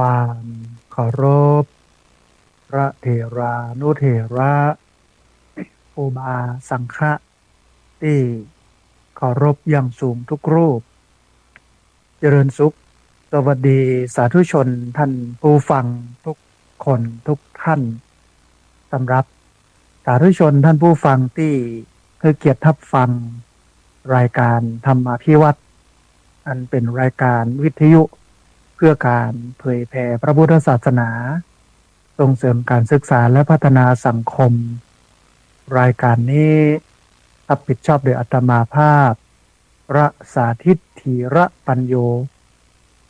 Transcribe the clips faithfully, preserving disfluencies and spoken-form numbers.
ความเคารพ พระเถรานุเถระ ครูบาสังฆะ ตี้เคารพอย่างสูงทุกรูป เจริญสุข สวัสดีสาธุชนท่านผู้ฟังทุกคนทุกท่าน สำหรับสาธุชนท่านผู้ฟังตี้หื้อเกียรติฮับฟังรายการธรรมาภิวัตน์ อันเป๋นรายการวิทยุเพื่อการเผยแผ่พระพุทธศาสนา ส่งเสริมการศึกษาและพัฒนาสังคม รายการนี้ฮับผิดชอบโดยอาตมาภาพ พระสาธิต ธีระปัญโญ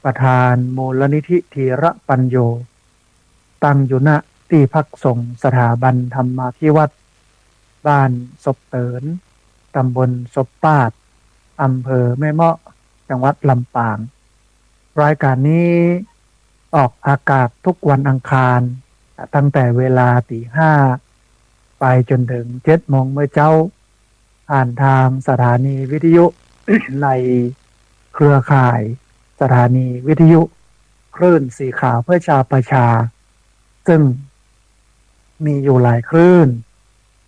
ประธานมูลนิธิธีระปัญโญ ตั้งอยู่ ณ ตี้พักสงฆ์สถาบันธรรมาภิวัตน์ บ้านศพเติน ตำบลศพปาด อำเภอแม่เมาะ จังหวัดลำปาง รายการนี้ออกอากาศทุกวันอังคาร ตั้งแต่เวลาตีห้า ไปจ๋นเถิงเจ็ดโมงเมื่อเจ๊า ผ่านตางสถานีวิทยุ ในเครือข่ายสถานีวิทยุคลื่นสีขาวเพื่อชาวประชา ซึ่งมีอยู่หลายคลื่น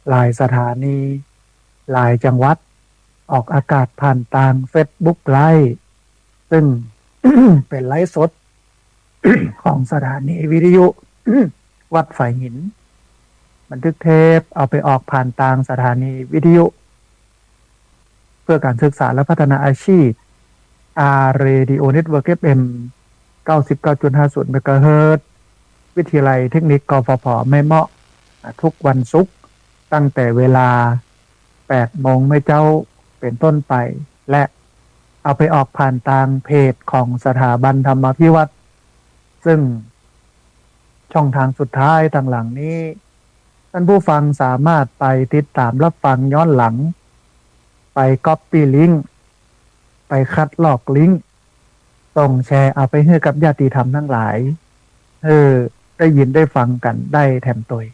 หลายสถานี หลายจังหวัด ออกอากาศผ่านตางเฟซบุ๊กไลฟ์ ซึ่ง เป๋นไลฟ์สด ของสถานีวิทยุ วัดฝายหิน บันทึกเทปเอาไปออกผ่านตางสถานีวิทยุ เพื่อการศึกษาและพัฒนาอาชีพ อาร์ Radio Network เอฟ เอ็ม เก้าสิบเก้าจุดห้าศูนย์ เมกะเฮิรตซ์ วิทยาลัยเทคนิค กฟผ แม่เมาะ อ่ะ ทุกวันศุกร์ ตั้งแต่เวลาแปดโมงเมื่อเจ๊าเป๋นต้นไป และเอาไปออกผ่านตางเพจของสถาบันธรรมาภิวัตน์ ซึ่งช่องทางสุดท้ายตางหลังนี้ ท่านผู้ฟังสามารถไปติดต๋ามฮับฟังย้อนหลัง ไปก๊อปปี้ลิงก์ ไปคัดลอกลิงก์ ส่งแชร์เอาไปหื้อกับญาติธรรมตังหลาย หื้อได้ยินได้ฟังกั๋นได้แถมตวย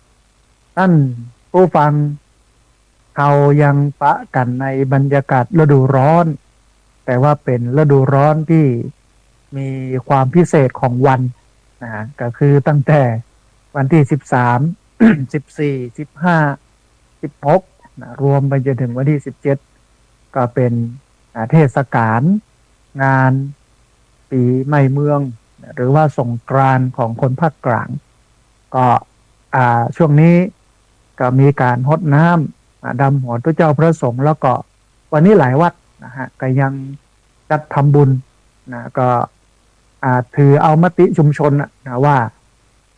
ต้านผู้ฟัง เฮายังปะกั๋นในบรรยากาศฤดูร้อน แต่ว่าเป๋นฤดูร้อนตี้มีความพิเศษของวัน นะ ก็คือตั้งแต่วันตี้สิบสาม สิบสี่ สิบห้า สิบหก นะ รวมไปจ๋นเถิงวันตี้สิบเจ็ด ก็เป๋น อ่า เทศกาลงานปี๋ใหม่เมือง หรือว่าสงกรานต์ของคนภาคกลาง ก็ อ่า ช่วงนี้ก็มีก๋านฮดน้ำ อ่า ดำหัวตุ๊เจ้าพระสงฆ์ แล้วก็วันนี้หลายวัดนะฮะ ก็ยังจัดทำบุญนะ ก็ อ่า ถือเอามติชุมชนน่ะนะว่า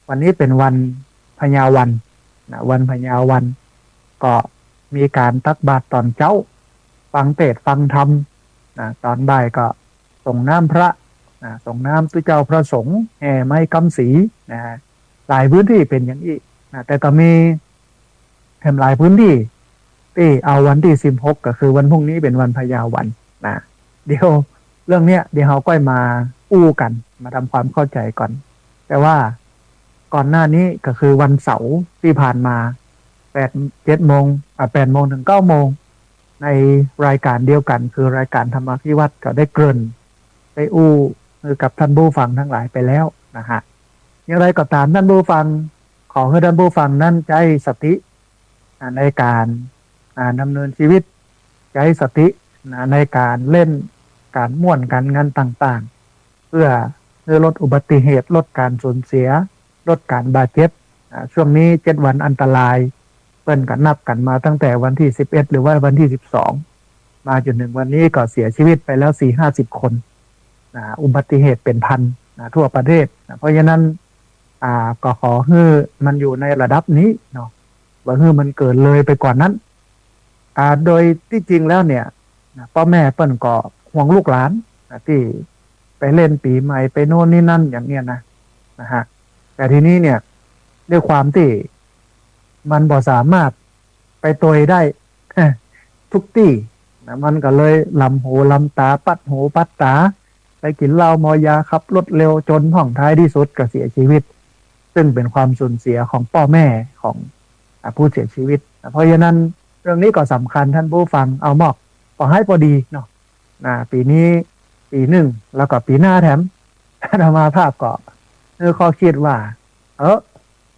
วันนี้เป๋นวันพญาวันนะ วันพญาวัน ก็มีก๋านตักบาตรต๋อนเจ๊า ฟังเทศน์ฟังธรรมนะ ต๋อนบ่ายก็สรงน้ำพระนะ สรงน้ำตุ๊เจ้าพระสงฆ์ แห่ไม้กำสีนะ หลายพื้นตี้เป๋นอย่างอี้นะ แต่ก็มีแถมหลายพื้นตี้ตี้เอาวันตี้สิบหก ก็คือวันพรุ่งนี้เป๋นวันพญาวันนะ เดี๋ยวเรื่องเนี้ย เดี๋ยวเฮาก้อยมาอู้กั๋น มาทำความเข้าใจ๋ก่อน แต่ว่าก่อนหน้านี้ก็คือวันเสาร์ตี้ผ่านมา แปด เจ็ดโมง อ่า แปดโมงเถิงเก้าโมง ในรายก๋านเดียวกั๋น คือรายก๋านธรรมาภิวัตน์ ก็ได้เกริ่น ได้อู้หื้อกับท่านผู้ฟังตังหลายไปแล้วนะฮะ อย่างไรก็ต๋าม ท่านผู้ฟัง ขอหื้อท่านผู้ฟังนั้นใจ๊สติ อ่า ในก๋าน อ่า ดำเนินชีวิต ใจ๊สติ นะ ในก๋านเล่น ก๋านม่วน ก๋านงันต่างๆ เพื่อหื้อลดอุบัติเหตุ ลดก๋านสูญเสีย ลดก๋านบาดเจ็บ อ่า ช่วงนี้เจ็ดวันอันตราย เปิ้นก็นับกั๋นมาตั้งแต่วันตี้สิบเอ็ด หรือว่าวันตี้สิบสอง มาจ๋นเถิงวันนี้ก็เสียชีวิตไปแล้วสี่ห้าสิบคน นะ อุบัติเหตุเป๋นพันนะ ทั่วประเทศนะ เพราะฉะนั้น อ่า ก็ขอหื้อมันอยู่ในระดับนี้เนาะ บ่หื้อมันเกินเลยไปกว่านั้น อ่า โดยตี้จริงแล้วเนี่ยนะ ป้อแม่เปิ้นก็ห่วงลูกหลานนะ ตี้ไปเล่นปี๋ใหม่ ไปโน่นนี่นั่นอย่างเนี้ยนะ นะฮะ แต่ทีนี้เนี่ย ด้วยความตี้มันบ่สามารถไปตวยได้ ทุกตี้นะ มันก็เลยลำหูลำต๋า ปัดหูปัดต๋า ไปกิ๋นเหล้าเมายา ขับรถเร็ว จ๋นพ่อง ท้ายตี้สุดก็เสียชีวิต ซึ่งเป๋นความสูญเสียของป้อแม่ของ อ่า ผู้เสียชีวิตนะ เพราะฉะนั้นเรื่องนี้ก็สำคัญ ท่านผู้ฟัง เอามอก ปอหื้อปอดีเนาะ นะ ปี๋นี้ปี๋นึ่ง แล้วก็ปี๋หน้าแถม อาตมาภาพก็ หื้อข้อคิดว่า เออ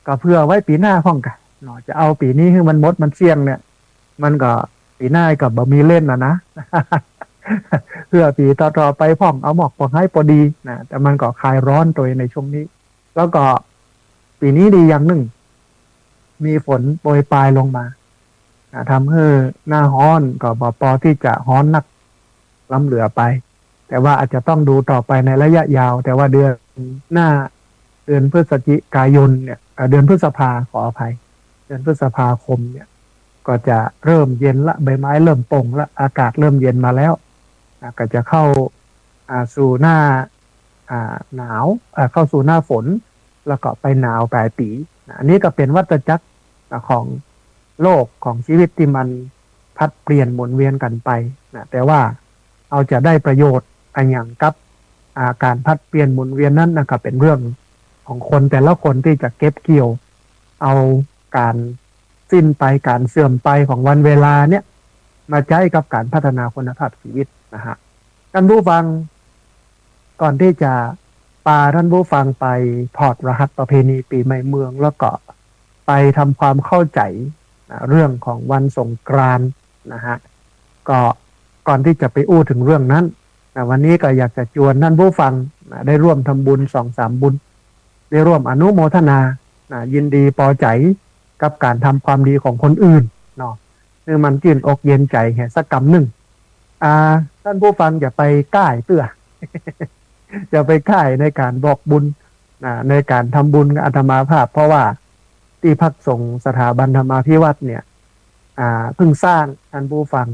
ก็เผื่อไว้ปี๋หน้าพ่องก่ะเนาะ จะเอาปี๋นี้หื้อมันหมดมันเสี้ยงเนี่ย มันก็ปี๋หน้าก็บ่มีเล่นน่ะนะ เผื่อปี๋ต่อๆ ไปพ่อง เอาหมอกพอหายพอดีนะ แต่มันก็คลายฮ้อนตวยในช่วงนี้ แล้วก็ปี๋นี้ดีอย่างนึ่ง มีฝนโปรยปรายลงมานะ ทำหื้อหน้าฮ้อนก็บ่ปอตี้จะฮ้อนนักล้ำเหลือไป แต่ว่าอาจจะต้องดูต่อไปในระยะยาว แต่ว่าเดือนหน้า เดือนพฤศจิกายนเนี่ย เอ่อ เดือนพฤษภา ขออภัย เดือนพฤษภาคมเนี่ย ก็จะเริ่มเย็นละ ใบไม้เริ่มป่งละ อากาศเริ่มเย็นมาแล้วนะ ก็จะเข้า อ่า สู่หน้า อ่า หนาว อ่า เข้าสู่หน้าฝน แล้วก็ไปหนาวปลายปี๋นะ อันนี้ก็เป๋นวัฏจักรนะ ของโลกของชีวิตตี้มันผลัดเปลี่ยนหมุนเวียนกั๋นไปนะ แต่ว่าเฮาจะได้ประโยชน์อะหยังกับ อ่า ก๋านผลัดเปลี่ยนหมุนเวียนนั้นนะ ก็เป๋นเรื่องของคนแต่ละคนตี้จะเก็บเกี่ยวเอาก๋านสิ้นไป ก๋านเสื่อมไปของวันเวลาเนี่ย มาใจ๊กับก๋านพัฒนาคุณภาพชีวิตนะฮะ ต้านผู้ฟัง ก่อนตี้จะปาต้านผู้ฟังไปถอดรหัสประเพณีปี๋ใหม่เมือง แล้วก็ไปทำความเข้าใจ๋นะ เรื่องของวันสงกรานต์นะฮะ ก็ก่อนตี้จะไปอู้เถิงเรื่องนั้นนะ วันนี้ก็อยากจะจวนต้านผู้ฟังนะ ได้ร่วมทำบุญสองสามบุญ ได้ร่วมอนุโมทนานะ ยินดีปอใจ๋กับก๋านทำความดีของคนอื่นเนาะ หื้อมันจื้นอกเย็นใจ๋แหมสักกำนึ่ง อ่า ต้านผู้ฟังอย่าไปก้ายเตื้อ อย่าไปก้ายในก๋านบอกบุญนะ ในก๋านทำบุญกับอาตมาภาพ เพราะว่าตี้พักสงฆ์สถาบันธรรมาภิวัฒน์เนี่ย อ่า เพิ่งสร้าง ต้านผู้ฟัง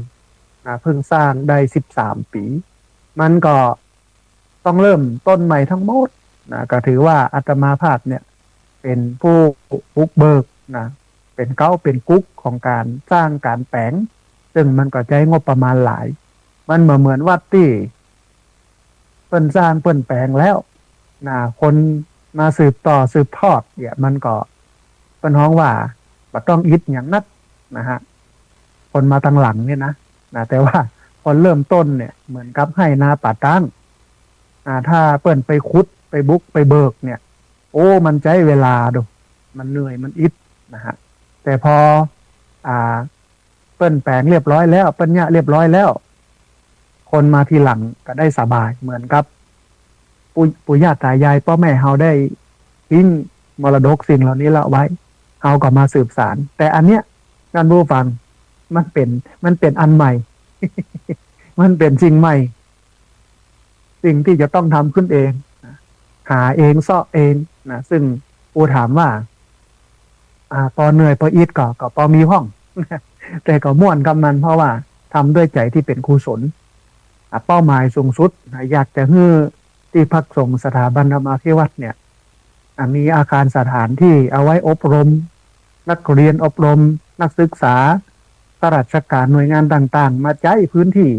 นะ เพิ่งสร้างได้สิบสามปี๋ มันก็ต้องเริ่มต้นใหม่ทั้งหมดนะ ก็ถือว่าอาตมาภาพเนี่ย เป๋นผู้บุกเบิกนะ เป๋นเก๊าเป๋นกุ๊กของก๋านสร้างก๋านแป๋ง ซึ่งมันก็ใจ๊งบประมาณหลาย มันบ่เหมือนวัดตี้เปิ้นสร้างเปิ้นแป๋งแล้วนะ คนมาสืบต่อสืบทอดเนี่ย มันก็เปิ้นฮ้องว่าบ่ต้องอิดหยังนักนะฮะ คนมาตังหลังเนี่ยนะ นะ แต่ว่าคนเริ่มต้นเนี่ยเหมือนกับไฮ่นาป่าตาง อ่า ถ้าเปิ้นไปขุดไปบุกไปเบิกเนี่ย โอ้ มันใจ๊เวลาดู มันเหนื่อยมันอิดนะฮะ แต่พอ อ่า เปิ้นแป๋งเรียบร้อยแล้ว เปิ้นเยียะเรียบร้อยแล้ว คนมาทีหลังก็ได้สบาย เหมือนกับปู่ ปู่ย่าตายายป้อแม่เฮาได้ทิ้งมรดกสิ่งเหล่านี้ละไว้ เฮาก็มาสืบสาน แต่อันเนี้ย ต้านผู้ฟัง มันเป๋น มันเป๋นอันใหม่ มันเป๋นสิ่งใหม่ สิ่งตี้จะต้องทำขึ้นเองนะ หาเองเซาะเองนะ ซึ่งปูถามว่า อ่า ปอเหนื่อยปออิดก็ ก็ปอมีพ่อง แต่ก็ม่วนกับมัน เพราะว่าทำด้วยใจ๋ตี้เป๋นกุศล อ่า เป้าหมายสูงสุดนะ อยากจะหื้อตี้พักสงฆ์สถาบันธรรมาภิวัฒน์เนี่ย อ่า มีอาคารสถานตี้เอาไว้อบรมนักเรียน อบรมนักศึกษา ข้าราชก๋านหน่วยงานต่างๆ มาใจ๊พื้นตี้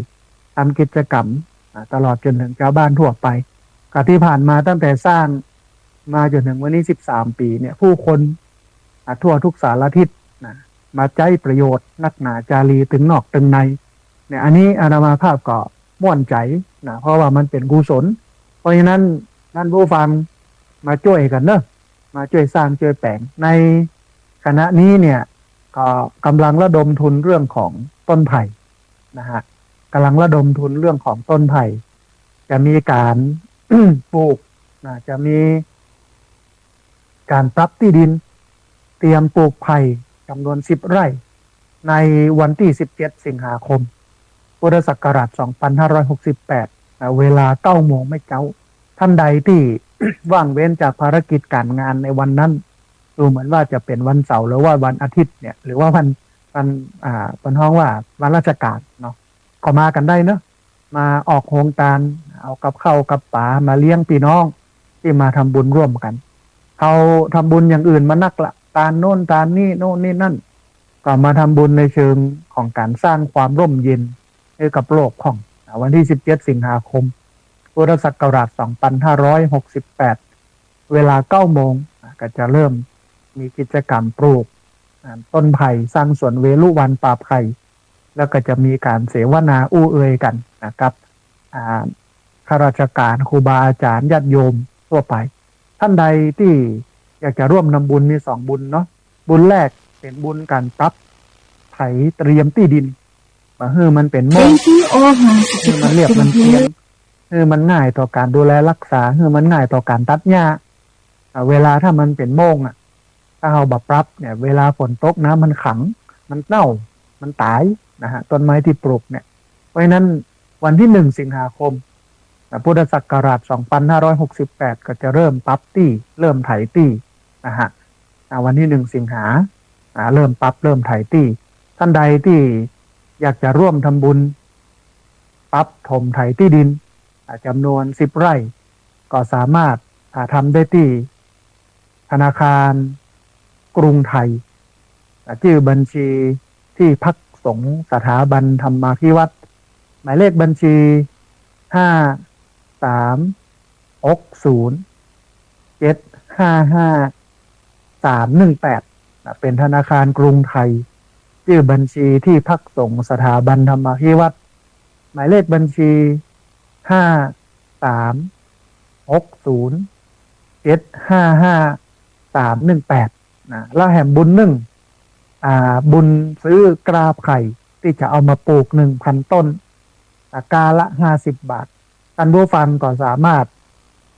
ทำกิจกรรม อ่า ตลอดจ๋นเถิงจาวบ้านทั่วไป ก็ตี้ผ่านมาตั้งแต่สร้างมาจ๋นเถิงวันนี้สิบสามปี๋เนี่ย ผู้คน อ่า ทั่วทุกสารทิศนะ มาใจ๊ประโยชน์นักหนาจารีตึงนอกตึงในเนี่ย อันนี้อาตมาภาพก็ม่วนใจ๋นะ เพราะว่ามันเป๋นกุศล เพราะฉะนั้นต้านผู้ฟังมาจ้วยกั๋นเนาะ มาจ้วยสร้างจ้วยแป๋ง ในขณะนี้เนี่ย ก็ก๋ำลังระดมทุนเรื่องของต้นไผ่นะฮะ ก๋ำลังระดมทุนเรื่องของต้นไผ่ จะมีก๋าน ปลูกนะ จะมีก๋านปรับตี้ดิน เตรียมปลูกไผ่จ๋ำนวนสิบไร่ ในวันตี้สิบเจ็ดสิงหาคม พุทธศักราชสองพันห้าร้อยหกสิบแปดนะ เวลาเก้าโมงแม่เจ๊า ต้านใดตี้ ว่างเว้นจากภารกิจก๋านงานในวันนั้น ดูเหมือนว่าจะเป๋นวันเสาร์หรือว่าวันอาทิตย์เนี่ย หรือว่าวัน วัน อ่า เปิ้นฮ้องว่าวันราชก๋านเนาะ ก็มากั๋นได้เนาะ มาออกโฮงตาน เอากับข้าวกับป๋ามาเลี้ยงปี้น้องตี้มาทำบุญร่วมกั๋น เฮาทำบุญอย่างอื่นมานักละ ตานโน้นตานนี้ โน้นนี่นั่น ก็มาทำบุญในเชิงของก๋านสร้างความร่มเย็นหื้อกับโลกพ่อง อ่า วันตี้สิบเจ็ดสิงหาคม พุทธศักราชสองพันห้าร้อยหกสิบแปด เวลาเก้าโมง อ่า ก็จะเริ่มมีกิจกรรมปลูก อ่า ต้นไผ่ สร้างสวนเวรุวัณป่าไผ่ แล้วก็จะมีก๋านเสวนาอู้เอือยกั๋นนะ กับ อ่า ข้าราชก๋าน ครูบาอาจ๋ารย์ ญาติโยมทั่วไป ท่านใดตี้อยากจะร่วมทำบุญมีสองบุญเนาะ บุญแรกเป๋นบุญก๋านปรับไถเตรียมตี้ดิน บ่หื้อมันเป๋นโม่ง หื้อมันเรียบมันเตียง หื้อมันง่ายต่อก๋านดูแลฮักษา หื้อมันง่ายต่อก๋านตัดหญ้า อ่า เวลาถ้ามันเป๋นโม่งอะ ถ้าเฮาบ่ปรับเนี่ย เวลาฝนตกน้ำมันขัง มันเน่า มันต๋ายนะฮะ ต้นไม้ตี้ปลูกเนี่ย เพราะฉะนั้นวันตี้หนึ่งสิงหาคมนะ พุทธศักราชสองพันห้าร้อยหกสิบแปด ก็จะเริ่มปรับตี้ เริ่มไถตี้นะฮะ อ่า วันตี้หนึ่งสิงหา อ่า เริ่มปรับ เริ่มไถตี้ ท่านใดตี้อยากจะร่วมทำบุญปรับถมไถตี้ดิน อ่า จ๋ำนวนสิบไร่ ก็สามารถ อ่า ทำได้ตี้ธนาคารกรุงไทย อ่า จื้อบัญชีตี้พักสงฆ์สถาบันธรรมาภิวัฒน์ หมายเลขบัญชี ห้าสามหกศูนย์เจ็ดห้าห้าสามหนึ่งแปด นะ เป๋นธนาคารกรุงไทย จื้อบัญชีตี้พักสงฆ์สถาบันธรรมาภิวัฒน์ หมายเลขบัญชี ห้าสามหกศูนย์เจ็ดห้าห้าสามหนึ่งแปด นะ แล้วแหมบุญนึ่ง อ่า บุญซื้อกล้าไผ่ตี้จะเอามาปลูกหนึ่งพันต้น อ่า กล้าละห้าสิบบาท ท่านผู้ฟังก็สามารถ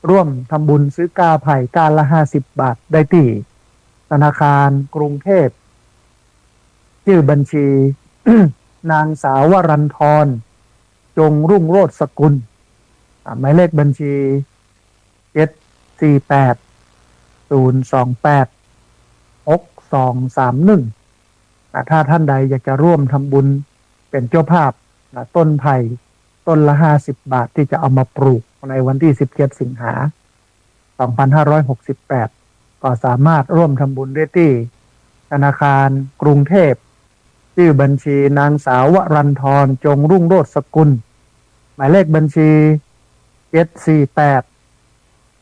ร่วมทำบุญซื้อกล้าไผ่กล้าละห้าสิบบาทได้ตี้ธนาคารกรุงเทพ จื้อบัญชี นางสาววรันทร จงรุ่งโรจน์สกุล อ่า หมายเลขบัญชี เจ็ดสี่แปดศูนย์สองแปดหกสองสามหนึ่ง อ่า ถ้าท่านใดอยากจะร่วมทำบุญเป๋นเจ้าภาพ อ่า ต้นไผ่ต้นละห้าสิบบาทตี้จะเอามาปลูกในวันตี้สิบเจ็ดสิงหา สองพันห้าร้อยหกสิบแปด ก็สามารถร่วมทำบุญได้ตี้ธนาคารกรุงเทพ จื้อบัญชีนางสาววรันทร จงรุ่งโรจน์สกุล หมายเลขบัญชี เจ็ดสี่แปด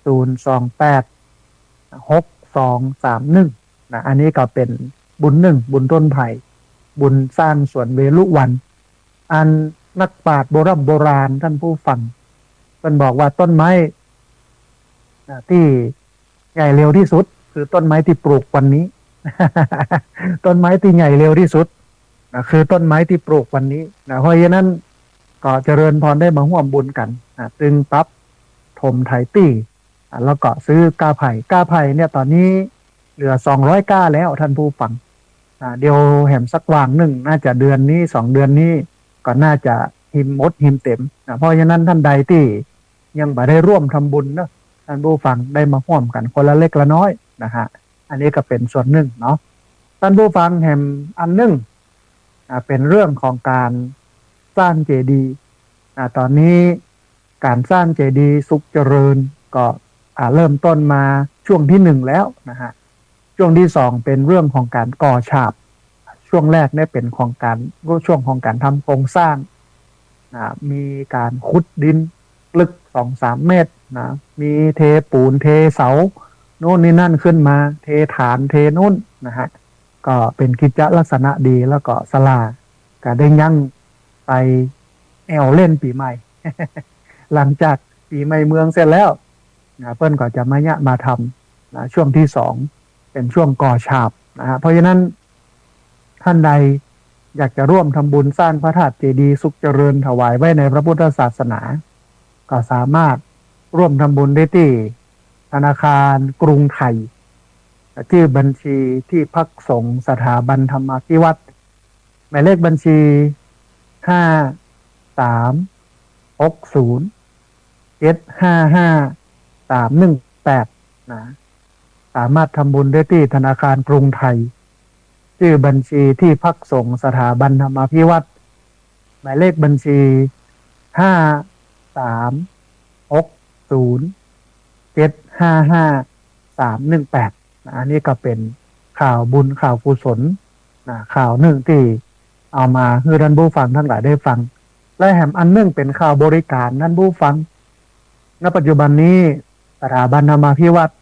ศูนย์สองแปดหกสองสามหนึ่ง นะ อันนี้ก็เป๋นบุญนึ่ง บุญต้นไผ่ บุญสร้างสวนเวฬุวัณ อันนักปราชญ์โบร่ำโบราณท่านผู้ฟัง เปิ้นบอกว่าต้นไม้ นะ ตี้ใหญ่เร็วตี้สุดคือต้นไม้ตี้ปลูกวันนี้ ต้นไม้ตี้ใหญ่เร็วตี้สุด นะ คือต้นไม้ตี้ปลูกวันนี้ นะ เพราะฉะนั้นก็เจริญพรได้มาฮ่วมบุญกั๋น นะ ตึงปรับถมไถตี้ อ่ะ แล้วก็ซื้อกล้าไผ่ กล้าไผ่เนี่ยต๋อนนี้เหลือสองร้อยกล้าแล้วท่านผู้ฟัง อ่ะ เดี๋ยวแหมสักวางนึ่ง น่าจะเดือนนี้สองเดือนนี้ ก็น่าจะฮิมหมดฮิมเต๋ม นะ เพราะฉะนั้นท่านใดตี้ยังบ่ได้ร่วมทำบุญเนาะ ท่านผู้ฟังได้มาฮ่วมกั๋นคนละเล็กละน้อยนะฮะ อันนี้ก็เป๋นส่วนนึ่งเนาะ ท่านผู้ฟังแหมอันนึ่ง อ่ะ เป๋นเรื่องของก๋านสร้างเจดีย์ อ่ะ ต๋อนนี้ก๋านสร้างเจดีย์สุขเจริญก็ อ่ะ เริ่มต้นมาช่วงตี้หนึ่งแล้วนะฮะ ช่วงตี้สองเป๋นเรื่องของก๋านก่อฉาบ ช่วงแรกเนี่ยเป๋นของก๋าน ช่วงของก๋านทำโครงสร้าง นะ มีก๋านขุดดินลึกสองสามเมตรนะ มีเทปูนเทเสา โน่นนี่นั่นขึ้นมา เทฐานเทโน่นนะฮะ ก็เป๋นกิจจะลักษณะดี แล้วก็ศาลาก็ได้ยั้งไปแอ่วเล่นปี๋ใหม่ หลังจากปี๋ใหม่เมืองเสร็จแล้วนะ เปิ้นก็จะมาเยียะมาทำนะ ช่วงตี้สองเป๋นช่วงก่อฉาบนะฮะ เพราะฉะนั้นท่านใดอยากจะร่วมทำบุญสร้างพระธาตุเจดีย์สุขเจริญถวายไว้ในพระพุทธศาสนา ก็สามารถร่วมทำบุญได้ตี้ธนาคารกรุงไทย จื้อบัญชีตี้พักสงฆ์สถาบันธรรมาภิวัฒน์ หมายเลขบัญชี ห้าสามหกศูนย์เจ็ดห้าห้าสามหนึ่งแปด นะ สามารถทำบุญได้ตี้ธนาคารกรุงไทย จื้อบัญชีตี้พักสงฆ์สถาบันธรรมาภิวัฒน์ หมายเลขบัญชี ห้าสามหกศูนย์เจ็ดห้าห้าสามหนึ่งแปด นะ อันนี้ก็เป๋นข่าวบุญข่าวกุศล นะ ข่าวนึ่งตี้เอามาหื้อท่านผู้ฟังทั้งหลายได้ฟัง และแหมอันนึ่งเป๋นข่าวบริการท่านผู้ฟัง ณ ปัจจุบันนี้สถาบันธรรมาภิวัฒน์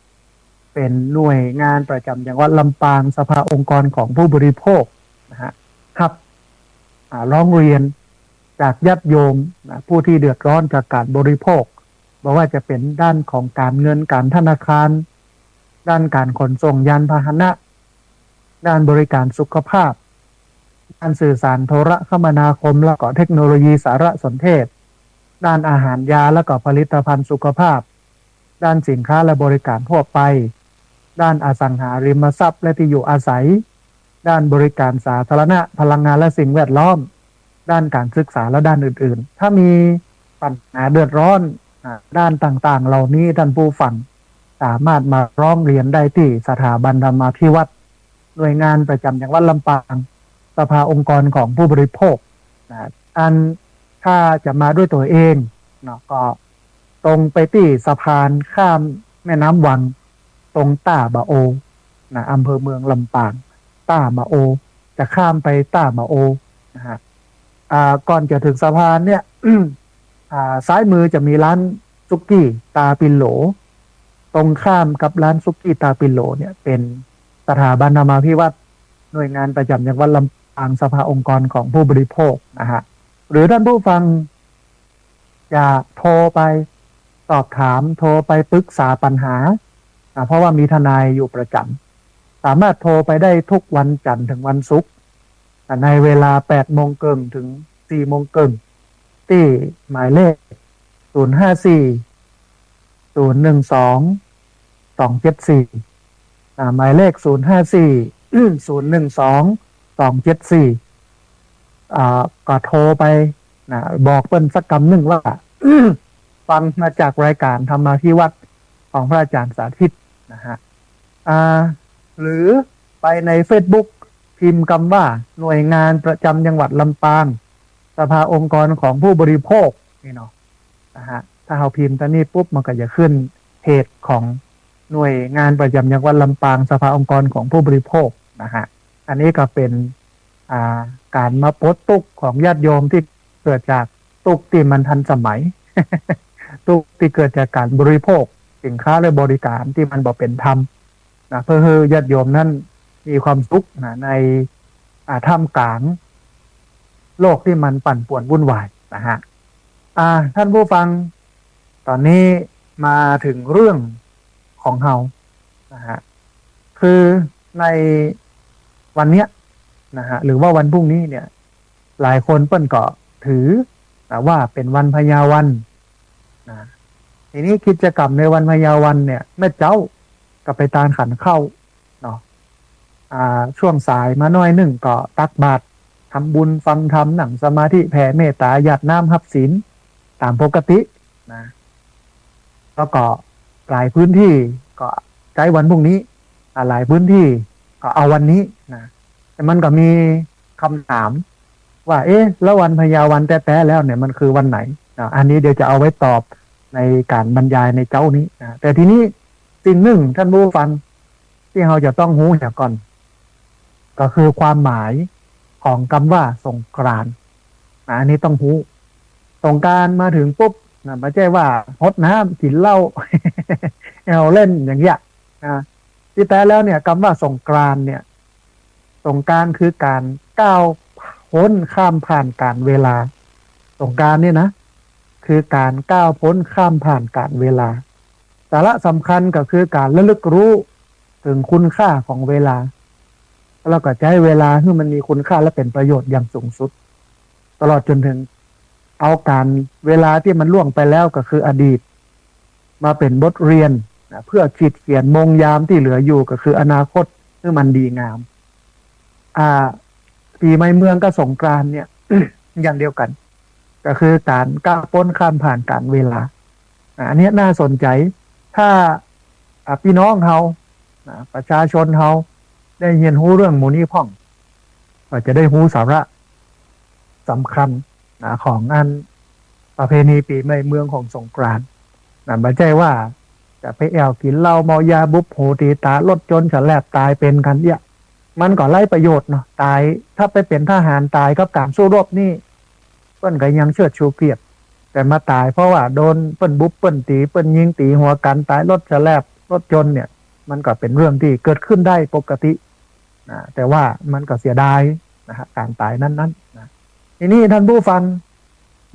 เป๋นหน่วยงานประจ๋ำจังหวัดลำปาง สภาองค์กรของผู้บริโภคนะฮะ ฮับ อ่า ร้องเรียนจากญาติโยมนะ ผู้ตี้เดือดร้อนจากก๋านบริโภค บ่ว่าจะเป๋นด้านของก๋านเงินก๋านธนาคาร ด้านก๋านขนส่งยานพาหนะ ด้านบริการสุขภาพ ด้านสื่อสารโทรคมนาคม แล้วก็เทคโนโลยีสารสนเทศ ด้านอาหารยา แล้วก็ผลิตภัณฑ์สุขภาพ ด้านสินค้าและบริการทั่วไป ด้านอสังหาริมทรัพย์และที่อยู่อาศัย ด้านบริการสาธารณะ พลังงานและสิ่งแวดล้อม ด้านก๋านศึกษาและด้านอื่นๆ ถ้ามีปัญหาเดือดร้อน อ่า ด้านต่างๆ เหล่านี้ท่านผู้ฟังสามารถมาร้องเรียนได้ตี้สถาบันธรรมาภิวัฒน์ หน่วยงานประจ๋ำจังหวัดลำปาง สภาองค์กรของผู้บริโภคนะ อันถ้าจะมาด้วยตั๋วเองเนาะ ก็ตรงไปตี้สะพานข้ามแม่น้ำวัง ตรงต้าบะโอนะ อำเภอเมืองลำปาง ต้าบะโอ จะข้ามไปต้าบะโอนะฮะ อ่า ก่อนจะถึงสะพานเนี่ย อ่า ซ้ายมือจะมีร้านสุกี้ตาปิโหล ตรงข้ามกับร้านสุกี้ตาปิโหลเนี่ย เป๋นสถาบันธรรมาภิวัฒน์ หน่วยงานประจ๋ำจังหวัดลำปาง สภาองค์กรของผู้บริโภคนะฮะ หรือท่านผู้ฟังจะโทรไปสอบถาม โทรไปปรึกษาปัญหานะ เพราะว่ามีทนายอยู่ประจ๋ำ สามารถโทรไปได้ทุกวันจันทร์ถึงวันศุกร์ ในเวลาแปดโมงเกิ่งถึงสี่โมงเกิ่ง ตี้หมายเลข ศูนย์ห้าสี่ ศูนย์หนึ่งสอง สองเจ็ดสี่ อ่า หมายเลข ศูนย์ห้าสี่ ศูนย์หนึ่งสอง สองเจ็ดสี่ อ่า ก็โทรไปนะ บอกเปิ้นสักกำนึ่งว่า ฟังมาจากรายการธรรมาภิวัฒน์ของพระอาจารย์สาธิตนะฮะ อ่า หรือไปในเฟซบุ๊ก พิมพ์กำว่าหน่วยงานประจ๋ำจังหวัดลำปาง สภาองค์กรของผู้บริโภคนี่เนาะนะฮะ ถ้าเฮาพิมพ์ตรงนี้ปุ๊บ มันก็จะขึ้นเพจของหน่วยงานประจ๋ำจังหวัดลำปาง สภาองค์กรของผู้บริโภคนะฮะ อันนี้ก็เป๋น อ่า ก๋านมาปลดตุ๊กข์ของญาติโยมตี้เกิดจากตุ๊กข์ตี้มันทันสมัย ตุ๊กข์ตี้เกิดจากก๋านบริโภคสินค้าและบริการตี้มันบ่เป๋นธรรมนะ เพื่อหื้อญาติโยมนั้นมีความสุขนะ ใน อ่า ท่ามกลางโลกตี้มันปั่นป่วนวุ่นวายนะฮะ อ่า ท่านผู้ฟัง ต๋อนนี้มาถึงเรื่องของเฮานะฮะ คือในวันเนี้ยนะฮะ หรือว่าวันพรุ่งนี้เนี่ย หลายคนเปิ้นก็ถือนะว่าเป๋นวันพญาวันนะ ทีนี้กิจกรรมในวันพญาวันเนี่ย แม่เจ๊าก็ไปตานขันข้าวเนาะ อ่า ช่วงสายมาหน้อยนึ่งก็ตักบาตร ทำบุญฟังธรรม นั่งสมาธิ แผ่เมตตา หยาดน้ำ ฮับศีล ต๋ามปกตินะ แล้วก็หลายพื้นที่ก็ใจ๊วันพรุ่งนี้ อ่า หลายพื้นที่ก็เอาวันนี้นะ แต่มันก็มีกำถามว่า เอ๊ะ แล้ววันพญาวันแต๊ๆ แล้วเนี่ย มันคือวันไหนนะ อันนี้เดี๋ยวจะเอาไว้ตอบในก๋านบรรยายในเจ๊านี้นะ แต่ทีนี้สิ่งนึ่งท่านผู้ฟังตี้เฮาจะต้องฮู้เหียก่อน ก็คือความหมายของกำว่าสงกรานต์นะ อันนี้ต้องฮู้ สงกรานต์มาถึงปุ๊บนะ บ่ใจ้ว่าฮดน้ำ กิ๋นเหล้า แอ่วเล่นอย่างเงี้ยนะ ตี้แต๊แล้วเนี่ย กำว่าสงกรานต์เนี่ย สงกรานต์คือก๋านก้าวป๊นข้ามผ่านก๋าลเวลา สงกรานต์เนี่ยนะ คือก๋านก้าวป๊นข้ามผ่านก๋าลเวลา สาระสำคัญก็คือก๋านระลึกฮู้เถิงคุณค่าของเวลา แล้วก็ใจ๊เวลาหื้อมันมีคุณค่าและเป๋นประโยชน์อย่างสูงสุด ตลอดจ๋นเถิงเอาก๋าลเวลาตี้มันล่วงไปแล้วก็คืออดีต มาเป๋นบทเรียนนะ เพื่อขีดเขียนมงยามตี้เหลืออยู่ก็คืออนาคตหื้อมันดีงาม อ่า ปี๋ใหม่เมืองกับสงกรานต์เนี่ย อย่างเดียวกั๋น ก็คือก๋านก้าวป๊นข้ามผ่านก๋าลเวลา อ่า อันเนี้ยน่าสนใจ๋ ถ้า อ่า ปี้น้องเฮานะ ประชาชนเฮาได้เฮียนฮู้เรื่องหมู่นี้พ่อง ก็จะได้ฮู้สาระสำคัญนะ ของอันประเพณีปี๋ใหม่เมืองของสงกรานต์นะ บ่ใจ้ว่าจะไปแอ่วกิ๋นเหล้าเมายาบุบหูตี๋ต๋า รถจ๋นฉลาบต๋ายเป๋นกั๋นเยียะ มันก็ไร้ประโยชน์เนาะ ต๋าย ถ้าไปเป๋นทหารต๋ายกับก๋านสู้รบนี่ เปิ้นก็ยังเชิดชูเกียรติ แต่มาต๋ายเพราะว่าโดนเปิ้นบุบเปิ้นตี๋ เปิ้นยิงตี๋หัวกั๋นต๋าย รถฉลาบ รถจ๋นเนี่ย มันก็เป๋นเรื่องตี้เกิดขึ้นได้ปกตินะ แต่ว่ามันก็เสียดายนะฮะ ก๋านต๋ายนั้นๆ นะ ทีนี้ท่านผู้ฟัง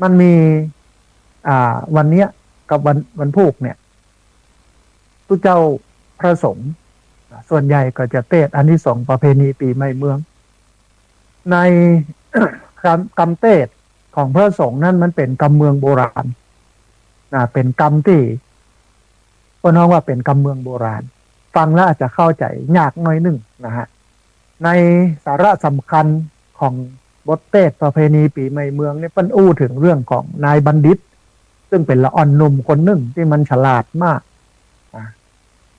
มันมี อ่า วันเนี้ย กับวัน วันพูกเนี่ย ตุ๊เจ้าพระสงฆ์ ส่วนใหญ่ก็จะเตสน์อานิสงส์ประเพณีปี๋ใหม่เมือง ใน กำ กำเตสน์ของพระสงฆ์นั้นมันเป๋นกำเมืองโบราณ นะ เป๋นกำตี้ เปิ้นฮ้องว่าเป๋นกำเมืองโบราณ ฟังแล้วอาจจะเข้าใจ๋ยากหน้อยนึ่งนะฮะ ในสาระสำคัญของบทเตสน์ประเพณีปี๋ใหม่เมืองเนี่ย เปิ้นอู้เถิงเรื่องของนายบัณฑิต ซึ่งเป๋นละอ่อนหนุ่มคนนึ่งตี้มันฉลาดมาก อ่ะ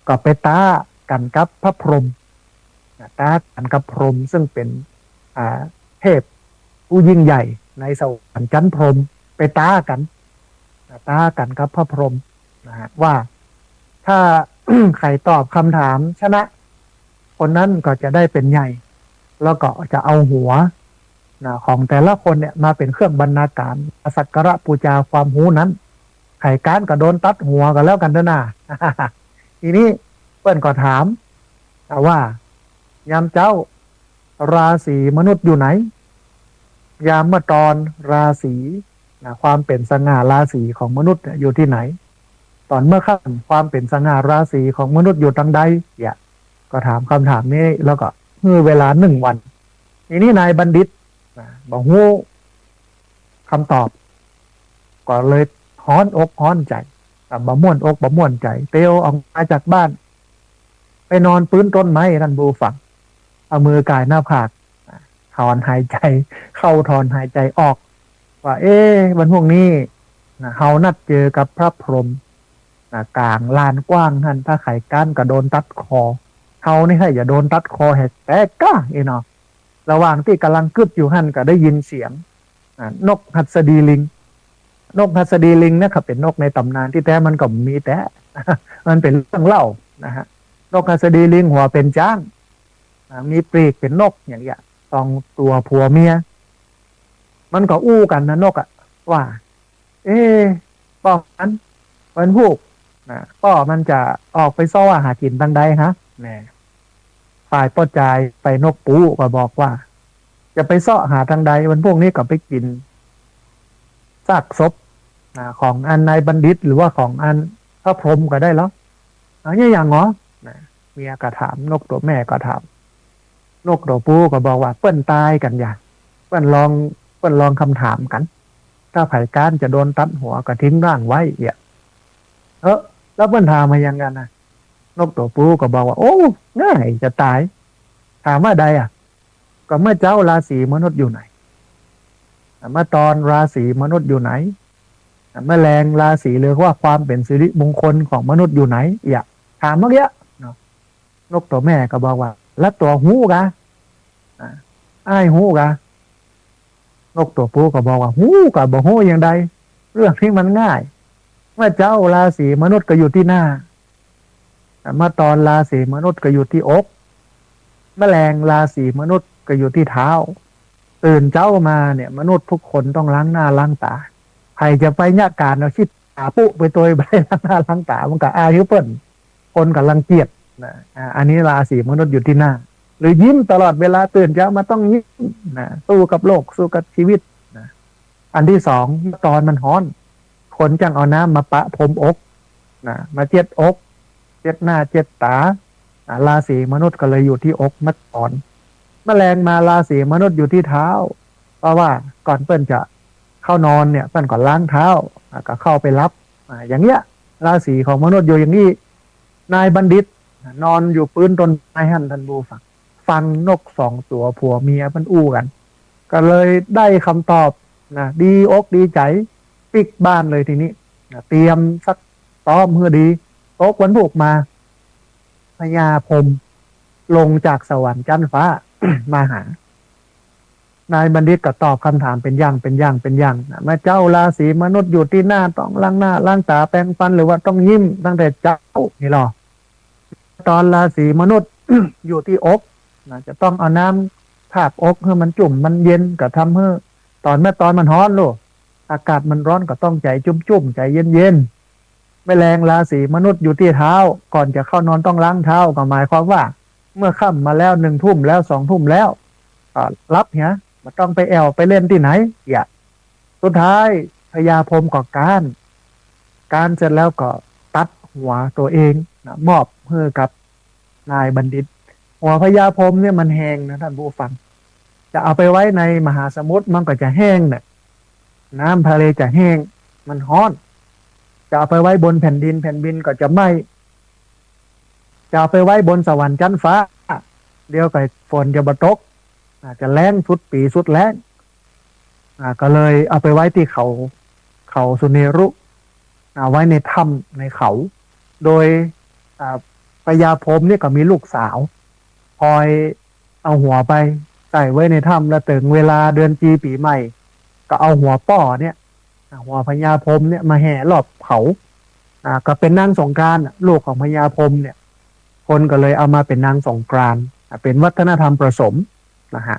ก็ไปต๊ากั๋นกับพระพรหม นะ ต๊ากั๋นกับพรหม ซึ่งเป๋น อ่า เทพผู้ยิ่งใหญ่ในสวรรค์จั๊นพรหม ไปต๊ากั๋น นะ ต๊ากั๋นกับพระพรหม นะฮะ ว่าถ้า ใผตอบกำถามชนะ คนนั้นก็จะได้เป๋นใหญ่ แล้วก็จะเอาหัว นะ ของแต่ละคนเนี่ยมาเป๋นเครื่องบรรณาการ มาสักการะปู๋จาความฮู้นั้น ใผก๊านก็โดนตัดหัวก็แล้วกั๋นเต๊อะนา ทีนี้เปิ้นก็ถาม นะ ว่า ยามเจ๊า ราศีมนุษย์อยู่ไหน ยามเมื่อตอนราศี นะ ความเป๋นสง่าราศีของมนุษย์เนี่ยอยู่ตี้ไหน ต๋อนเมื่อค่ำความเป๋นสง่าราศีของมนุษย์อยู่ตางใด เนี่ย ก็ถามกำถามนี้ แล้วก็หื้อเวลานึ่งวัน ทีนี้นายบัณฑิต นะ บ่ฮู้กำตอบ ก็เลยฮ้อนอกฮ้อนใจ๋ อ่ะ บ่ม่วนอกบ่ม่วนใจ๋ เตียวออกมาจากบ้าน ไปนอนปื๊นต้นไม้ ต้านผู้ฟัง เอามือก่ายหน้าผาก ถอนหายใจ๋เข้า ถอนหายใจ๋ออก ว่า เอ๊ะ วันพูกนี้ นะ เฮานัดเจอกับพระพรหม นะ ก๋างลานกว้างหั้น ถ้าใผก๊านก็โดนตัดคอ เฮานี่ใค่จะโดนตัดคอแหกแตกก้า เอ๊ะเนาะ ระหว่างตี้ก่ำลังกึ๊ดอยู่หั้นก็ได้ยินเสียง อ่ะ นกหัสดีลิง นกหัสดีลิงเนี่ยก็เป๋นนกในต๋ำนาน ตี้แต๊มันก็บ่มีแต๊ มันเป๋นเรื่องเล่านะฮะ นกหัสดีลิงหัวเป๋นจ๊าง อ่ะ มีปีกเป๋นนกอย่างเนี้ย สองตั๋วผัวเมีย มันก็อู้กั๋นนะนกอะ ว่า เอ๊ะ ป้อมัน วันพูก นะ ป้อมันจะออกไปเซาะหากิ๋นตางใดฮะ แน่ ฝ่ายป้อจาย ฝ่ายนกปูก็บอกว่า จะไปเซาะหาตางใด วันพูกนี้ก็ไปกิ๋นซากศพ นะ ของอันนายบัณฑิต หรือว่าของอันพระพรหมก็ได้ลอ เอาเนี่ยอย่างหนอ นะ เมียก็ถาม นกตั๋วแม่ก็ถาม นกตั๋วปูก็บอกว่า เปิ้นต๋ายกั๋นอย่า เปิ้นลอง เปิ้นลองกำถามกั๋น ถ้าใผก๊านจะโดนตัดหัวก็ทิ้งร่างไว้ เนี่ย เออ แล้วเปิ้นถามมาอย่างกั๋นนะ นกตั๋วปูก็บอกว่า โอ้ ง่ายจะต๋าย ถามว่าใดอะ ก็เมื่อเจ๊าราศีมนุษย์อยู่ไหน เมื่อตอนราศีมนุษย์อยู่ไหน เมื่อแลงราศี หรือว่าความเป๋นสิริมงคลของมนุษย์อยู่ไหน เนี่ย ถามเมื่อกี้เนาะ นกตั๋วแม่ก็บอกว่า แล้วตั๋วฮู้กา อ่ะ อ้ายฮู้กา นกตั๋วปูก็บอกว่า ฮู้กาบ่ฮู้อย่างใด เรื่องนี้มันง่าย เมื่อเจ๊าราศีมนุษย์ก็อยู่ตี้หน้า เมื่อตอนราศีมนุษย์ก็อยู่ตี้อก เมื่อแลงราศีมนุษย์ก็อยู่ตี้เท้า ตื่นเจ๊ามาเนี่ย มนุษย์ทุกคนต้องล้างหน้าล้างต๋า ใผจะไปเยียะก๋านเอาขี้ต๋าปุ๊ไปตวยไปล้างหน้าล้างต๋า มันก็อายหื้อเปิ้น คนก็รังเกียจนะ อ่า อันนี้ราศีมนุษย์อยู่ตี้หน้า หรือยิ้มตลอดเวลา ตื่นเจ๊ามาต้องยิ้มนะ สู้กับโลก สู้กับชีวิตนะ อันตี้สอง ตอนมันฮ้อน คนจั่งเอาน้ำมาปะพรมอกนะ มาเจ็ดอก เจ็ดหน้าเจ็ดต๋า อ่ะ ราศีมนุษย์ก็เลยอยู่ตี้อกเมื่อตอน เมื่อแลงมาราศีมนุษย์อยู่ตี้เท้า เพราะว่าก่อนเปิ้นจะเข้านอนเนี่ย เปิ้นก็ล้างเท้า อ่ะ ก็เข้าไปหลับ อ่ะ อย่างเนี้ย ราศีของมนุษย์อยู่อย่างนี้ นายบัณฑิต นอนอยู่ปื๊นต้นไม้หั้น ต้านผู้ฟัง ฟังนกสองตั๋วผัวเมียมันอู้กั๋น ก็เลยได้กำตอบนะ ดีอกดีใจ๋ปิ๊กบ้านเลยทีนี้นะ เตรียมซักซ้อมหื้อดี ตกวันพูกมา พญาพรหมลงจากสวรรค์จั๊นฟ้า มาหา นายบัณฑิตก็ตอบกำถามเป๋นอย่าง เป๋นอย่าง เป๋นอย่างนะ เมื่อเจ๊าราศีมนุษย์อยู่ตี้หน้า ต้องล้างหน้าล้างต๋าแปรงฟัน หรือว่าต้องยิ้มตั้งแต่เจ๊านี่ลอ ตอนราศีมนุษย์ อยู่ตี้อกนะ จะต้องเอาน้ำทาบอกหื้อมันจุ่มมันเย็น ก็ทำหื้อ ต๋อนเมื่อตอนมันฮ้อนลูก อากาศมันฮ้อนก็ต้องใจ๋จุ่มๆ ใจ๋เย็นๆ เมื่อแลงราศีมนุษย์อยู่ตี้เท้า ก่อนจะเข้านอนต้องล้างเท้า ก็หมายความว่า เมื่อค่ำมาแล้ว หนึ่งทุ่มแล้ว สองทุ่มแล้ว ก็หลับเหีย บ่ต้องไปแอ่วไปเล่นตี้ไหน เยียะ สุดท้ายพญาพรหมก็ก๊าน กานเสร็จแล้วก็ตัดหัวตั๋วเองนะ มอบหื้อกับนายบัณฑิต หัวพญาพรหมเนี่ยมันแห้งนะท่านผู้ฟัง จะเอาไปไว้ในมหาสมุทรมันก็จะแห้งน่ะ น้ำทะเลจะแห้ง มันฮ้อน จะเอาไปไว้บนแผ่นดิน แผ่นดินก็จะไหม้ จะเอาไปไว้บนสวรรค์จั๊นฟ้า เดี๋ยวก็ฝนจะบ่ตก อ่า จะแล้งสุดปี๋สุดแล้ง อ่า ก็เลยเอาไปไว้ตี้เขา เขาสุเมรุ อ่า ไว้ในถ้ำในเขา โดย อ่า พญาพรหมเนี่ยก็มีลูกสาว คอยเอาหัวไปใส่ไว้ในถ้ำ แล้วเถิงเวลาเดือนจีปี๋ใหม่ ก็เอาหัวป้อเนี่ย อ่า หัวพญาพรหมเนี่ยมาแห่รอบเขา อ่า ก็เป๋นนางสงกรานต์น่ะ ลูกของพญาพรหมเนี่ย คนก็เลยเอามาเป๋นนางสงกรานต์ อ่า เป๋นวัฒนธรรมผสมนะฮะ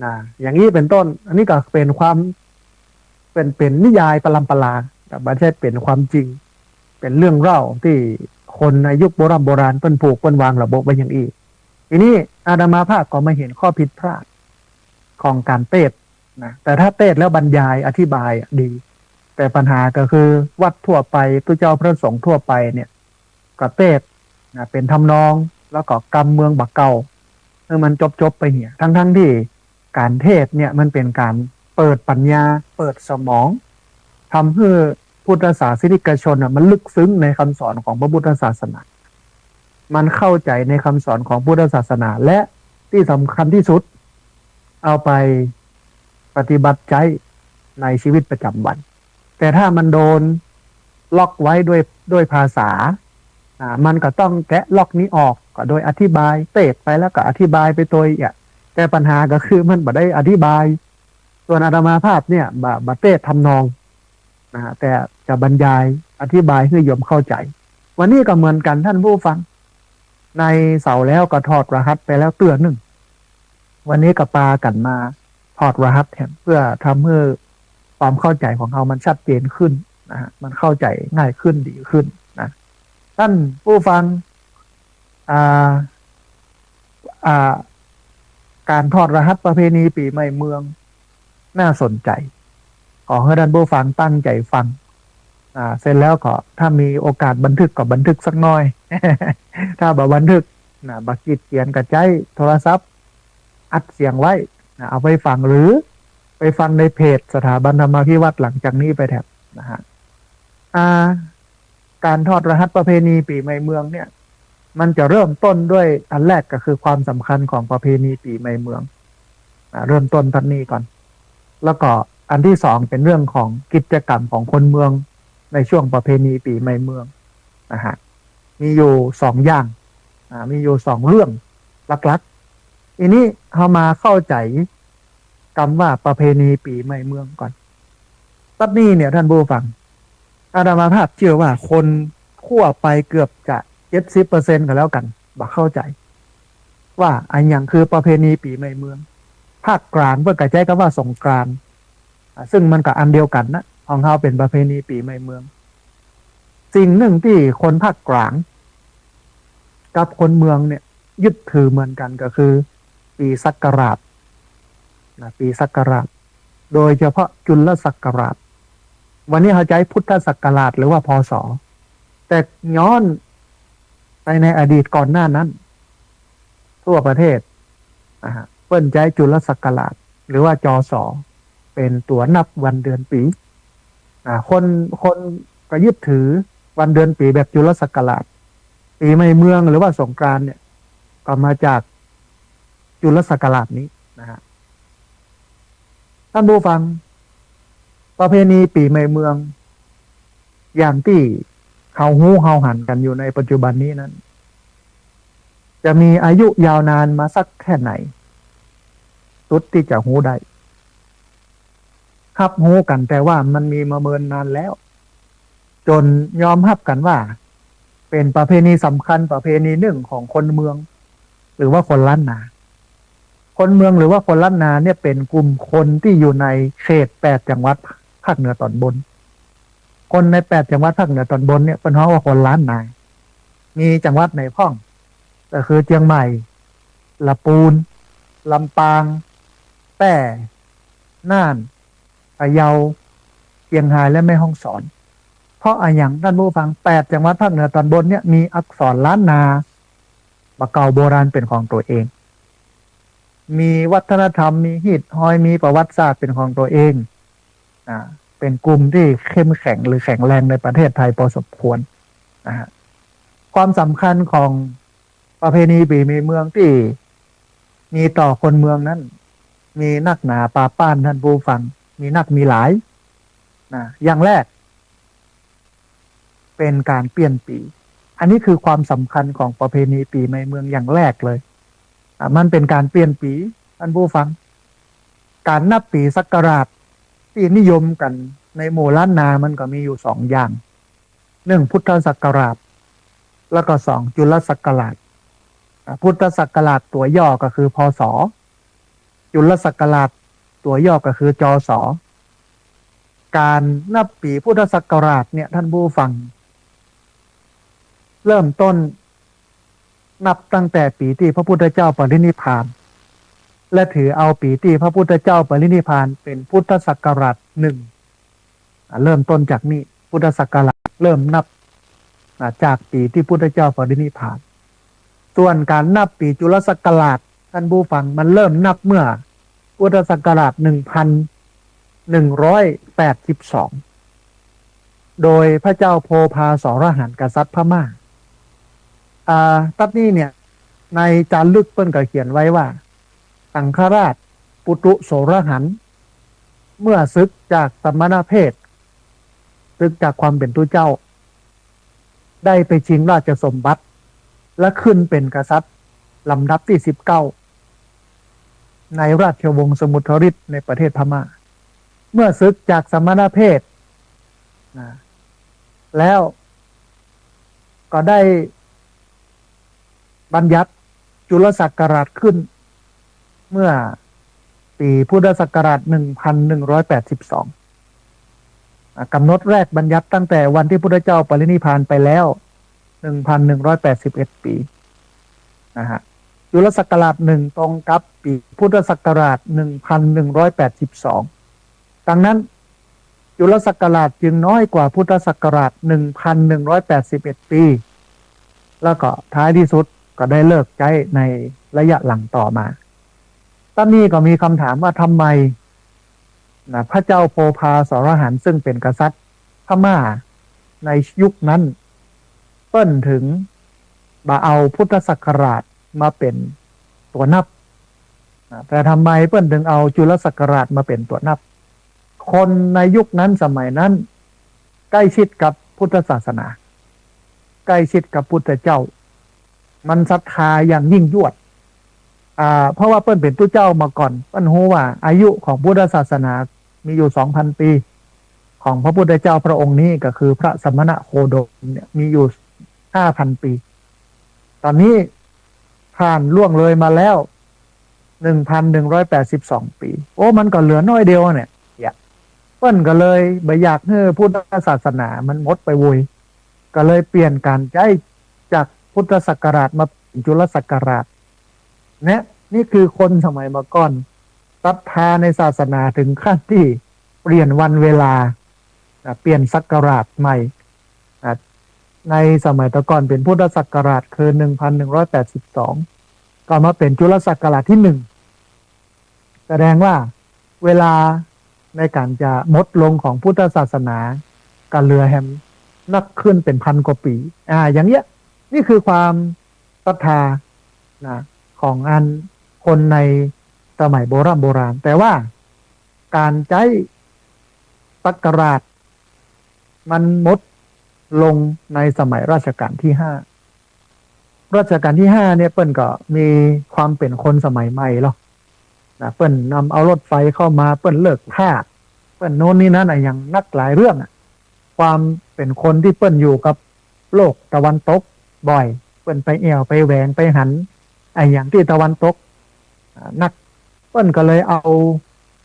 นะ อย่างนี้เป๋นต้น อันนี้ก็เป๋นความ เป๋น เป๋นนิยายปรัมปรา แต่บ่ใจ้เป๋นความจริง เป๋นเรื่องเล่าตี้คนในยุคโบร่ำโบราณเปิ้นผูกเปิ้นวางระบบไว้อย่างอี้ ทีนี้อาตมาภาพก็มาหันข้อผิดพลาดของก๋านเตสน์นะ แต่ถ้าเตสน์แล้วบรรยายอธิบายอะดี แต่ปัญหาก็คือวัดทั่วไป ตุ๊เจ้าพระสงฆ์ทั่วไปเนี่ย ก็เตสน์นะ เป๋นทำนอง แล้วก็กำเมืองบ่าเก่า หื้อมันจบๆ ไปเหีย ทั้งๆ ตี้ก๋านเตสน์เนี่ยมันเป๋นก๋านเปิดปัญญา เปิดสมอง ทำหื้อพุทธศาสนิกชนน่ะมันลึกซึ้งในกำสอนของพระพุทธศาสนา มันเข้าใจ๋ในกำสอนของพุทธศาสนา และตี้สำคัญตี้สุด เอาไปปฏิบัติใจ๊ในชีวิตประจ๋ำวัน แต่ถ้ามันโดนล็อกไว้ด้วย ด้วยภาษา อ่า มันก็ต้องแกะล็อกนี้ออก ก็โดยอธิบาย เตสน์ไปแล้วก็อธิบายไปโตยอะ แต่ปัญหาก็คือมันบ่ได้อธิบาย ส่วนอาตมาภาพเนี่ย บ่ บ่เตสน์ทำนองนะฮะ แต่จะบรรยายอธิบายหื้อโยมเข้าใจ๋ วันนี้ก็เหมือนกั๋นท่านผู้ฟัง ในเสาร์แล้วก็ถอดรหัสไปแล้วเตื้อนึ่ง วันนี้ก็ปากั๋นมาถอดรหัสแหม เพื่อทำหื้อความเข้าใจ๋ของเฮามันชัดเจนขึ้นนะฮะ มันเข้าใจ๋ง่ายขึ้น ดีขึ้นนะ ท่านผู้ฟัง อ่า อ่า ก๋านถอดรหัสประเพณีปี๋ใหม่เมือง น่าสนใจ๋ ขอหื้อท่านผู้ฟังตั้งใจ๋ฟัง อ่า เสร็จแล้วก็ถ้ามีโอกาสบันทึกก็บันทึกสักหน้อย ถ้าบ่บันทึกนะ บ่ขี้เกียจก็ใจ๊โทรศัพท์อัดเสียงไว้นะ เอาไปฟัง หรือไปฟังในเพจสถาบันธรรมาภิวัฒน์หลังจากนี้ไปแถมนะฮะ อ่า ก๋านถอดรหัสประเพณีปี๋ใหม่เมืองเนี่ย มันจะเริ่มต้นด้วยอันแรกก็คือความสำคัญของประเพณีปี๋ใหม่เมือง อ่า เริ่มต้นต้านนี้ก่อน แล้วก็อันตี้สองเป๋นเรื่องของกิจกรรมของคนเมืองในช่วงประเพณีปี๋ใหม่เมืองนะฮะ มีอยู่สองอย่าง อ่า มีอยู่สองเรื่องหลักๆ ทีนี้เฮามาเข้าใจ๋กำว่าประเพณีปี๋ใหม่เมืองก่อน ตั๊ดนี้เนี่ยท่านผู้ฟัง อาตมาภาพเจื้อว่าคนทั่วไปเกือบจะเจ็ดสิบเปอร์เซ็นต์ก็แล้วกั๋น บ่เข้าใจ๋ ว่าอะหยังคือประเพณีปี๋ใหม่เมือง ภาคกลางเปิ้นก็ใจ๊กำว่าสงกรานต์ อ่า ซึ่งมันก็อันเดียวกั๋นนะ ของเฮาเป๋นประเพณีปี๋ใหม่เมือง สิ่งนึ่งตี้คนภาคกลางกับคนเมืองเนี่ยยึดถือเหมือนกั๋นก็คือปี๋ศักราชนะ ปี๋ศักราช โดยเฉพาะจุลศักราช วันนี้เฮาใจ๊พุทธศักราชหรือว่า พ.ศ. แต่ย้อนไปในอดีตก่อนหน้านั้น ทั่วประเทศ อ่า เปิ้นใจ๊จุลศักราช หรือว่า จ.ศ. เป๋นตั๋วนับวันเดือนปี๋ อ่า คน คนก็ยึดถือวันเดือนปี๋แบบจุลศักราช ปี๋ใหม่เมืองหรือว่าสงกรานต์เนี่ย ก็มาจากจุลศักราชนี้นะฮะ ท่านผู้ฟัง ประเพณีปี๋ใหม่เมือง อย่างตี้เฮาฮู้เฮาหันกั๋นอยู่ในปัจจุบันนี้นั้น จะมีอายุยาวนานมาสักแค่ไหน สุดตี้จะฮู้ได้ ฮับฮู้กั๋นแต่ว่ามันมีมาเมินนานแล้ว จ๋นยอมฮับกั๋นว่าเป๋นประเพณีสำคัญประเพณีนึ่งของคนเมือง หรือว่าคนล้านนา คนเมืองหรือว่าคนล้านนาเนี่ยเป๋นกลุ่มคนตี้อยู่ในเขตแปดจังหวัดภาคเหนือต๋อนบน คนในแปดจังหวัดภาคเหนือต๋อนบนเนี่ยเปิ้นฮ้องว่าคนล้านนา มีจังหวัดไหนพ่อง ก็คือเจียงใหม่ ละปูน ลำปาง แป้ น่าน พะเยา เจียงฮาย และแม่ฮ่องสอน พ เพราะอะหยังท่านผู้ฟัง แปดจังหวัดภาคเหนือตอนบนเนี่ยมีอักษรล้านนาบ่าเก่าโบราณเป๋นของตั๋วเอง มีวัฒนธรรม มีฮีตฮอย มีประวัติศาสตร์เป๋นของตั๋วเอง อ่า เป๋นกลุ่มตี้เข้มแข็งหรือแข็งแรงในประเทศไทยพอสมควรนะฮะ ความสำคัญของประเพณีปี๋ใหม่เมืองตี้มีต่อคนเมืองนั้น มีนักหนาปาป๊านท่านผู้ฟัง มีนักมีหลายนะ อย่างแรก เป๋นก๋านเปลี่ยนปี๋ อันนี้คือความสำคัญของประเพณีปี๋ใหม่เมืองอย่างแรกเลย อ่า มันเป๋นก๋านเปลี่ยนปี๋ ท่านผู้ฟัง ก๋านนับปี๋ศักราชตี้นิยมกั๋นในหมู่ล้านนามันก็มีอยู่สองอย่าง หนึ่ง พุทธศักราช แล้วก็ สอง จุลศักราช อ่า พุทธศักราชตั๋วย่อก็คือ พ.ศ. จุลศักราชตั๋วย่อก็คือ จ.ศ. ก๋านนับปี๋พุทธศักราชเนี่ยท่านผู้ฟัง เริ่มต้นนับตั้งแต่ปี๋ตี้พระพุทธเจ้าปรินิพพาน และถือเอาปี๋ตี้พระพุทธเจ้าปรินิพพานเป๋นพุทธศักราชหนึ่ง อ่า เริ่มต้นจากนี้ พุทธศักราชเริ่มนับ อ่า จากปี๋ตี้พุทธเจ้าปรินิพพาน ส่วนก๋านนับปี๋จุลศักราช ท่านผู้ฟัง มันเริ่มนับเมื่อพุทธศักราชหนึ่งพันหนึ่งร้อยแปดสิบสอง โดยพระเจ้าโพภาสรหันต์กษัตริย์พม่า อ่า ตั๊ดนี้เนี่ย ในจารึกเปิ้นก็เขียนไว้ว่า สังฆราชปุตุโสรหันต์ เมื่อสึกจากสมณเพศ สึกจากความเป๋นตุ๊เจ้า ได้ไปชิงราชสมบัติ และขึ้นเป๋นกษัตริย์ลำดับตี้สิบเก้า ในราชวงศ์สมุทรริตในประเทศพม่า เมื่อสึกจากสมณเพศนะ แล้วก็ได้บัญญัติจุลศักราชขึ้น เมื่อปี๋พุทธศักราชหนึ่งพันหนึ่งร้อยแปดสิบสอง อ่ะ กำหนดแรกบัญญัติตั้งแต่วันตี้พุทธเจ้าปรินิพพานไปแล้ว หนึ่งพันหนึ่งร้อยแปดสิบเอ็ดปี๋นะฮะ จุลศักราชหนึ่งตรงกับปี๋พุทธศักราชหนึ่งพันหนึ่งร้อยแปดสิบสอง ดังนั้น จุลศักราชจึงน้อยกว่าพุทธศักราชหนึ่งพันหนึ่งร้อยแปดสิบเอ็ดปี๋ แล้วก็ท้ายตี้สุดก็ได้เลิกใจ๊ในระยะหลังต่อมา ตั๊ดนี้ก็มีกำถามว่าทำไมนะ พระเจ้าโพภาสรหันต์ซึ่งเป๋นกษัตริย์พม่าในยุคนั้น เปิ้นถึงบ่เอาพุทธศักราชมาเป๋นตั๋วนับนะ แต่ทำไมเปิ้นถึงเอาจุลศักราชมาเป๋นตั๋วนับ คนในยุคนั้นสมัยนั้นใกล้ชิดกับพุทธศาสนา ใกล้ชิดกับพุทธเจ้า มันศรัทธาอย่างยิ่งยวด อ่า เพราะว่าเปิ้นเป๋นตุ๊เจ้ามาก่อน เปิ้นฮู้ว่าอายุของพุทธศาสนามีอยู่สองพันปี๋ ของพระพุทธเจ้าพระองค์นี้ก็คือพระสมณโคดมเนี่ยมีอยู่ห้าพันปี๋ ต๋อนนี้ผ่านล่วงเลยมาแล้วหนึ่งพันหนึ่งร้อยแปดสิบสองปี๋ โอ้ มันก็เหลือน้อยเดียวเนี่ย เปิ้นก็เลยบ่อยากหื้อพุทธศาสนามันหมดไปโว้ย ก็เลยเปลี่ยนก๋านใจ๊จากพุทธศักราชมาเป๋นจุลศักราช เนี่ย นี่คือคนสมัยมาก่อนศรัทธาในศาสนาถึงขั้นตี้เปลี่ยนวันเวลานะ เปลี่ยนศักราชใหม่นะ ในสมัยแต่ก่อนเป๋นพุทธศักราชคือหนึ่งพันหนึ่งร้อยแปดสิบสอง ก็มาเป๋นจุลศักราชตี้หนึ่ง แสดงว่าเวลาในก๋านจะหมดลงของพุทธศาสนาก็เหลือแหมนักขึ้นเป๋นพันกว่าปี๋ อ่า อย่างเงี้ย นี่คือความศรัทธานะ ของอันคนในสมัยโบร่ำโบราณ แต่ว่าก๋านใจ๊ศักราชมันหมดลงในสมัยรัชกาลตี้ห้า รัชกาลตี้ห้าเนี่ยเปิ้นก็มีความเป๋นคนสมัยใหม่เนาะนะ เปิ้นนำเอารถไฟเข้ามา เปิ้นเลิกทาส เปิ้นโน้นนี่นั้นอะ อย่างนักหลายเรื่องอะ ความเป๋นคนตี้เปิ้นอยู่กับโลกตะวันตกบ่อย เปิ้นไปแอ่วไปแหวงไปหันอะหยังตี้ตะวันตก อ่า นัก เปิ้นก็เลยเอา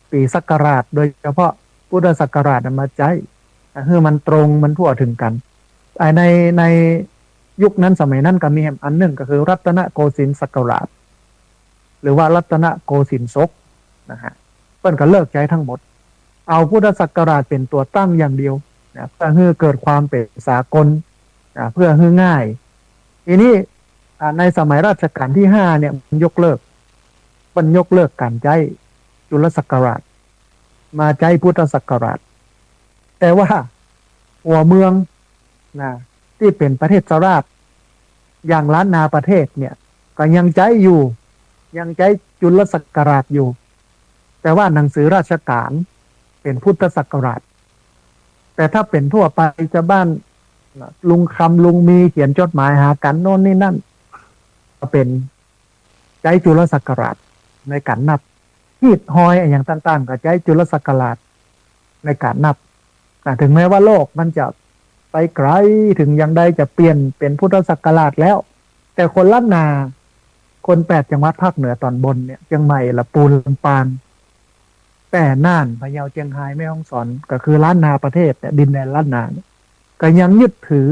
ปี๋ศักราช โดยเฉพาะพุทธศักราชน่ะมาใจ๊ อ่า หื้อมันตรงมันทั่วถึงกั๋น อ่า ใน ในยุคนั้นสมัยนั้นก็มีแหมอันนึ่งก็คือรัตนโกสินทร์ศักราช หรือว่ารัตนโกสินทร์ศกนะฮะ เปิ้นก็เลิกใจ๊ทั้งหมด เอาพุทธศักราชเป๋นตั๋วตั้งอย่างเดียว นะ เปื้อหื้อเกิดความเป๋นสากล นะ เปื้อหื้อง่าย ทีนี้ อ่า ในสมัยรัชกาลตี้ห้าเนี่ย มันยกเลิก มันยกเลิกก๋านใจ๊จุลศักราช มาใจ๊พุทธศักราช แต่ว่าหัวเมือง นะ ตี้เป๋นประเทศราช อย่างล้านนาประเทศเนี่ย ก็ยังใจ๊อยู่ ยังใจ๊จุลศักราชอยู่ แต่ว่าหนังสือราชการเป๋นพุทธศักราช แต่ถ้าเป๋นทั่วไปจาวบ้าน นะ ลุงคำลุงมีเขียนจดหมายหากั๋นโน่นนี่นั่น ก็เป๋นใจ๊จุลศักราชในก๋านนับ หีดฮอยอะหยังต่างๆ ก็ใจ๊จุลศักราชในก๋านนับ นะ เถิงแม้ว่าโลกมันจะไปไก๋เถิงอย่างใด จะเปลี่ยนเป๋นพุทธศักราชแล้ว แต่คนล้านนา คนแปดจังหวัดภาคเหนือต๋อนบนเนี่ย เจียงใหม่ ละปูน ลำปาง แป้ น่าน พะเยา เจียงฮาย แม่ฮ่องสอน ก็คือล้านนาประเทศเนี่ย ดินแดนล้านนาเนี่ย ก็ยังยึดถือ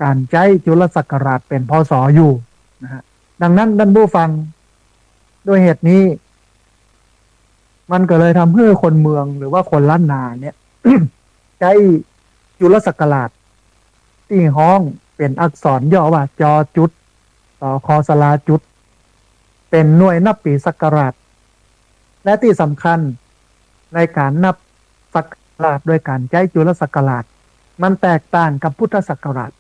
ก๋านใจ๊จุลศักราชเป๋น พ.ศ. อยู่นะฮะ ดังนั้นต้านผู้ฟัง ด้วยเหตุนี้ มันก็เลยทำหื้อคนเมืองหรือว่าคนล้านนาเนี่ย ใจ๊จุลศักราชตี้ฮ้องเป๋นอักษรย่อว่า จ.จุด ส.ค.สระจุด เป๋นหน่วยนับปี๋ศักราช และตี้สำคัญในก๋านนับศักราชโดยก๋านใจ๊จุลศักราช มันแตกต่างกับพุทธศักราช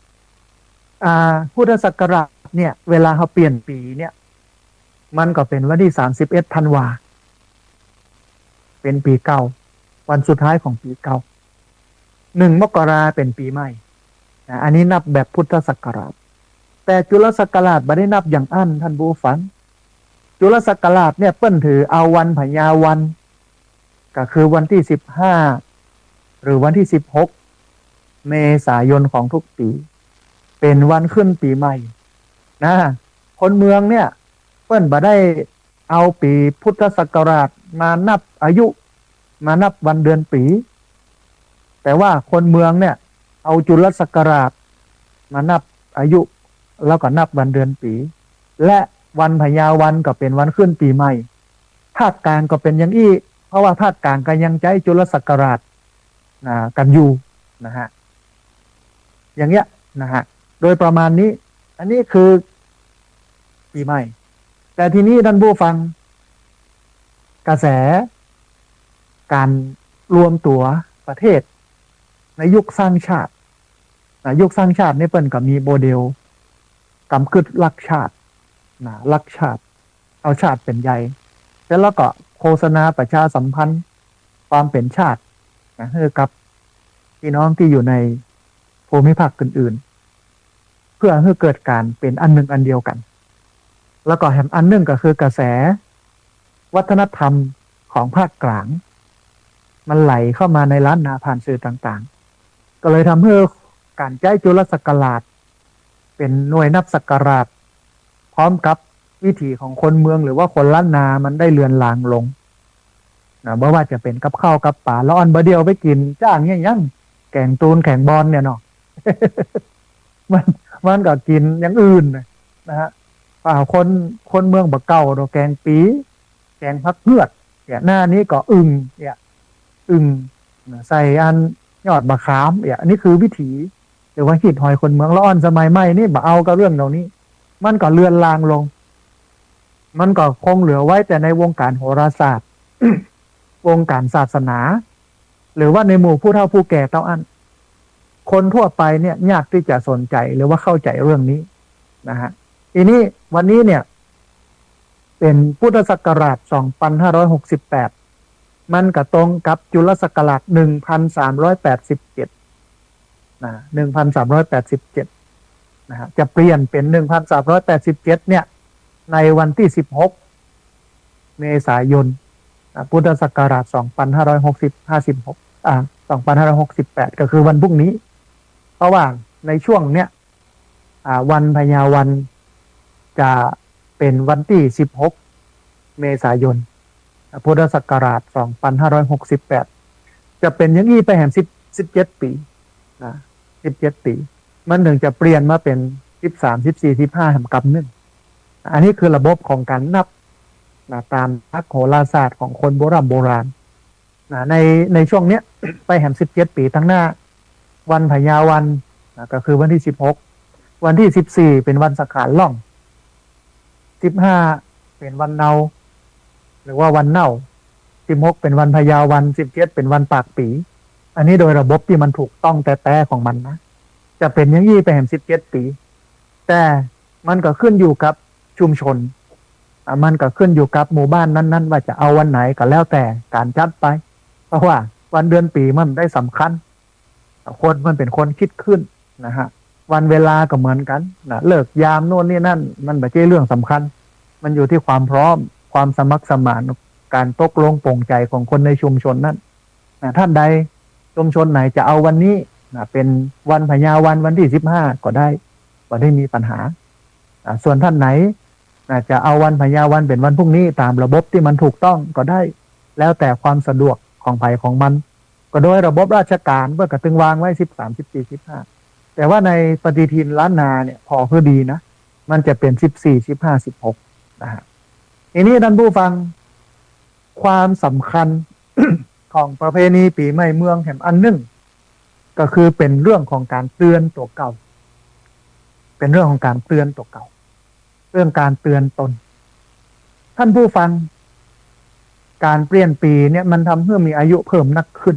อ่า พุทธศักราชเนี่ย เวลาเฮาเปลี่ยนปี๋เนี่ย มันก็เป๋นวันตี้สามสิบเอ็ดธันวา เป๋นปี๋เก่า วันสุดท้ายของปี๋เก่า หนึ่งมกราเป๋นปี๋ใหม่ นะ อันนี้นับแบบพุทธศักราช แต่จุลศักราชบ่ได้นับอย่างอั้น ต้านผู้ฟัง จุลศักราชเนี่ยเปิ้นถือเอาวันพญาวัน ก็คือวันตี้สิบห้า หรือวันตี้สิบหก เมษายนของทุกปี๋ เป๋นวันขึ้นปี๋ใหม่ นะ คนเมืองเนี่ย เปิ้นบ่ได้เอาปี๋พุทธศักราชมานับอายุ มานับวันเดือนปี๋ แต่ว่าคนเมืองเนี่ย เอาจุลศักราชมานับอายุ แล้วก็นับวันเดือนปี๋ และวันพญาวันก็เป๋นวันขึ้นปี๋ใหม่ ภาคกลางก็เป๋นอย่างอี้ เพราะว่าภาคกลางก็ยังใจ๊จุลศักราช นะ กั๋นอยู่นะฮะ อย่างเงี้ยนะฮะ โดยประมาณนี้ อันนี้คือปี๋ใหม่ แต่ทีนี้ต้านผู้ฟัง กระแสก๋านรวมตั๋วประเทศในยุคสร้างชาติ นะ ยุคสร้างชาตินี่เปิ้นก็มีโมเดลกำกึ๊ดรักชาติ นะ รักชาติ เอาชาติเป๋นใหญ่ เสร็จแล้วก็โฆษณาประชาสัมพันธ์ความเป๋นชาติ นะ หื้อกับพี่น้องตี้อยู่ในภูมิภาคอื่นๆ เปื้อหื้อเกิดก๋านเป๋นอันนึ่งอันเดียวกั๋น แล้วก็แหมอันนึ่งก็คือกระแสวัฒนธรรมของภาคกลาง มันไหลเข้ามาในล้านนาผ่านสื่อต่างๆ ก็เลยทำให้ก๋านใจ๊จุลศักราชเป๋นหน่วยนับศักราช พร้อมกับวิถีของคนเมืองหรือว่าคนล้านนามันได้เลือนลางลง นะ บ่ว่าจะเป๋นกับข้าวกับป๋า ละอ่อนบ่าเดี่ยวไปกิ๋นจ้างเนี่ยยัง แก๋งตูนแก๋งบอนเนี่ยเนาะ มัน มันก็กิ๋นอย่างอื่นนะ นะฮะ อ่า คน คนเมืองบ่าเก่าเนาะ แก๋งปี๋ แก๋งผักเฮือด เนี่ย หน้านี้ก็อึ่ง เนี่ย อึ่ง นะ ใส่อันยอดบ่าขาม เนี่ย อันนี้คือวิถี หรือว่าฮีตฮอยคนเมือง ละอ่อนสมัยใหม่นี่บ่เอากับเรื่องเหล่านี้ มันก็เลือนลางลง มันก็คงเหลือไว้แต่ในวงก๋านโหราศาสตร์ วงก๋านศาสนา หรือว่าในหมู่ผู้เฒ่าผู้แก่เต้าอั้น คนทั่วไปเนี่ยยากตี้จะสนใจ๋หรือว่าเข้าใจ๋เรื่องนี้นะฮะ ทีนี้วันนี้เนี่ย เป๋นพุทธศักราช สองพันห้าร้อยหกสิบแปด มันก็ตรงกับจุลศักราช หนึ่งพันสามร้อยแปดสิบเจ็ด นะ หนึ่งพันสามร้อยแปดสิบเจ็ด นะฮะ จะเปลี่ยนเป๋น หนึ่งพันสามร้อยแปดสิบเจ็ด เนี่ย ในวันตี้ สิบหก เมษายน นะ พุทธศักราช สองพันห้าร้อยหกสิบ ห้าสิบหก อ่า สองพันห้าร้อยหกสิบแปด ก็คือวันพรุ่งนี้ เพราะว่าในช่วงเนี้ย อ่า วันพญาวันจะเป๋นวันตี้ สิบหก เมษายน พุทธศักราช สองพันห้าร้อยหกสิบแปด จะเป๋นอย่างอี้ไปแหม สิบ สิบเจ็ด ปี๋ นะ สิบเจ็ด ปี๋ มันเถิงจะเปลี่ยนมาเป๋น สิบสาม สิบสี่ สิบห้า แหมกำนึ่ง อันนี้คือระบบของก๋านนับ นะ ต๋ามหลักโหราศาสตร์ของคนโบร่ำโบราณ นะ ใน ในช่วงเนี้ย ไปแหม สิบเจ็ด ปี๋ตังหน้า วันพยาวันนะ ก็คือวันตี้สิบหก วันตี้สิบสี่เป๋นวันสังขารล่อง สิบห้าเป๋นวันเนา หรือว่าวันเน่า สิบหกเป๋นวันพยาวัน สิบเจ็ดเป๋นวันปากปี๋ อันนี้โดยระบบตี้มันถูกต้องแต๊ๆ ของมันนะ จะเป๋นอย่างอี้ไปแหมสิบเจ็ดปี๋ แต่มันก็ขึ้นอยู่กับชุมชน อ่ะ มันก็ขึ้นอยู่กับหมู่บ้านนั้นๆ ว่าจะเอาวันไหนก็แล้วแต่ก๋านจัดไป เพราะว่าวันเดือนปี๋มันได้สำคัญ คนมันเป๋นคนกึ๊ดขึ้นนะฮะ วันเวลาก็เหมือนกั๋นนะ ฤกษ์ยามโน่นนี่นั่น มันบ่ใจ้เรื่องสำคัญ มันอยู่ตี้ความพร้อม ความสมัครสมาน ก๋านตกลงปลงใจ๋ของคนในชุมชนนั้นนะ ต้านใดชุมชนไหนจะเอาวันนี้นะ เป๋นวันพยาวัน วันตี้สิบห้าก็ได้ บ่ได้มีปัญหา อ่า ส่วนต้านไหนนะ จะเอาวันพยาวันเป๋นวันพรุ่งนี้ ต๋ามระบบตี้มันถูกต้องก็ได้ แล้วแต่ความสะดวกของใผของมัน ก็โดยระบบราชก๋านเปิ้นก็ตึงวางไว้สิบสาม สิบสี่ สิบห้า แต่ว่าในปฏิทินล้านนาเนี่ย ผ่อหื้อดีนะ มันจะเป๋นสิบสี่ สิบห้า สิบหกนะฮะ ทีนี้ต้านผู้ฟัง ความสำคัญ ของประเพณีปี๋ใหม่เมืองแหมอันนึ่ง ก็คือเป๋นเรื่องของก๋านเตือนตั๋วเก่า เป๋นเรื่องของก๋านเตือนตั๋วเก่า เรื่องก๋านเตือนตน ต้านผู้ฟัง ก๋านเปลี่ยนปี๋เนี่ยมันทำหื้อมีอายุเพิ่มนักขึ้น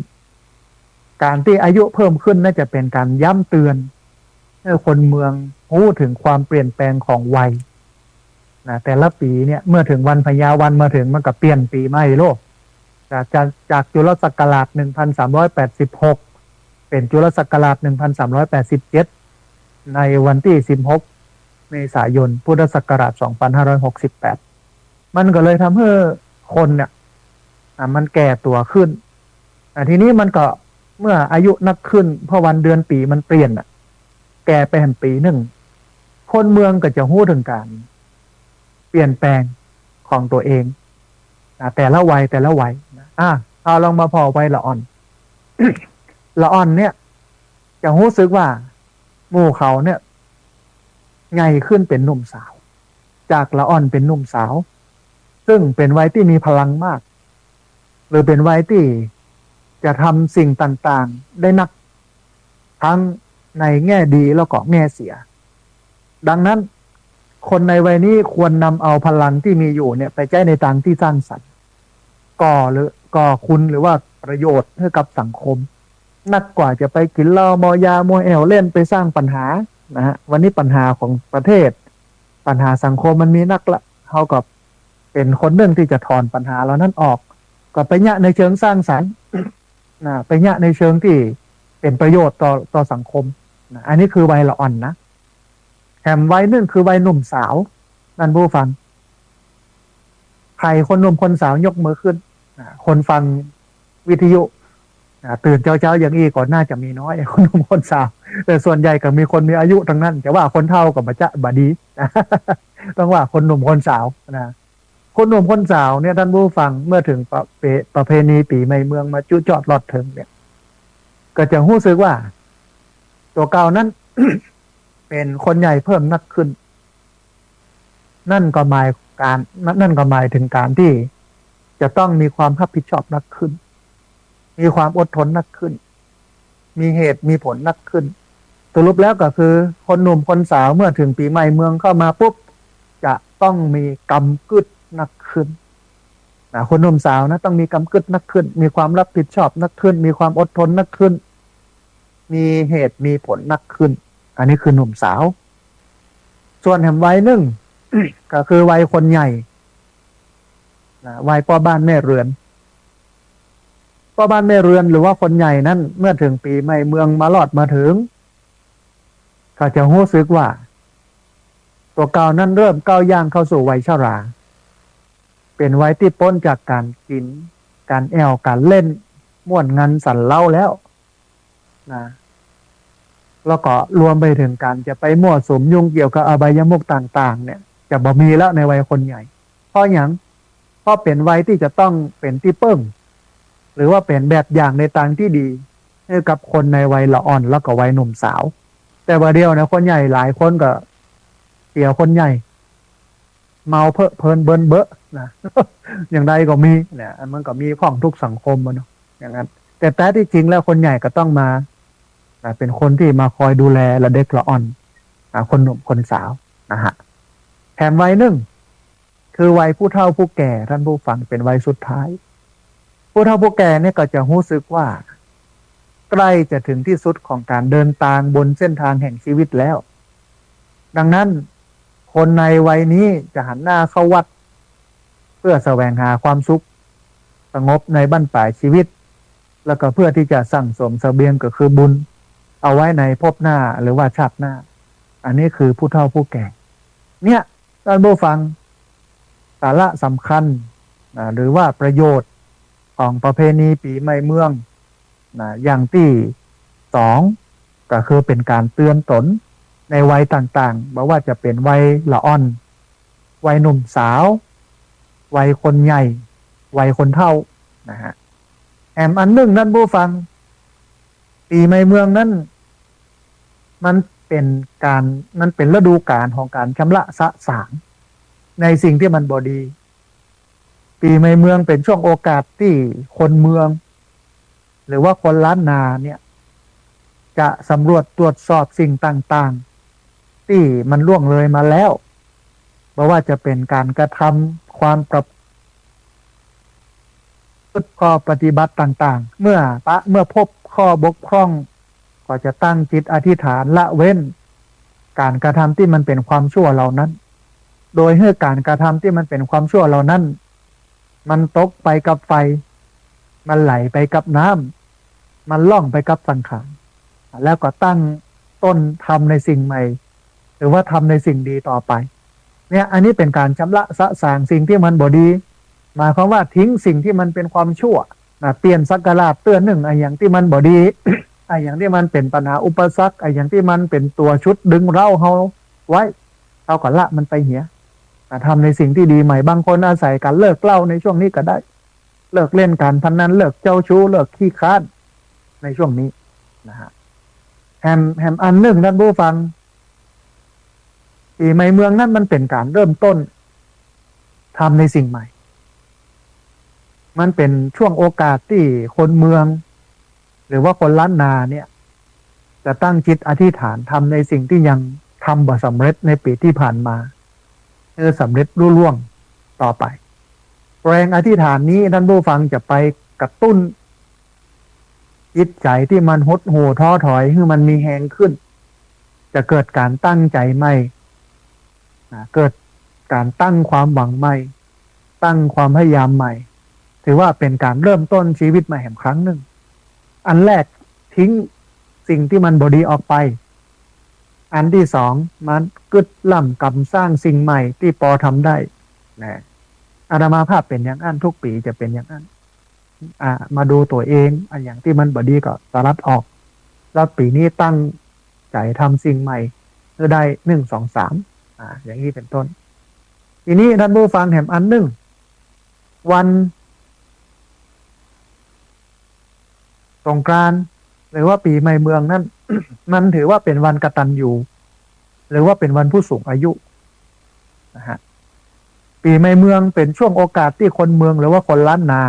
ก๋านตี้อายุเพิ่มขึ้นน่าจะเป๋นก๋านย้ำเตือนหื้อคนเมืองฮู้เถิงความเปลี่ยนแปลงของวัยนะ แต่ละปี๋เนี่ยเมื่อเถิงวันพยาวันมาเถิงมันก็เปลี่ยนปี๋ใหม่โลด จาก จาก จากจุลศักราช หนึ่งพันสามร้อยแปดสิบหก เป๋นจุลศักราช หนึ่งพันสามร้อยแปดสิบเจ็ด ในวันตี้ สิบหก เมษายน พุทธศักราช สองพันห้าร้อยหกสิบแปด มันก็เลยทำหื้อคนเนี่ย อ่ะ มันแก่ตั๋วขึ้น อ่ะ ทีนี้มันก็เมื่ออายุนักขึ้น เพราะวันเดือนปี๋มันเปลี่ยนอ่ะ แก่ไปแหมปี๋นึ่ง คนเมืองก็จะฮู้เถิงก๋านเปลี่ยนแปลงของตั๋วเองนะ แต่ละวัย แต่ละวัยนะ อ่ะ เอาลองมาผ่อวัยละอ่อน ละอ่อนเนี่ย จะฮู้สึกว่าหมู่เขาเนี่ย ใหญ่ขึ้นเป๋นหนุ่มสาว จากละอ่อนเป๋นหนุ่มสาว ซึ่งเป๋นวัยตี้มีพลังมาก หรือเป๋นวัยตี้จะทำสิ่งต่างๆ ได้นัก ทั้งในแง่ดีแล้วก็แง่เสีย ดังนั้น คนในวัยนี้ควรนำเอาพลังตี้มีอยู่เนี่ยไปใจ๊ในตางตี้สร้างสรรค์ ก่อหรือ ก่อคุณหรือว่าประโยชน์ให้กับสังคม นักกว่าจะไปกิ๋นเหล้าเมายามัวแอ่วเล่นไปสร้างปัญหานะฮะ วันนี้ปัญหาของประเทศ ปัญหาสังคมมันมีนักละ เฮาก็เป๋นคนนึ่งตี้จะถอนปัญหาเหล่านั้นออก ก็ไปเยียะในเชิงสร้างสรรค์นะ ไปเยียะในเชิงตี้เป๋นประโยชน์ต่อ ต่อสังคมนะ อันนี้คือวัยละอ่อนนะ แหมวัยนึ่งคือวัยหนุ่มสาว ต้านผู้ฟัง ใผคนหนุ่มคนสาวยกมือขึ้นนะ คนฟังวิทยุนะ ตื่นเจ๊าๆ อย่างอี้ก็น่าจะมีน้อย คนหนุ่มคนสาว แต่ส่วนใหญ่ก็มีคนมีอายุตังนั้น จะว่าคนเฒ่าก็บ่จะบ่ดี ต้องว่าคนหนุ่มคนสาวนะ คนหนุ่มคนสาวเนี่ย ต้านผู้ฟัง เมื่อเถิงประเพ ประเพณีปี๋ใหม่เมืองมาจุจอดลอดเถิงเนี่ย ก็จะฮู้สึกว่า ตั๋วเก่านั้น เป๋นคนใหญ่เพิ่มนักขึ้น นั่นก็หมายก๋าน นั่นก็หมายเถิงก๋านตี้จะต้องมีความฮับผิดชอบนักขึ้น มีความอดทนนักขึ้น มีเหตุมีผลนักขึ้น สรุปแล้วก็คือคนหนุ่มคนสาวเมื่อเถิงปี๋ใหม่เมืองเข้ามาปุ๊บ จะต้องมีกำกึ๊ดนักขึ้นนะ คนหนุ่มสาวนะ ต้องมีกำกึ๊ดนักขึ้น มีความฮับผิดชอบนักขึ้น มีความอดทนนักขึ้น มีเหตุมีผลนักขึ้น อันนี้คือหนุ่มสาว ส่วนแหมวัยนึ่ง ก็คือวัยคนใหญ่นะ วัยป้อบ้านแม่เรือน ป้อบ้านแม่เรือนหรือว่าคนใหญ่นั้น เมื่อเถิงปี๋ใหม่เมืองมาลอดมาเถิง ก็จะฮู้สึกว่า ตั๋วเก่านั้นเริ่มก้าวย่างเข้าสู่วัยชรา เป๋นวัยตี้ป๊นจากก๋านกิ๋น ก๋านแอ่ว ก๋านเล่น ม่วนงันสันเล้าแล้วนะ แล้วก็รวมไปเถิงก๋านจะไปมั่วสุมยุ่งเกี่ยวกับอบายมุขต่างๆ เนี่ย จะบ่มีแล้วในวัยคนใหญ่ เพราะหยัง เพราะเป๋นวัยตี้จะต้องเป๋นตี้เปิ้ง หรือว่าเป๋นแบบอย่างในตางตี้ดี หื้อกับคนในวัยละอ่อนแล้วก็วัยหนุ่มสาว แต่บ่าเดี่ยวเนี่ย คนใหญ่หลายคนก็เสียคนใหญ่ เมาเพลิดเพลินเบินเบ้อนะ อย่างใดก็มีเนี่ย มันก็มีพ่องทุกสังคมอะเนาะ อย่างนั้น แต่แต๊ตี้จริงแล้วคนใหญ่ก็ต้องมา นะ เป๋นคนตี้มาคอยดูแลละเด็กละอ่อน อ่า คนหนุ่มคนสาวนะฮะ แถมวัยนึ่ง คือวัยผู้เฒ่าผู้แก่ ท่านผู้ฟัง เป๋นวัยสุดท้าย ผู้เฒ่าผู้แก่เนี่ยก็จะฮู้สึกว่า ใกล้จะถึงตี้สุดของก๋านเดินตางบนเส้นตางแห่งจีวิตแล้ว ดังนั้น คนในวัยนี้จะหันหน้าเข้าวัด เพื่อแสวงหาความสุขสงบในบั้นป๋ายจีวิต แล้วก็เพื่อตี้จะสั่งสมเสบียงก็คือบุญ เอาไว้ในภพหน้าหรือว่าชาติหน้า อันนี้คือผู้เฒ่าผู้แก่ เนี่ย ท่านผู้ฟัง สาระสำคัญนะ หรือว่าประโยชน์ของประเพณีปี๋ใหม่เมืองนะ อย่างตี้สอง ก็คือเป๋นก๋านเตือนต๋นในวัยต่างๆ บ่ว่าจะเป๋นวัยละอ่อน วัยหนุ่มสาว วัยคนใหญ่ วัยคนเฒ่านะฮะ แถมอันนึ่ง ท่านผู้ฟัง ปี๋ใหม่เมืองนั้น มันเป๋นก๋าน มันเป๋นฤดูก๋าลของก๋านชำระสะสางในสิ่งตี้มันบ่ดี ปี๋ใหม่เมืองเป๋นช่วงโอกาสตี้คนเมือง หรือว่าคนล้านนาเนี่ย จะสำรวจตรวจสอบสิ่งต่างๆ ตี้มันล่วงเลยมาแล้ว บ่ว่าจะเป๋นก๋านกระทำความประพฤติ ข้อปฏิบัติต่างๆ เมื่อปะ เมื่อพบข้อบกพร่อง ก็จะตั้งจิตอธิษฐานละเว้นก๋านกระทำตี้มันเป๋นความชั่วเหล่านั้น โดยหื้อก๋านกระทำตี้มันเป๋นความชั่วเหล่านั้น มันตกไปกับไฟ มันไหลไปกับน้ำ มันล่องไปกับสังขาร แล้วก็ตั้งต้นทำในสิ่งใหม่ หรือว่าทำในสิ่งดีต่อไป เนี่ย อันนี้เป๋นก๋านชำระสะสางสิ่งตี้มันบ่ดี หมายความว่าทิ้งสิ่งตี้มันเป๋นความชั่วนะ เปลี่ยนศักราชเตื้อนึ่ง อะหยังตี้มันบ่ดี อะหยังตี้มันเป๋นปัญหาอุปสรรค อะหยังตี้มันเป๋นตั๋วชุดดึงเร้าเฮาไว้ เฮาก็ละมันไปเหีย อ่ะ ทำในสิ่งตี้ดีใหม่ บางคนอาศัยก๋านเลิกเหล้าในช่วงนี้ก็ได้ เลิกเล่นก๋านพนัน เลิกเจ้าชู้ เลิกขี้คร้านในช่วงนี้นะฮะ แถม แถมอันนึ่ง ท่านผู้ฟัง ปี๋ใหม่เมืองนั้นมันเป๋นก๋านเริ่มต้นทำในสิ่งใหม่ มันเป๋นช่วงโอกาสตี้คนเมือง หรือว่าคนล้านนาเนี่ย จะตั้งจิตอธิษฐานทำในสิ่งตี้ยังทำบ่สำเร็จในปี๋ตี้ผ่านมา หื้อสำเร็จลุล่วงต่อไป แรงอธิษฐานนี้ ท่านผู้ฟัง จะไปกระตุ้นจิตใจ๋ตี้มันหดหู่ท้อถอย หื้อมันมีแฮงขึ้น จะเกิดก๋านตั้งใจ๋ใหม่นะ เกิดก๋านตั้งความหวังใหม่ ตั้งความพยายามใหม่ ถือว่าเป๋นก๋านเริ่มต้นจีวิตใหม่แหมครั้งนึ่ง อันแรก ทิ้งสิ่งตี้มันบ่ดีออกไป อันตี้สอง มันกึ๊ดล้ำกำสร้างสิ่งใหม่ตี้ปอทำได้นะ อาตมาภาพเป๋นอย่างอั้น ทุกปี๋จะเป๋นอย่างอั้น อ่า มาดูตั๋วเอง อะหยังตี้มันบ่ดีก็สลัดออก แล้วปี๋นี้ตั้งใจ๋ทำสิ่งใหม่หื้อได้ นึ่ง สอง สาม อ่า อย่างนี้เป๋นต้น ทีนี้ท่านผู้ฟัง แถมอันนึ่ง วันสงกรานต์ หรือว่าปี๋ใหม่เมืองนั้น มันถือว่าเป๋นวันกตัญญู หรือว่าเป๋นวันผู้สูงอายุนะฮะ ปี๋ใหม่เมืองเป๋นช่วงโอกาสตี้คนเมือง หรือว่าคนล้านนา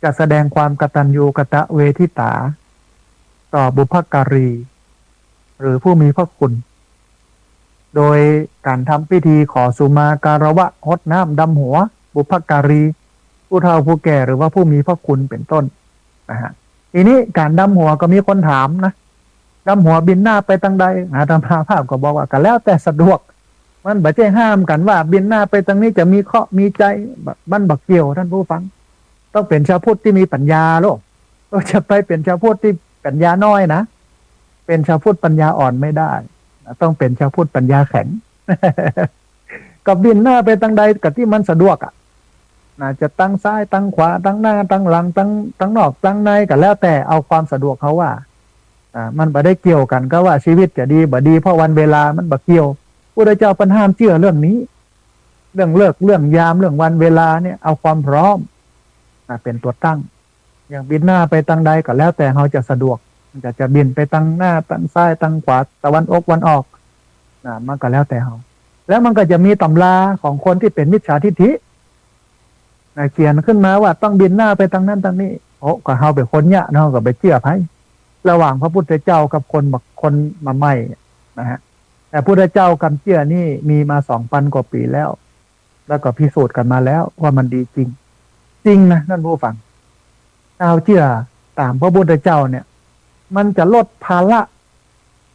จะแสดงความกตัญญูกตเวทิตา ต่อบุพการี หรือผู้มีพระคุณ โดยก๋านทำพิธีขอสุมาการะวะ หดน้ำดำหัว บุพการี ผู้เฒ่าผู้แก่ หรือว่าผู้มีพระคุณเป๋นต้นนะฮะ ทีนี้ก๋านดำหัวก็มีคนถามนะ ดำหัวบินหน้าไปตางใด อาตมาภาพก็บอกว่าก็แล้วแต่สะดวก มันบ่ใจ้ห้ามกั๋นว่าบินหน้าไปตางนี้จะมีเคราะห์มีชัย บ่ มันบ่เกี่ยว ท่านผู้ฟัง ต้องเป๋นชาวพุทธตี้มีปัญญาโลก เออ จะไปเป๋นชาวพุทธตี้ปัญญาน้อยนะ เป๋นชาวพุทธปัญญาอ่อนไม่ได้นะ ต้องเป๋นชาวพุทธปัญญาแข็ง ก็บินหน้าไปตางใดก็ตี้มันสะดวกอะนะ จะตางซ้ายตางขวา ตางหน้าตางหลัง ตาง ตางนอกตางใน ก็แล้วแต่ เอาความสะดวกเฮาว่า อ่า มันบ่ได้เกี่ยวกั๋นกับว่าจีวิตจะดีบ่ดี เพราะวันเวลา มันบ่เกี่ยว พุทธเจ้าเปิ้นห้ามเจื้อเรื่องนี้ เรื่องฤกษ์ เรื่องยาม เรื่องวันเวลาเนี่ย เอาความพร้อมนะ เป๋นตั๋วตั้ง อย่างบินหน้าไปตางใดก็แล้วแต่เฮาจะสะดวก มันจะ จะบินไปตางหน้า ตางซ้าย ตางขวา ตะวันออก วันออกนะ มันก็แล้วแต่เฮา แล้วมันก็จะมีต๋ำราของคนตี้เป๋นมิจฉาทิฏฐินะ เขียนขึ้นมาว่าต้องบินหน้าไปตางนั้นตางนี้ โอ้ ก็เฮาเป๋นคนเยียะเนาะ ก็ไปเจื้อใผ ระหว่างพระพุทธเจ้ากับคนบัก คนมาใหม่นะฮะ แต่พุทธเจ้ากำเจื้อนี่มีมาสองปันกว่าปี๋แล้ว แล้วก็พิสูจน์กั๋นมาแล้วว่ามันดีจริง จริงนะท่านผู้ฟัง เอาเจื้อต๋ามพระพุทธเจ้าเนี่ย มันจะลดภาระ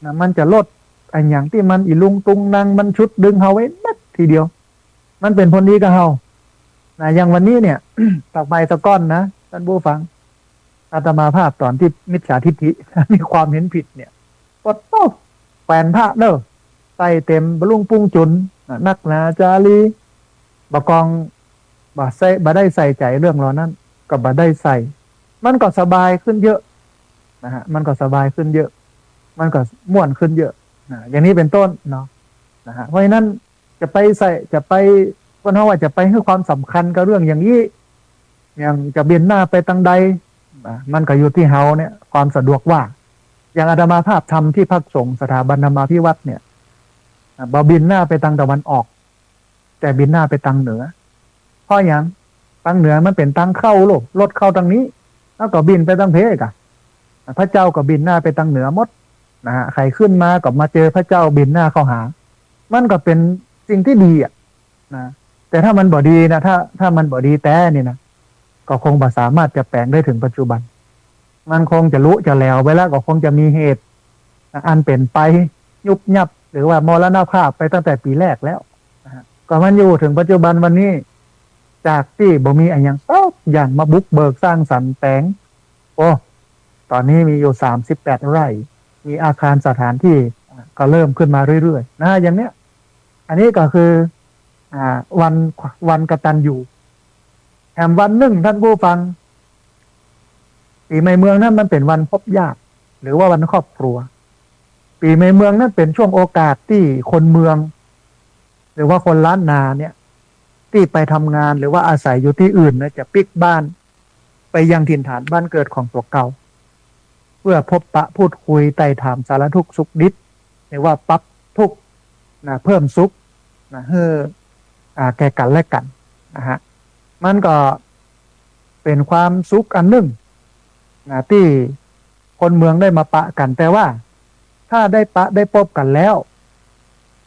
นะ มันจะลดอะหยังตี้มันอี๋ลุงตุงนัง มันชุดดึงเฮาไว้นักทีเดียว มันเป๋นผลดีกับเฮานะ อย่างวันนี้เนี่ย ต่อไปตะก้อนนะท่านผู้ฟัง อาตมาภาพต๋อนตี้มิจฉาทิฏฐิ มีความเห็นผิดเนี่ย ก็โต้แขวนพระเน่อ ใส่เต็มบะลุงปุ้งจุ๋นนะ นักหนาจารี บ่กอง บ่ใส่ บ่ได้ใส่ใจ๋เรื่องเหล่านั้น ก็บ่ได้ใส่ มันก็สบายขึ้นเยอะนะฮะ มันก็สบายขึ้นเยอะ มันก็ม่วนขึ้นเยอะนะ อย่างนี้เป๋นต้นเนาะนะฮะ เพราะฉะนั้นจะไปใส่ จะไป คนเฮาว่าจะไปหื้อความสำคัญกับเรื่องอย่างอี้ อย่างจะเบนหน้าไปตางใด อ่ะ มันก็อยู่ตี้เฮาเนี่ย ความสะดวกว่า อย่างอาตมาภาพทำตี้พักสงฆ์สถาบันธรรมาภิวัฒน์เนี่ย อ่ะ บ่เบนหน้าไปตางตะวันออก แต่เบนหน้าไปตางเหนือ เพราะหยัง ตางเหนือมันเป๋นตางเข้าโลก รถเข้าตางนี้ แล้วก็บินไปตางเพกะ พระเจ้าก็บินหน้าไปตางเหนือหมดนะฮะ ใผขึ้นมาก็มาเจอพระเจ้าบินหน้าเข้าหา มันก็เป๋นสิ่งตี้ดีอะนะ แต่ถ้ามันบ่ดีนะ ถ้า ถ้ามันบ่ดีแต๊นี่นะ ก็คงบ่สามารถจะแป๋งได้เถิงปัจจุบัน มันคงจะลุจะแหลวไปแล้ว ก็คงจะมีเหตุอันเป๋นไป ยุบยับ หรือว่ามรณภาพไปตั้งแต่ปี๋แรกแล้วนะฮะ ก็มันอยู่เถิงปัจจุบันวันนี้ จากตี้บ่มีอะหยังสักอย่างมาบุกเบิกสร้างสรรค์แป๋ง โอ้ ต๋อนนี้มีอยู่สามสิบแปดไร่ มีอาคารสถานที่ อ่ะ ก็เริ่มขึ้นมาเรื่อยๆ นะ อย่างเนี้ย อันนี้ก็คือ อ่า วัน วันกตัญญู แถมวันนึ่งท่านผู้ฟัง ปี๋ใหม่เมืองนั้นมันเป๋นวันพบญาติ หรือว่าวันครอบครัว ปี๋ใหม่เมืองนั้นเป๋นช่วงโอกาสตี้คนเมือง หรือว่าคนล้านนาเนี่ย ตี้ไปทำงานหรือว่าอาศัยอยู่ตี้อื่นนะ จะปิ๊กบ้านไปยังถิ่นฐานบ้านเกิดของตั๋วเก่า เพื่อพบปะพูดคุยไต่ถามสารทุกข์สุขดิบ หรือว่าปรับทุกข์นะ เพิ่มสุขนะ หื้อ อ่า แก่กั๋นและกั๋นนะฮะ มันก็เป๋นความสุขอันนึ่งนะ ตี้คนเมืองได้มาปะกั๋น แต่ว่าถ้าได้ปะได้ปบกั๋นแล้ว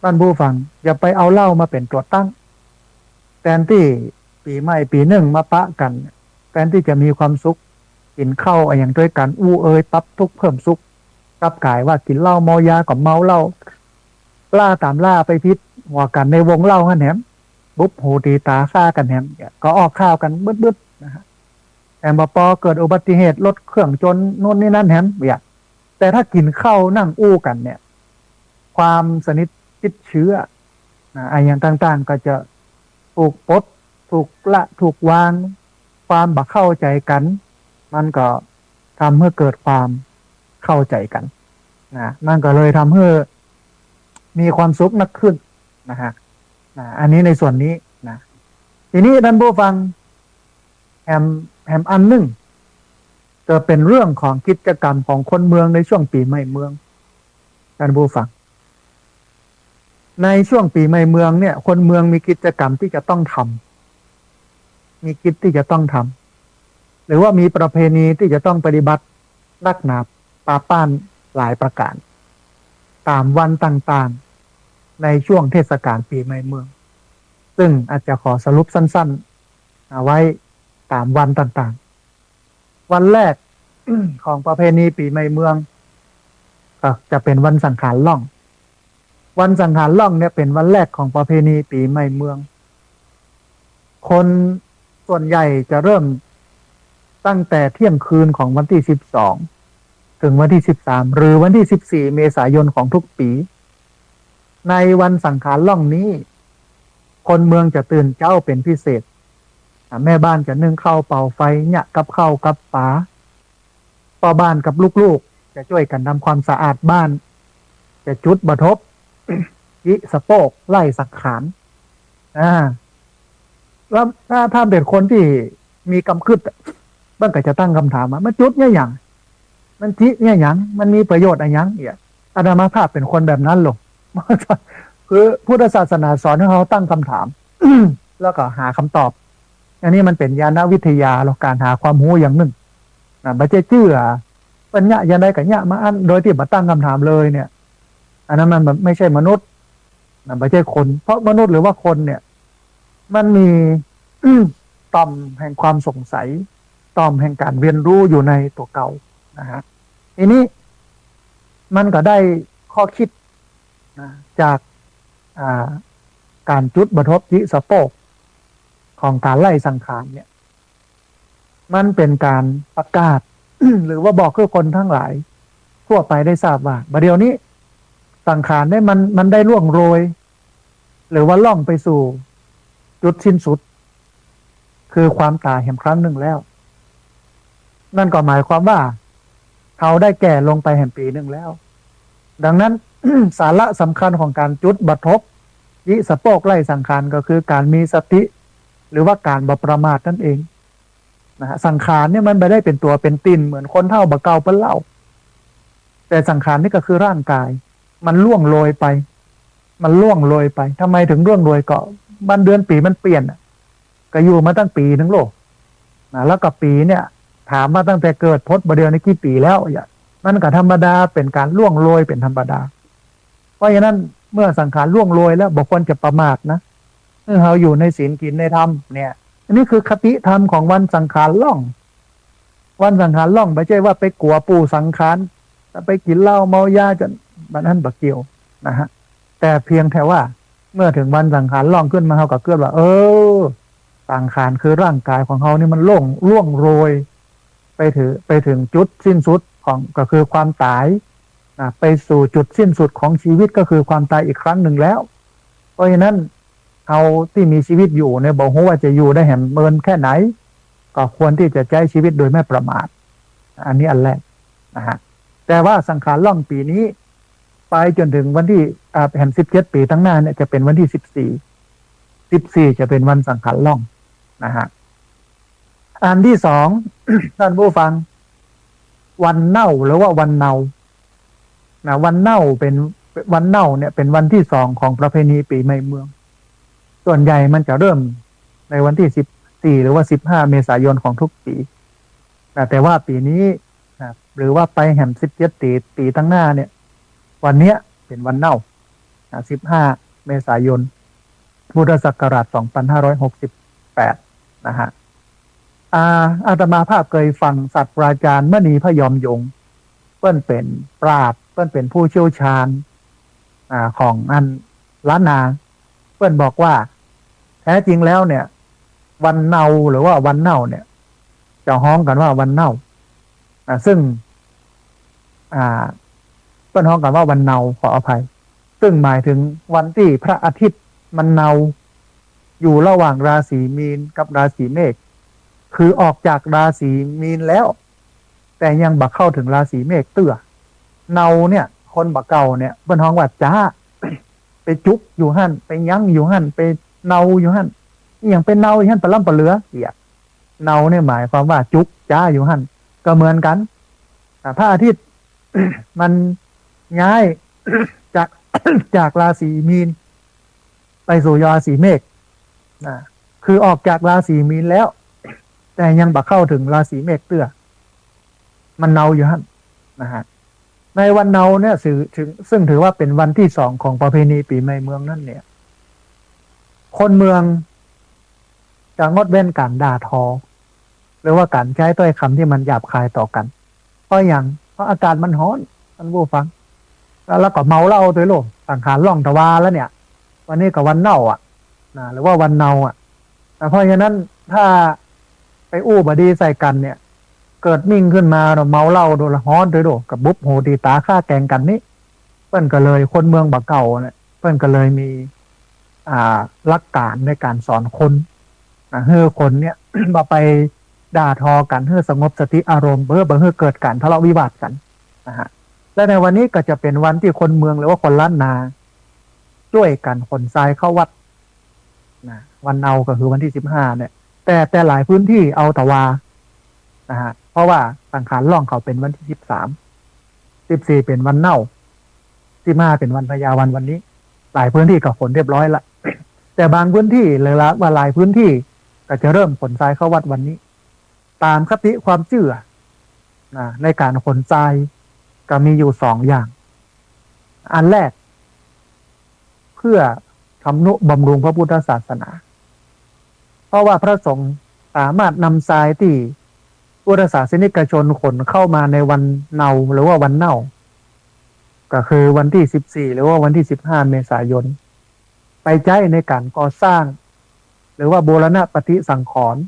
ท่านผู้ฟังอย่าไปเอาเหล้ามาเป๋นตั๋วตั้ง แตนตี้ปี๋ใหม่ปี๋นึ่งมาปะกั๋น แตนตี้จะมีความสุข กิ๋นข้าวอะหยังตวยกั๋น อู้เอยปรับทุกข์เพิ่มสุข กลับก๋ายว่ากิ๋นเหล้าเมายาก็เมาเหล้า ล่าต๋ามล่าไปผิดหัวกั๋นในวงเหล้าหั้นแหม บุบหูตีต๋าฆ่ากั๋นแหม เนี่ย ก็ออกข่าวกั๋นบึดๆ นะฮะ แถมบ่ปอเกิดอุบัติเหตุรถเครื่องจนนู่นนี่นั่นแหม เนี่ย แต่ถ้ากิ๋นข้าวนั่งอู้กั๋นเนี่ย ความสนิทชิดเชื้อนะ อะหยังต่างๆ ก็จะถูกปลด ถูกละ ถูกวาง ความบ่เข้าใจ๋กั๋น มันก็ทำหื้อเกิดความเข้าใจ๋กั๋นนะ มันก็เลยทำหื้อมีความสุขนักขึ้นนะฮะ นะ อันนี้ในส่วนนี้นะ ทีนี้ท่านผู้ฟัง แหม แหมอันนึ่ง ก็เป๋นเรื่องของกิจกรรมของคนเมืองในช่วงปี๋ใหม่เมือง ท่านผู้ฟัง ในช่วงปี๋ใหม่เมืองเนี่ย คนเมืองมีกิจกรรมตี้จะต้องทำ มีกิจตี้จะต้องทำ หรือว่ามีประเพณีตี้จะต้องปฏิบัตินักหนาปาป้านหลายประก๋าน ต๋ามวันต่างๆ ในช่วงเทศกาลปี๋ใหม่เมือง ซึ่งอาจจะขอสรุปสั้นๆ เอาไว้ต๋ามวันต่างๆ วันแรก ของประเพณีปี๋ใหม่เมือง ก็จะเป๋นวันสังขารล่อง วันสังขารล่องเนี่ยเป๋นวันแรกของประเพณีปี๋ใหม่เมือง คนส่วนใหญ่จะเริ่มตั้งแต่เที่ยงคืนของวันตี้สิบสอง เถิงวันตี้สิบสาม หรือวันตี้สิบสี่ เมษายนของทุกปี๋ ในวันสังขารล่องนี้ คนเมืองจะตื่นเจ๊าเป๋นพิเศษ อ่ะ แม่บ้านจะนึ่งข้าวเป่าไฟ เยียะกับข้าวกับป๋า ป้อบ้านกับลูกๆ จะจ้วยกั๋นทำความสะอาดบ้าน จะจุดบ่าทบ จิสะโปกไล่สังขาร อ่า แล้วถ้า ถ้าเป๋นคนตี้มีกำกึ๊ดอะ มันก็จะตั้งกำถามว่า มันจุดเยียะหยัง มันจิเยียะหยัง มันมีประโยชน์อะหยัง เนี่ย อาตมาภาพเป๋นคนแบบนั้นลง คือพุทธศาสนาสอนหื้อเฮาตั้งกำถาม แล้วก็หาคำตอบ อันนี้มันเป๋นญาณวิทยา หรือก๋านหาความฮู้อย่างนึ่งนะ บ่ใจ้เจื้อ เปิ้นเยียะอย่างใดก็เยียะมาอั้น โดยตี้บ่ตั้งกำถามเลยเนี่ย อันนั้นมันไม่ใช่มนุษย์นะ ไม่ใช่คน เพราะมนุษย์หรือว่าคนเนี่ย มันมี ต่อมแห่งความสงสัย ต่อมแห่งการเรียนรู้อยู่ในตั๋วเก่านะฮะ ทีนี้มันก็ได้ข้อคิดนะ จาก อ่า ก๋านจุดบัตรทบจิสะโปกของก๋านไล่สังขารเนี่ย มันเป๋นก๋านประกาศ หรือว่าบอกหื้อคนตังหลายทั่วไปได้ทราบว่า บ่าเดี่ยวนี้สังขารเนี่ยมัน มันได้ล่วงโรย หรือว่าล่องไปสู่จุดสิ้นสุด คือความต๋ายแหมครั้งนึ่งแล้ว นั่นก็หมายความว่า เฮาได้แก่ลงไปแหมปี๋นึ่งแล้ว ดังนั้น สาระสำคัญของก๋านจุดบัตรทบจิสะโปกไล่สังขารก็คือก๋านมีสติ หรือว่าก๋านบ่ประมาทนั่นเองนะฮะ สังขารเนี่ยมันบ่ได้เป๋นตั๋วเป๋นต๋นเหมือนคนเฒ่าบ่าเก่าเปิ้นเล่า แต่สังขารนี่ก็คือร่างกาย มันล่วงโรยไป มันล่วงโรยไป ทำไมถึงล่วงโรย ก็วันเดือนปี๋มันเปลี่ยนอะ ก็อยู่มาตั้งปี๋นึ่งโลกนะ แล้วก็ปี๋เนี่ย ถามว่าตั้งแต่เกิดพดบ่าเดี่ยวนี้กี่ปี๋แล้ว อย่าง มันก็ธรรมดา เป๋นก๋านล่วงโรยเป๋นธรรมดา เพราะฉะนั้นเมื่อสังขารล่วงโรยแล้ว บ่ควรจะประมาทนะ หื้อเฮาอยู่ในศีลกิ๋นในธรรมเนี่ย อันนี้คือคติธรรมของวันสังขารล่อง วันสังขารล่อง บ่ใจ้ว่าไปกั๋วปู่สังขาร จะไปกิ๋นเหล้าเมายาจ๋น บ่าอั้นบ่เกี่ยวนะฮะ แต่เพียงแต่ว่าเมื่อเถิงวันสังขารล่องขึ้นมา เฮาก็เกิดว่า เออ สังขารคือร่างกายของเฮานี่มันล่วง ล่วงโรย ไปเถิง ไปเถิงจุดสิ้นสุดของ ก็คือความต๋ายนะ ไปสู่จุดสิ้นสุดของชีวิตก็คือความต๋ายอีกครั้งนึ่งแล้ว เพราะฉะนั้น เฮาตี้มีชีวิตอยู่เนี่ย บ่ฮู้ว่าจะอยู่ได้แหมเมินแค่ไหน ก็ควรตี้จะใจ๊ชีวิตโดยไม่ประมาท อันนี้อันแรกนะฮะ แต่ว่าสังขารล่องปี๋นี้ ไปจ๋นเถิงวันตี้ อ่า แหมสิบเจ็ดปี๋ตังหน้าเนี่ย จะเป๋นวันตี้สิบสี่ สิบสี่จะเป๋นวันสังขารล่องนะฮะ อันตี้สอง ท่านผู้ฟัง วันเน่าหรือว่าวันเนานะ วันเน่าเป๋น วันเน่าเนี่ยเป๋นวันตี้สองของประเพณีปี๋ใหม่เมือง ส่วนใหญ่มันจะเริ่มในวันตี้สิบสี่ หรือว่าสิบห้า เมษายนของทุกปี๋นะ แต่ว่าปี๋นี้นะ หรือว่าไปแหมสิบเจ็ดปี๋ ปี๋ตังหน้าเนี่ย วันเนี้ยเป๋นวันเน่านะ สิบห้า เมษายน พุทธศักราช สองพันห้าร้อยหกสิบแปด นะฮะ อ่า อาตมาภาพเกยฟังศาสตราจารย์มณีพยอมยงค์ เปิ้นเป๋นปราชญ์ เปิ้นเป๋นผู้เชี่ยวชาญ อ่า ของอันล้านนา เปิ้นบอกว่า แท้จริงแล้วเนี่ย วันเนาหรือว่าวันเน่าเนี่ย จะฮ้องกั๋นว่าวันเน่า อ่า ซึ่ง อ่า เปิ้นฮ้องกั๋นว่าวันเนา ขออภัย ซึ่งหมายเถิงวันตี้พระอาทิตย์มันเนา อยู่ระหว่างราศีมีนกับราศีเมษ คือออกจากราศีมีนแล้ว แต่ยังบ่เข้าเถิงราศีเมษเตื้อ เนาเนี่ย คนบ่าเก่าเนี่ย เปิ้นฮ้องว่าจ๊า ไปจุกอยู่หั้น ไปยั้งอยู่หั้น ไปเนาอยู่หั้น อะหยังไปเนาอยู่หั้น ปะล้ำปะเหลือเหีย เนาเนี่ยหมายความว่าจุกจ๊าอยู่หั้น ก็เหมือนกั๋น อ่า พระอาทิตย์ มันย้าย จาก จากราศีมีน ไปสู่ราศีเมษ นะ คือออกจากราศีมีนแล้ว แต่ยังบ่เข้าเถิงราศีเมษเตื้อ มันเนาอยู่หั้นนะฮะ ในวันเนาเนี่ย ซึ่ง ซึ่งถือว่าเป๋นวันตี้สองของประเพณีปี๋ใหม่เมืองนั้นเนี่ย คนเมืองจะงดเว้นก๋านด่าทอ หรือว่าก๋านใจ๊ถ้อยกำตี้มันหยาบคายต่อกั๋น เพราะหยัง เพราะอากาศมันฮ้อน ท่านผู้ฟัง แล้ว แล้วก็เมาเหล้าตวยโลก สังขารล่องตะวาแล้วเนี่ย วันนี้ก็วันเน่าอะ นะ หรือว่าวันเนาอะ นะ เพราะฉะนั้นถ้าไปอู้บ่ดีใส่กั๋นเนี่ย เกิดมิ่งขึ้นมาเนาะ เมาเหล้าโดยฮ้อนตวยโลก ก็บุบหูตีต๋าฆ่าแก๋งกั๋นนี่ เปิ้นก็เลย คนเมืองบ่าเก่าเนี่ย เปิ้นก็เลยมี อ่า หลักก๋านในก๋านสอนคนนะ หื้อคนเนี่ย บ่ไปด่าทอกั๋น หื้อสงบสติอารมณ์ เปื้อบ่หื้อเกิดก๋านทะเลาะวิวาทกั๋นนะฮะ และในวันนี้ก็จะเป๋นวันตี้คนเมืองหรือว่าคนล้านนา จ้วยกั๋นขนทรายเข้าวัดนะ วันเนาก็คือวันตี้สิบห้าเนี่ย แต่ แต่หลายพื้นตี้เอาตะวานะฮะ เพราะว่าสังขารล่องเขาเป๋นวันตี้สิบสาม สิบสี่เป๋นวันเน่า สิบห้าเป๋นวันพญาวัน วันนี้ หลายพื้นตี้ก็ขนเรียบร้อยละ แต่บางพื้นตี้ หรือว่าหลายพื้นตี้ก็จะเริ่มขนทรายเข้าวัดวันนี้ ต๋ามคติความเจื้อ นะ ในก๋านขนทรายก็มีอยู่สองอย่าง อันแรก เพื่อทำนุบำรุงพระพุทธศาสนา เพราะว่าพระสงฆ์สามารถนำทรายตี้พุทธศาสนิกชนขนเข้ามาในวันเนาหรือว่าวันเน่า ก็คือวันตี้สิบสี่ หรือว่าวันตี้สิบห้า เมษายน ไปใจ๊ในก๋านก่อสร้าง หรือว่าบูรณปฏิสังขรณ์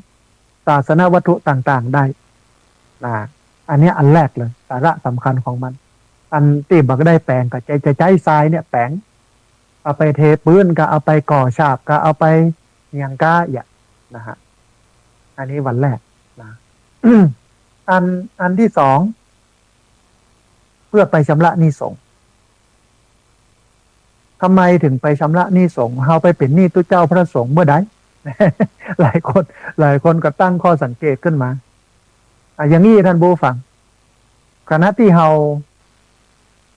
ศาสนวัตถุต่างๆ ได้นะ อันเนี้ยอันแรกเลย สาระสำคัญของมัน อันตี้บ่ได้แป๋งก็จะ จะใจ๊ทรายเนี่ยแป๋ง เอาไปเทปื๊นก็เอาไปก่อฉาบก็เอาไปหยังก็อย่านะฮะ อันนี้วันแรกนะ อัน อันที่สอง เพื่อไปชำระหนี้สงฆ์ ทำไมถึงไปชำระหนี้สงฆ์ เฮาไปเป๋นหนี้ตุ๊เจ้าพระสงฆ์เมื่อใด หลายคน หลายคนก็ตั้งข้อสังเกตขึ้นมา อ่ะ อย่างนี้ท่านผู้ฟัง ขณะที่เฮา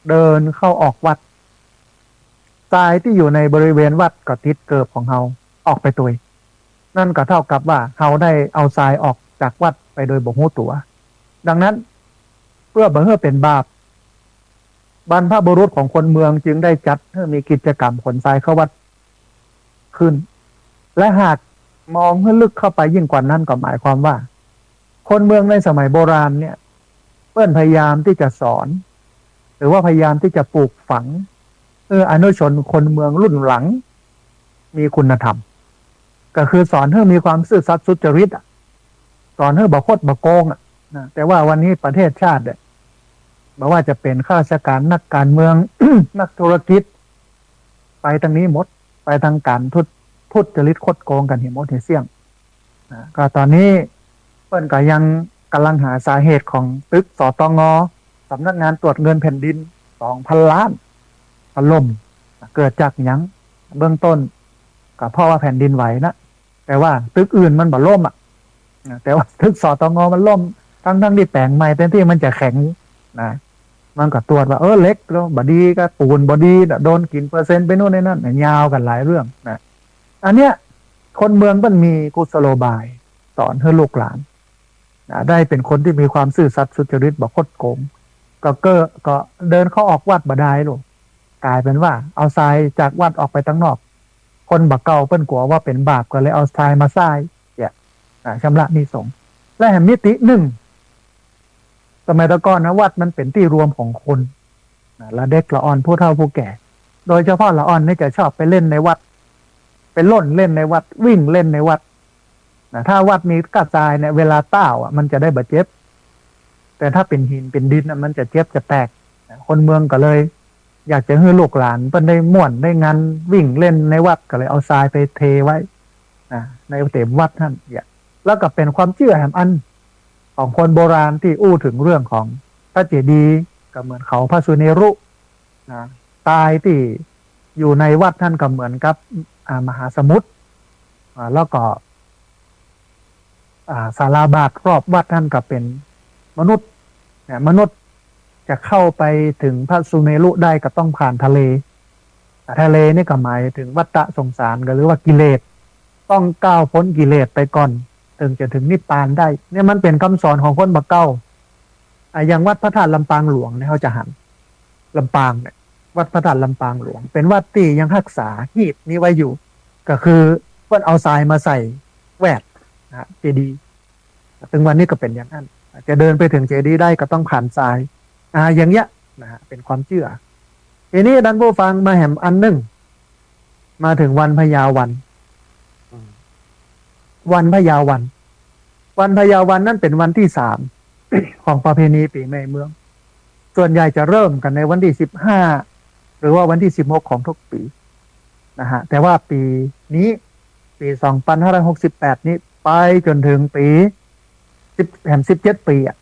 เดินเข้าออกวัด ทรายที่อยู่ในบริเวณวัดก็ติดเกิบของเฮาออกไปตวย นั่นก็เท่ากับว่าเฮาได้เอาทรายออกจากวัดไปโดยบ่ฮู้ตั๋ว ดังนั้น เพื่อบ่หื้อเป๋นบาป บรรพบุรุษของคนเมืองจึงได้จัดหื้อมีกิจกรรมขนทรายเข้าวัดขึ้น และหากมองหื้อลึกเข้าไปยิ่งกว่านั้นก็หมายความว่า คนเมืองในสมัยโบราณเนี่ย เปิ้นพยายามที่จะสอน หรือว่าพยายามที่จะปลูกฝัง เออ อนุชนคนเมืองรุ่นหลัง มีคุณธรรม ก็คือสอนหื้อมีความซื่อสัตย์สุจริตอะ สอนหื้อบ่คดบ่โกงอะนะ แต่ว่าวันนี้ประเทศชาติเนี่ย บ่ว่าจะเป๋นข้าราชการ นักการเมือง นักธุรกิจ ไปตางนี้หมด ไปตางก๋านทุจ- ทุจริตคดโกงกั๋นหื้อหมดหื้อเสี้ยงนะ ก็ต๋อนนี้เปิ้นก็ยังก่ำลังหาสาเหตุของตึก สตง สำนักงานตรวจเงินแผ่นดิน สองพันล้าน ถล่ม เกิดจากหยัง เบื้องต้น ก็เพราะว่าแผ่นดินไหวนะ แต่ว่าตึกอื่นมันบ่ล่มอะนะ แต่ว่าตึก สตง มันล่ม ทั้งๆ ตี้แป๋งใหม่แทนตี้มันจะแข็งนะ มันก็ตรวจว่า เออ เหล็กแล้วบ่ดี ก็ปูนบ่ดีนะ โดนกิ๋นเปอร์เซ็นต์ไปนู่นนี่นั่นนะ ยาวกั๋นหลายเรื่องนะ อันเนี้ย คนเมืองมันมีกุศโลบาย สอนหื้อลูกหลานนะ ได้เป๋นคนที่มีความซื่อสัตย์สุจริต บ่คดโกง ก็ ก็ ก็เดินเข้าออกวัดบ่ได้ลูก ก๋ายเป๋นว่าเอาทรายจากวัดออกไปตางนอก คนบ่าเก่าเปิ้นกั๋วว่าเป๋นบาป ก็เลยเอาทรายมาทรายเนี่ยนะ ชำระหนี้สงฆ์ และแหมมิตินึ่ง สมัยตะก่อนนะ วัดมันเป๋นตี้รวมของคนนะ ละเด็กละอ่อน ผู้เฒ่าผู้แก่ โดยเฉพาะละอ่อนนี่จะชอบไปเล่นในวัด ไปล่นเล่นในวัด วิ่งเล่นในวัดนะ ถ้าวัดมีก้าทรายเนี่ย เวลาต้าวอะ มันจะได้บ่เจ็บ แต่ถ้าเป๋นหินเป๋นดินอะ มันจะเจ็บจะแตกนะ คนเมืองก็เลย อยากจะหื้อลูกหลานเปิ้นได้ม่วนได้งัน วิ่งเล่นในวัด ก็เลยเอาทรายไปเทไว้นะ ในเต็มวัดหั้นเนี่ย แล้วก็เป๋นความเจื้อแหมอันของคนโบราณตี้อู้เถิงเรื่องของพระเจดีย์ ก็เหมือนเขาพระสุเมรุนะ ทรายตี้อยู่ในวัดหั้นก็เหมือนกับ อ่า มหาสมุทร อ่า แล้วก็ อ่า ศาลาบาตรรอบวัดหั้นก็เป๋นมนุษย์เนี่ย มนุษย์จะเข้าไปเถิงพระสุเมรุได้ก็ต้องผ่านทะเล อ่า ทะเลนี่ก็หมายเถิงวัฏฏะสงสาร ก็หรือว่ากิเลส ต้องก้าวป๊นกิเลสไปก่อน เถิงจะเถิงนิพพานได้ เนี่ยมันเป๋นกำสอนของคนบ่าเก่า อ่า อย่างวัดพระธาตุลำปางหลวงเนี่ย เฮาจะหัน ลำปางเนี่ย วัดพระธาตุลำปางหลวง เป๋นวัดตี้ยังฮักษาฮีตนี้ไว้อยู่ ก็คือเปิ้นเอาทรายมาใส่แวดนะฮะ เจดีย์ เถิงวันนี้ก็เป๋นอย่างนั้น จะเดินไปเถิงเจดีย์ได้ก็ต้องผ่านทราย อ่า อย่างเงี้ยนะฮะ เป๋นความเจื้อ ทีนี้ท่านผู้ฟัง มาแหมอันนึ่ง มาเถิงวันพญาวัน วันพญาวัน วันพญาวันนั้นเป๋นวันตี้สาม ของประเพณีปี๋ใหม่เมือง ส่วนใหญ่จะเริ่มกั๋นในวันตี้สิบห้า หรือว่าวันตี้สิบหกของทุกปี๋นะฮะ แต่ว่าปี๋นี้ ปี๋สองพันห้าร้อยหกสิบแปดนี้ ไปจ๋นเถิงปี๋สิบ แหมสิบเจ็ดปี๋อะ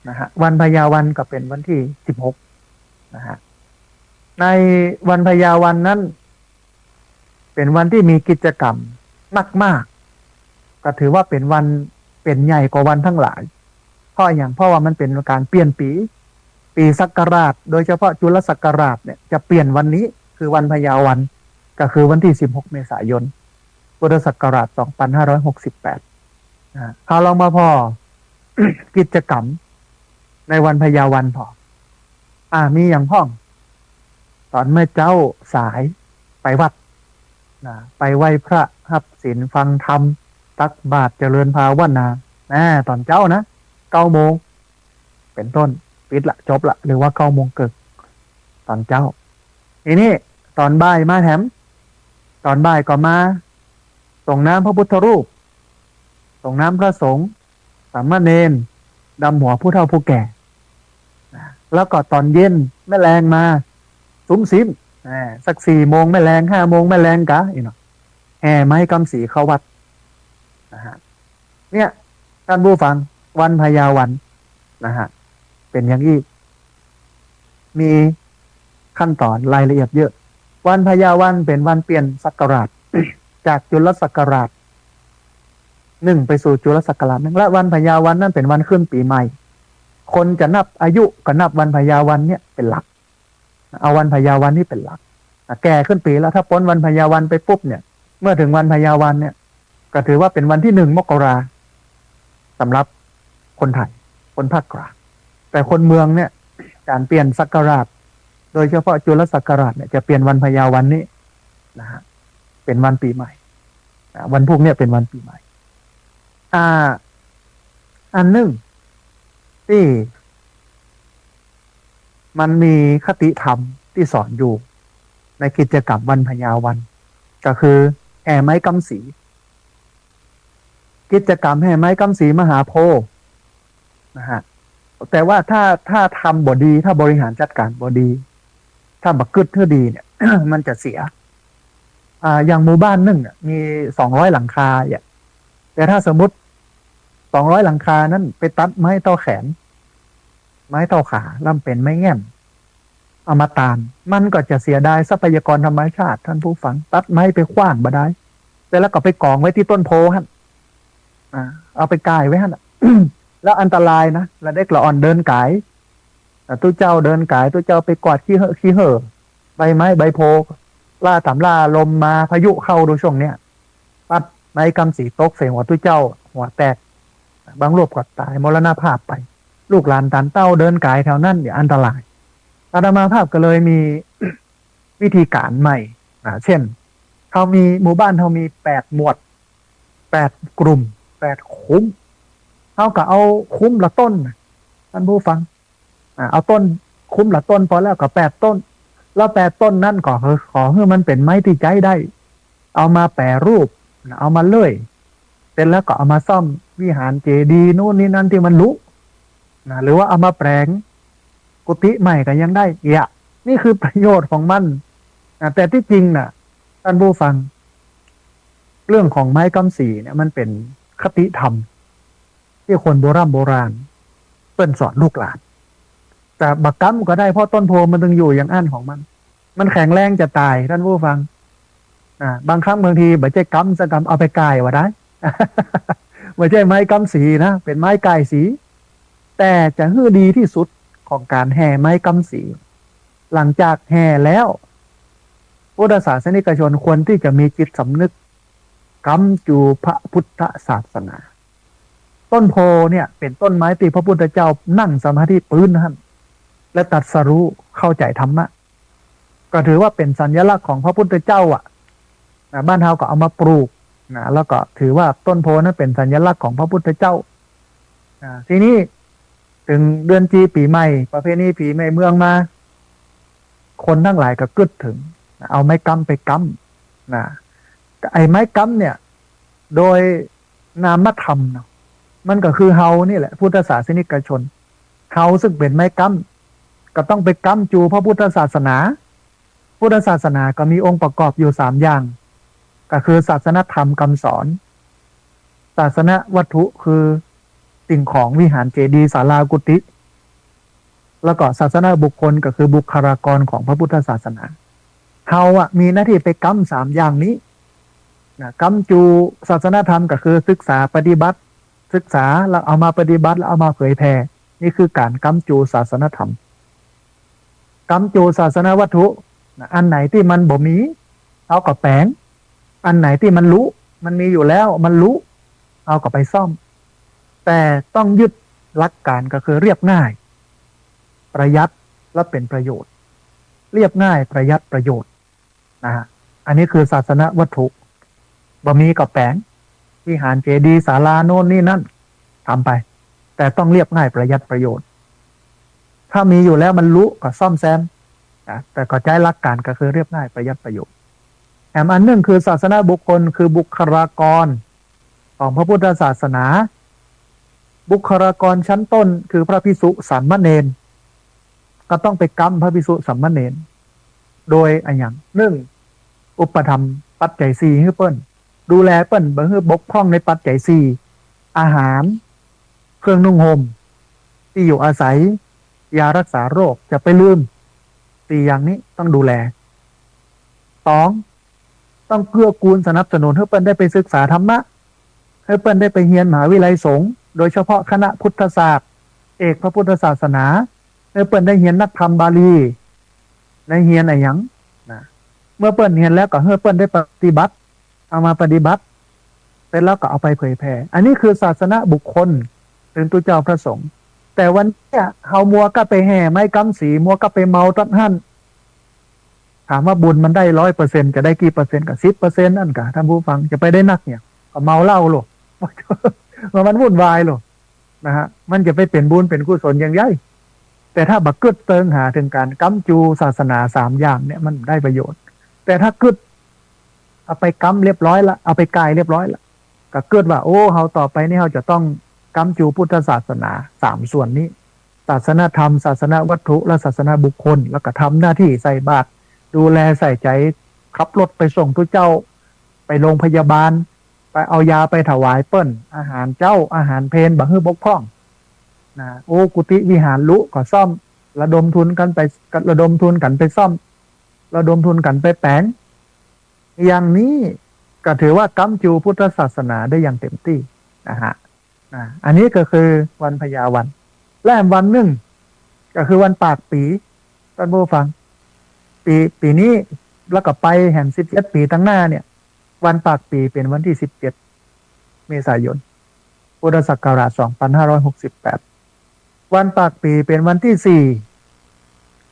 นะฮะ วันพญาวันก็เป๋นวันตี้สิบหกนะฮะ ในวันพญาวันนั้น เป๋นวันตี้มีกิจกรรมมากๆ ก็ถือว่าเป๋นวัน เป๋นใหญ่กว่าวันตังหลาย เพราะอะหยัง เพราะว่ามันเป๋นก๋านเปลี่ยนปี๋ ปี๋ศักราช โดยเฉพาะจุลศักราชเนี่ย จะเปลี่ยนวันนี้ คือวันพญาวัน ก็คือวันตี้สิบหก เมษายน พุทธศักราช สองพันห้าร้อยหกสิบแปด นะฮะ เฮาลองมาผ่อ กิจกรรม ในวันพญาวันพ่อง อ่า มีหยังพ่อง ต๋อนเมื่อเจ๊าสายไปวัดนะ ไปไหว้พระ ฮับศีล ฟังธรรม ตักบาตร เจริญภาวนา นะ ต๋อนเจ๊านะ เก้าโมง เป๋นต้น ปิดละ จบละ หรือว่าเก้าโมงเกิ่ง ต๋อนเจ๊า ทีนี้ต๋อนบ่ายมาแถม ต๋อนบ่ายก็มา สรงน้ำพระพุทธรูป สรงน้ำพระสงฆ์ สามเณร ดำหัวผู้เฒ่าผู้แก่ นะ แล้วก็ต๋อนเย็นแม่แลงมา สุมสิม อ่า สักสี่โมงแม่แลง ห้าโมงแม่แลงกะ อี้เนาะ แห่ไม้กำสีเข้าวัด นะฮะ เนี่ย ท่านผู้ฟัง วันพญาวัน นะฮะ เป๋นอย่างอี้ มีขั้นต๋อนรายละเอียดเยอะ วันพญาวันเป๋นวันเปลี่ยนศักราช จากจุลศักราชหนึ่งไปสู่จุลศักราชหนึ่ง และวันพญาวันนั้นเป๋นวันขึ้นปี๋ใหม่ คนจะนับอายุก็นับวันพญาวันเนี่ยเป๋นหลัก เอาวันพญาวันนี่เป๋นหลัก อ่ะ แก่ขึ้นปี๋แล้ว ถ้าป๊นวันพญาวันไปปุ๊บเนี่ย เมื่อเถิงวันพญาวันเนี่ย ก็ถือว่าเป๋นวันตี้หนึ่งมกรา สำหรับคนไทย คนภาคกลาง แต่คนเมืองเนี่ย ก๋านเปลี่ยนศักราช โดยเฉพาะจุลศักราชเนี่ย จะเปลี่ยนวันพญาวันนี้นะฮะ เป๋นวันปี๋ใหม่ อ่ะ วันพูกเนี่ยเป๋นวันปี๋ใหม่ อ่า อันนึ่งตี้มันมีคติธรรมตี้สอนอยู่ในกิจกรรมวันพญาวัน ก็คือแห่ไม้กำสี กิจกรรมแห่ไม้กำสีมหาโพธิ์นะฮะ แต่ว่าถ้า ถ้าทำบ่ดี ถ้าบริหารจัดก๋านบ่ดี ถ้าบ่กึ๊ดหื้อดีเนี่ย มันจะเสีย อ่า อย่างหมู่บ้านนึ่งอะ มีสองร้อยหลังคาเนี่ย แต่ถ้าสมมุติสองร้อยหลังคานั้นไปตัดไม้เต้าแขน ไม้เต้าขา แล้วมันเป๋นไม้แง่น เอามาตาน มันก็จะเสียดายทรัพยากรธรรมชาติ ท่านผู้ฟัง ตัดไม้ไปขว้างบ่ได้ เสร็จแล้วก็ไปก๋องไว้ตี้ต้นโพธิ์หั้น อ่า เอาไปก่ายไว้หั้นน่ะ แล้วอันตรายนะ ละเด็กละอ่อนเดินก๋าย อ่ะ ตุ๊เจ้าเดินก๋าย ตุ๊เจ้าไปกวาดขี้เห้อ ขี้เห้อ ใบไม้ใบโพธิ์ ล่าต๋ามล่าลมมา พายุเข้าดูช่วงเนี้ย ปั๊บ ไม้กำสีตกใส่หัวตุ๊เจ้า หัวแตก บางรูปก็ต๋ายมรณภาพไป ลูกหลานต๋านเต้าเดินก๋ายแถวนั้นเนี่ยอันตราย อาตมาภาพก็เลยมี วิธีก๋านใหม่ อ่า เช่น เฮามี หมู่บ้านเฮามีแปดหมวด แปดกลุ่ม แปดคุ้ม เฮาก็เอาคุ้มละต้นน่ะ ท่านผู้ฟัง อ่า เอาต้น คุ้มละต้น ปอแล้วก็แปดต้น แล้วแปดต้นนั้นก็ขอ ขอหื้อมันเป๋นไม้ตี้ใจ๊ได้ เอามาแปรรูปนะ เอามาเลื่อย เสร็จแล้วก็เอามาซ่อมวิหารเจดีย์นู่นนี่นั่นตี้มันหลุนะ หรือว่าเอามาแปลงกุฏิใหม่ก็ยังได้ เอี่ย นี่คือประโยชน์ของมันนะ แต่ตี้จริงน่ะ ท่านผู้ฟัง เรื่องของไม้กำสีเนี่ย มันเป๋นคติธรรมตี้คนโบร่ำโบราณเปิ้นสอนลูกหลาน จะบ่กำก็ได้ เพราะต้นโพธิ์มันตึงอยู่อย่างอั้นของมัน มันแข็งแรงจะต๋าย ท่านผู้ฟัง อ่า บางครั้งบางทีบ่ใจ้กำสักกำ เอาไปก่ายว่าได้ บ่ใจ้ไม้กำสีนะ เป๋นไม้ก่ายสี แต่จะหื้อดีตี้สุดของก๋านแห่ไม้กำสี หลังจากแห่แล้ว พุทธศาสนิกชนควรตี้จะมีจิตสำนึก กำจูพระพุทธศาสนา ต้นโพธิ์เนี่ยเป๋นต้นไม้ตี้พระพุทธเจ้านั่งสมาธิปื๊นหั้น และตรัสรู้เข้าใจ๋ธรรมะ ก็ถือว่าเป๋นสัญลักษณ์ของพระพุทธเจ้าอะนะ บ้านเฮาก็เอามาปลูกนะ แล้วก็ถือว่าต้นโพธิ์นั้นเป๋นสัญลักษณ์ของพระพุทธเจ้านะ ทีนี้เถิงเดือนจีปี๋ใหม่ ประเพณีปี๋ใหม่เมืองมา คนตังหลายก็กึ๊ดเถิงนะ เอาไม้กำไปกำนะ ไอ้ไม้กำเนี่ย โดยนามธรรมเนาะ มันก็คือเฮานี่แหละ พุทธศาสนิกชน เฮาซึ่งเป๋นไม้กำ ก็ต้องไปกำจูพระพุทธศาสนา พุทธศาสนาก็มีองค์ประกอบอยู่สามอย่าง ก็คือศาสนธรรมคำสอน ศาสนวัตถุคือสิ่งของวิหารเจดีย์ศาลากุฏิ แล้วก็ศาสนบุคคลก็คือบุคลากรของพระพุทธศาสนา เฮาอะมีหน้าตี้ไปกำสามอย่างนี้นะ กำจูศาสนธรรมก็คือศึกษาปฏิบัติ ศึกษาแล้วเอามาปฏิบัติแล้วเอามาเผยแผ่ นี่คือก๋านกำจูศาสนธรรม กำจูศาสนวัตถุนะ อันไหนตี้มันบ่มี เฮาก็แป๋ง อันไหนตี้มันหลุ มันมีอยู่แล้ว มันหลุ เฮาก็ไปซ่อม แต่ต้องยึดหลักก๋านก็คือเรียบง่าย ประหยัด และเป๋นประโยชน์ เรียบง่าย ประหยัด ประโยชน์ นะฮะ อันนี้คือศาสนวัตถุ บ่มีก็แป๋ง วิหารเจดีย์ ศาลา โน่นนี่นั่น ทำไป แต่ต้องเรียบง่าย ประหยัด ประโยชน์ ถ้ามีอยู่แล้วมันรุก็ซ่อมแซมนะ แต่ก็ใจ๊หลักการก็คือเรียบง่าย ประหยัด ประโยชน์ แถมอันนึ่งคือศาสนบุคคล คือบุคลากรของพระพุทธศาสนา บุคลากรชั้นต้นคือพระภิกษุสามเณร ก็ต้องไปก๊ำพระภิกษุสามเณร โดยอะหยัง นึ่ง อุปถัมภ์ปัจจัยสี่หื้อเปิ้น ดูแลเปิ้นบ่หื้อบกพร่องในปัจจัยสี่ อาหาร เครื่องนุ่งห่ม ตี้อยู่อาศัย ยารักษาโรค จะไปลืม สี่อย่างนี้ต้องดูแล สอง ต้องเกื้อกูลสนับสนุนหื้อเปิ้นได้ไปศึกษาธรรมะ หื้อเปิ้นได้ไปเฮียนมหาวิทยาลัยสงฆ์ โดยเฉพาะคณะพุทธศาสตร์ เอกพระพุทธศาสนา หื้อเปิ้นได้เฮียนนักธรรมบาลี ได้เฮียนอะหยังนะ เมื่อเปิ้นเฮียนแล้วก็หื้อเปิ้นได้ปฏิบัติ เอามาปฏิบัติ เสร็จแล้วก็เอาไปเผยแผ่ อันนี้คือศาสนบุคคล คือตุ๊เจ้าพระสงฆ์ แต่วันเนี้ยเฮามัวก็ไปแห่ไม้ก๊ำสี มัวก็ไปเมาตั๊ดหั้น ถามว่าบุญมันได้ร้อยเปอร์เซ็นต์ จะได้กี่เปอร์เซ็นต์ ก็สิบเปอร์เซ็นต์ อั้นกา ท่านผู้ฟัง จะไปได้นักหยัง ก็เมาเหล้าโลด มัน มันวุ่นวายโลดนะฮะ มันจะไปเป๋นบุญเป๋นกุศลอย่างใด แต่ถ้าบ่กึ๊ดเติงหาเถิงก๋านก๊ำจูศาสนาสามอย่างเนี่ย มันได้ประโยชน์ แต่ถ้ากึ๊ดเอาไปก๊ำเรียบร้อยละ เอาไปก่ายเรียบร้อยละ ก็กึ๊ดว่า โอ้ เฮาต่อไปนี้เฮาจะต้องก๊ำจูพุทธศาสนาสามส่วนนี้ ศาสนธรรม ศาสนวัตถุ และศาสนบุคคล แล้วก็ทำหน้าตี้ใส่บาตร ดูแลใส่ใจ๋ ขับรถไปส่งตุ๊เจ้า ไปโรงพยาบาล ไปเอายาไปถวายเปิ้น อาหารเจ๊า อาหารเพล บ่หื้อบกพร่องนะ โอ้ กุฏิวิหารรุก็ซ่อม ระดมทุนกั๋นไป ระดมทุนกั๋นไปซ่อม ระดมทุนกั๋นไปแป๋ง อย่างนี้ก็ถือว่าก๊ำจูพุทธศาสนาได้อย่างเต็มตี้นะฮะ อ่า อันนี้ก็คือวันพญาวัน และวันนึ่งก็คือวันปากปี๋ ท่านผู้ฟัง ปี๋ ปี๋นี้แล้วก็ไปแหมสิบเจ็ดปี๋ตังหน้าเนี่ย วันปากปี๋เป๋นวันตี้สิบเจ็ด เมษายน พุทธศักราชสองพันห้าร้อยหกสิบแปด วันปากปี๋เป๋นวันตี้สี่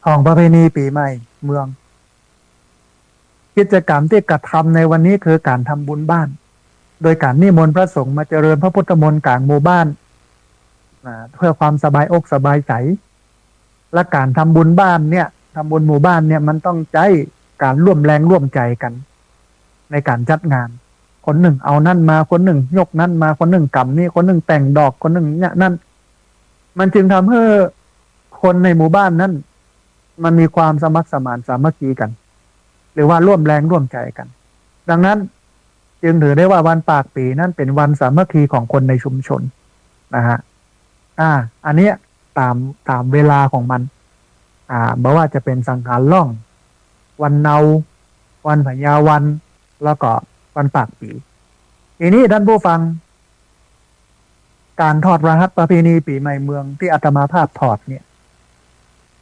ของประเพณีปี๋ใหม่เมือง กิจกรรมตี้กระทำในวันนี้คือก๋านทำบุญบ้าน โดยก๋านนิมนต์พระสงฆ์มาเจริญพระพุทธมนต์ก๋างหมู่บ้าน อ่า เพื่อความสบายอกสบายใจ๋ และก๋านทำบุญบ้านเนี่ย ทำบุญหมู่บ้านเนี่ย มันต้องใจ๊ก๋านร่วมแรงร่วมใจ๋กั๋น ในก๋านจัดงาน คนนึ่งเอานั่นมา คนนึ่งยกนั่นมา คนนึ่งก๋ำนี่ คนนึ่งแต่งดอก คนนึ่งเนี่ยนั่น มันจึงทำหื้อคนในหมู่บ้านนั้น มันมีความสมัครสมานสามัคคีกั๋น หรือว่าร่วมแรงร่วมใจ๋กั๋น ดังนั้นจึงถือได้ว่าวันปากปี๋นั้นเป๋นวันสามัคคีของคนในชุมชนนะฮะ อ่า อันเนี้ยต๋าม ต๋ามเวลาของมัน อ่า บ่ว่าจะเป๋นสังขารล่อง วันเนา วันพญาวัน แล้วก็วันปากปี๋ ทีนี้ท่านผู้ฟัง ก๋านถอดรหัสประเพณีปี๋ใหม่เมืองตี้อาตมาภาพถอดเนี่ย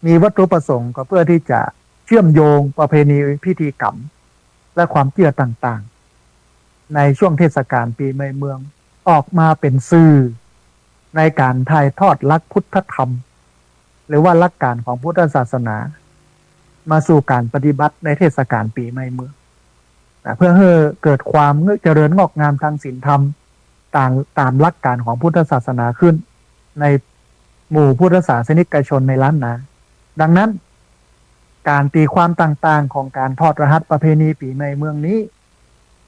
มีวัตถุประสงค์ก็เพื่อตี้จะเชื่อมโยงประเพณีพิธีกรรม และความเจื้อต่างๆ ในช่วงเทศกาลปี๋ใหม่เมือง ออกมาเป๋นสื่อในก๋านถ่ายทอดหลักพุทธธรรม หรือว่าหลักก๋านของพุทธศาสนา มาสู่ก๋านปฏิบัติในเทศกาลปี๋ใหม่เมืองนะ เพื่อหื้อเกิดความเจริญงอกงามตางศีลธรรม ต๋าม ต๋ามหลักก๋านของพุทธศาสนาขึ้น ในหมู่พุทธศาสนิกชนในล้านนา ดังนั้น ก๋านตี๋ความต่างๆ ของก๋านถอดรหัสประเพณีปี๋ใหม่เมืองนี้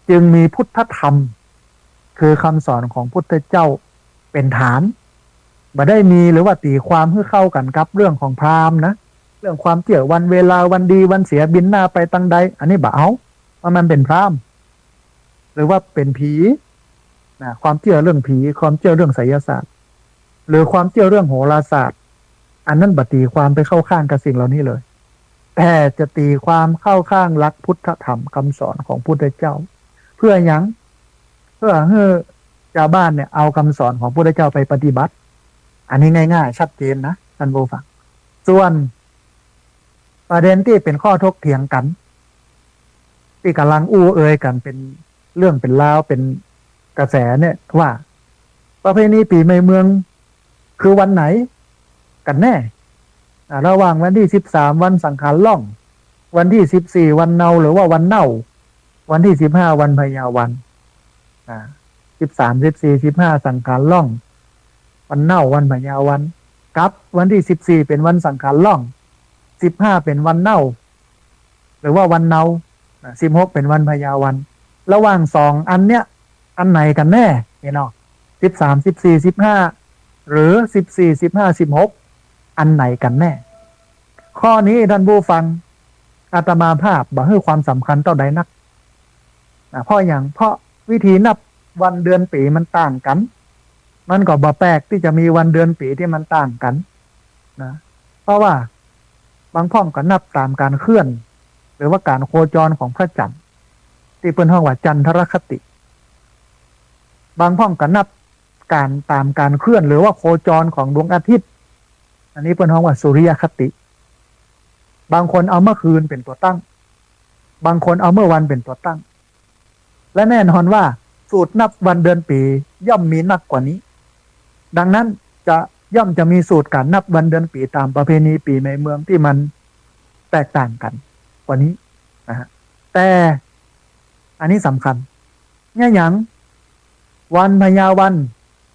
จึงมีพุทธธรรม คือคำสอนของพุทธเจ้าเป๋นฐาน บ่ได้มีหรือว่าตี๋ความหื้อเข้ากั๋นกับเรื่องของพราหมณ์นะ เรื่องความเจื้อวันเวลาวันดีวันเสียบินหน้าไปตางใด อันนี้บ่เอา ว่ามันเป๋นพราหมณ์ หรือว่าเป๋นผีนะ ความเจื้อเรื่องผี ความเจื้อเรื่องไสยศาสตร์ หรือความเจื้อเรื่องโหราศาสตร์ อันนั้นบ่ตี๋ความไปเข้าข้างกับสิ่งเหล่านี้เลย แต่จะตี๋ความเข้าข้างหลักพุทธธรรมคำสอนของพุทธเจ้า เพื่อหยัง เพื่อหื้อจาวบ้านเนี่ยเอาคำสอนของพุทธเจ้าไปปฏิบัติ อันนี้ง่ายๆ ชัดเจนนะท่านผู้ฟัง ส่วนประเด็นตี้เป๋นข้อถกเถียงกั๋น ตี้ก่ำลังอู้เอยกั๋นเป๋นเรื่องเป๋นราวเป๋นกระแสเนี่ยว่า ประเพณีปี๋ใหม่เมืองคือวันไหนกั๋นแน่ อ่า ระหว่างวันตี้สิบสามวันสังขารล่อง วันตี้สิบสี่วันเนาหรือว่าวันเน่า วันตี้สิบห้าวันพยาวัน อ่า สิบสาม สิบสี่ สิบห้าสังขารล่อง วันเน่าวันพยาวัน กับวันตี้สิบสี่เป๋นวันสังขารล่อง สิบห้าเป๋นวันเน่า หรือว่าวันเนา อ่า สิบหกเป๋นวันพยาวัน ระหว่างสองอันเนี้ย อันไหนกั๋นแน่ นี่เนาะ สิบสาม สิบสี่ สิบห้า หรือ สิบสี่ สิบห้า สิบหก อันไหนกั๋นแน่ ข้อนี้ท่านผู้ฟัง อาตมาภาพบ่หื้อความสำคัญเต้าใดนัก อ่า เพราะหยัง เพราะวิธีนับวันเดือนปี๋มันต่างกั๋น มันก็บ่แปลกตี้จะมีวันเดือนปี๋ตี้มันต่างกั๋นนะ เพราะว่าบางพ่องก็นับต๋ามก๋านเคลื่อน หรือว่าก๋านโคจรของพระจันทร์ ตี้เปิ้นฮ้องว่าจันทรคติ บางพ่องก็นับก๋าน ต๋ามก๋านเคลื่อน หรือว่าโคจรของดวงอาทิตย์ อันนี้เปิ้นฮ้องว่าสุริยคติ บางคนเอาเมื่อคืนเป๋นตั๋วตั้ง บางคนเอาเมื่อวันเป๋นตั๋วตั้ง และแน่นอนว่าสูตรนับวันเดือนปี๋ย่อมมีนักกว่านี้ ดังนั้นจะ ย่อมจะมีสูตรก๋านนับวันเดือนปี๋ต๋ามประเพณีปี๋ใหม่เมืองตี้มันแตกต่างกั๋นกว่านี้นะฮะ แต่อันนี้สำคัญ เนี่ยหยัง วันพยาวัน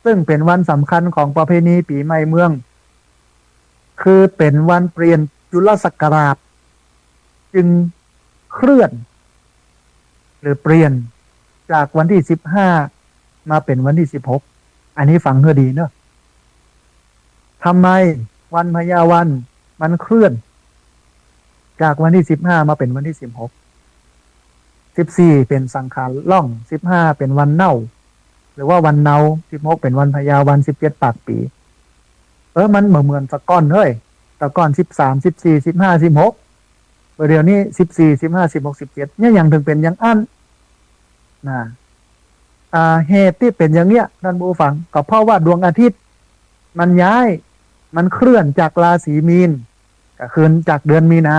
ซึ่งเป๋นวันสำคัญของประเพณีปี๋ใหม่เมือง คือเป๋นวันเปลี่ยนจุลศักราช จึงเคลื่อน หรือเปลี่ยนจากวันตี้สิบห้ามาเป๋นวันตี้สิบหก อันนี้ฟังหื้อดีเนาะ ทำไมวันพยาวันมันเคลื่อน จากวันตี้สิบห้ามาเป๋นวันตี้สิบหก สิบสี่เป๋นสังขารล่อง สิบห้าเป๋นวันเน่า หรือว่าวันเนา สิบหกเป๋นวันพยาวัน สิบเจ็ดปากปี๋ เออ มันบ่เหมือนแต่ก่อนเฮ้ย แต่ก่อนสิบสาม สิบสี่ สิบห้า สิบหก บ่าเดี่ยวนี้สิบสี่ สิบห้า สิบหก สิบเจ็ด เนี่ยหยังเถิงเป๋นอย่างอั้นนะ อ่า เหตุตี้เป๋นอย่างเนี้ย ท่านผู้ฟัง ก็เพราะว่าดวงอาทิตย์มันย้าย มันเคลื่อนจากราศีมีน ก็คือจากเดือนมีนา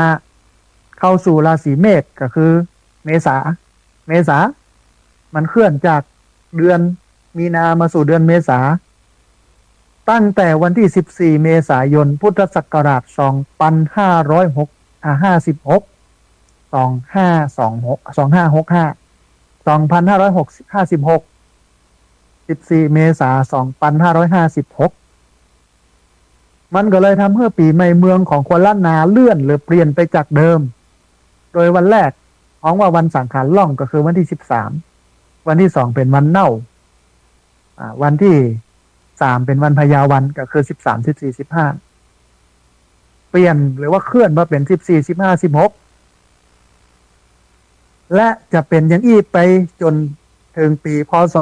เข้าสู่ราศีเมษ ก็คือเมษา เมษา มันเคลื่อนจากเดือนมีนามาสู่เดือนเมษา ตั้งแต่วันตี้สิบสี่เมษายนพุทธศักราชสองปันห้าร้อยหก อ่า ห้าสิบหก สองห้าสองหก สองห้าหกห้า สองปันห้าร้อยหกสิบ ห้าสิบหก สิบสี่เมษาสองปันห้าร้อยห้าสิบหก มันก็เลยทำหื้อปี๋ใหม่เมืองของคนล้านนาเลื่อนหรือเปลี่ยนไปจากเดิม โดยวันแรกฮ้องว่าวันสังขารล่อง ก็คือวันตี้สิบสาม วันตี้สองเป๋นวันเน่า อ่า วันตี้สามเป๋นวันพยาวัน ก็คือสิบสาม สิบสี่ สิบห้า เปลี่ยนหรือว่าเคลื่อนมาเป๋นสิบสี่ สิบห้า สิบหก และจะเป๋นอย่างอี้ไปจ๋นเถิงปี๋ พ.ศ.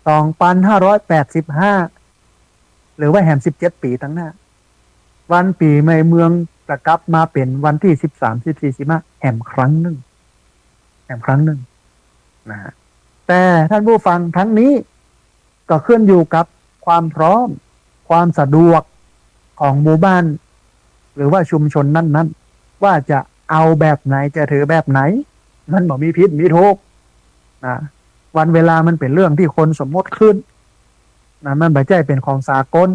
สองปันห้าร้อยแปดสิบห้า หรือว่าแหมสิบเจ็ดปี๋ตังหน้า วันปี๋ใหม่เมืองจะกลับมาเป๋นวันตี้สิบสาม สิบสี่ สิบห้า แหมครั้งนึ่ง แหมครั้งนึ่งนะฮะ แต่ท่านผู้ฟัง ทั้งนี้ก็ขึ้นอยู่กับความพร้อม ความสะดวกของหมู่บ้าน หรือว่าชุมชนนั้นๆ ว่าจะเอาแบบไหน จะถือแบบไหน มันบ่มีผิดมีถูกนะ วันเวลามันเป๋นเรื่องตี้คนสมมติขึ้นนะ มันบ่ใจ้เป๋นของสากล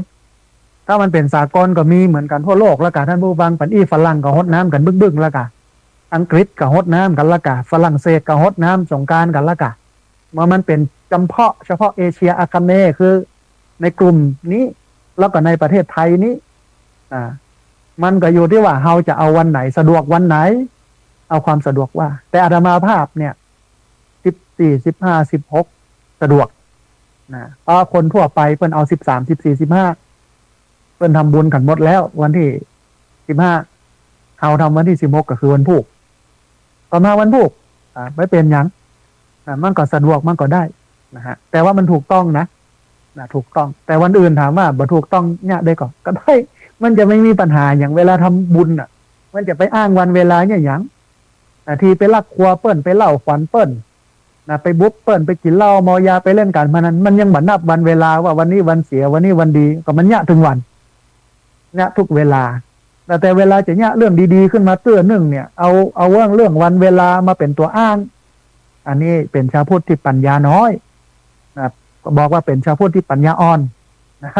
ถ้ามันเป๋นสากลก็มีเหมือนกั๋นทั่วโลกแล้วก่ะ ท่านผู้ฟัง ปันอี้ฝรั่งก็ฮดน้ำกั๋นบึ้งๆ แล้วก่ะ อังกฤษก็ฮดน้ำกั๋นแล้วก่ะ ฝรั่งเศสก็ฮดน้ำสงกรานต์กั๋นแล้วก่ะ เมื่อมันเป๋นจำเพาะเฉพาะเอเชียอาคเนย์ คือในกลุ่มนี้ แล้วก็ในประเทศไทยนี้ อ่า มันก็อยู่ตี้ว่าเฮาจะเอาวันไหน สะดวกวันไหน เอาความสะดวกว่า แต่อาตมาภาพเนี่ย สิบสี่ สิบห้า สิบหก สะดวกนะ เพราะคนทั่วไปเปิ้นเอาสิบสาม สิบสี่ สิบห้า เปิ้นทำบุญกั๋นหมดแล้ว วันตี้สิบห้า เฮาทำวันตี้สิบหก ก็คือวันพูก ก็มาวันพูก อ่า บ่เป๋นหยังนะ มันก็สะดวก มันก็ได้นะฮะ แต่ว่ามันถูกต้องนะ นะ ถูกต้อง แต่วันอื่นถามว่าบ่ถูกต้องเยียะได้ก่อ ก็ได้ มันจะไม่มีปัญหาหยัง เวลาทำบุญน่ะ มันจะไปอ้างวันเวลาเยียะหยัง อ่า ตี้ไปลักครัวเปิ้น ไปเล่าขวัญเปิ้นนะ ไปบุบเปิ้น ไปกิ๋นเหล้าเมายา ไปเล่นก๋านพนัน มันยังบ่นับวันเวลาว่าวันนี้วันเสีย วันนี้วันดี ก็มันเยียะตึงวัน เยียะทุกเวลา แต่ แต่เวลาจะเยียะเรื่องดีๆ ขึ้นมาเตื้อนึ่งเนี่ย เอา เอาเรื่อง เรื่องวันเวลามาเป๋นตั๋วอ้าง อันนี้เป๋นชาวพุทธตี้ปัญญาน้อยนะ ก็บอกว่าเป๋นชาวพุทธตี้ปัญญาอ่อนนะ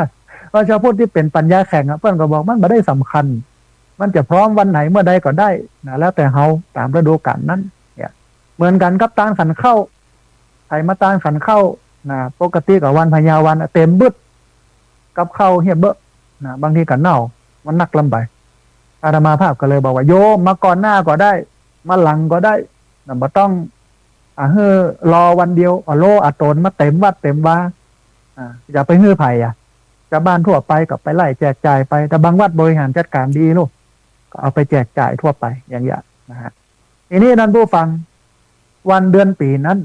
เพราะชาวพุทธตี้เป๋นปัญญาแข็งอะ เปิ้นก็บอกมันบ่ได้สำคัญ มันจะพร้อมวันไหนเมื่อใดก็ได้นะ แล้วแต่เฮา ต๋ามฤดูก๋าลนั้น เนี่ย เหมือนกั๋นกับตานขันข้าว ใผมาตานขันข้าวนะ ปกติก็วันพะเยาวันน่ะเต๋มบึด กับข้าวเหียเบ้อนะ บางทีก็เน่า มันนักล้ำไป อาตมาภาพก็เลยบอกว่า โยมมาก่อนหน้าก็ได้ มาหลังก็ได้นะ บ่ต้อง อ่า หื้อรอวันเดียว เอาโล่เอาต๋นมาเต๋มวัดเต๋มวา อ่า จะไปหื้อใผอะ จาวบ้านทั่วไปก็ไปไล่แจกจ่ายไป แต่บางวัดบริหารจัดก๋านดีลูก ก็เอาไปแจกจ่ายทั่วไป อย่างเงี้ยนะฮะ ทีนี้ต้านผู้ฟัง วันเดือนปี๋นั้น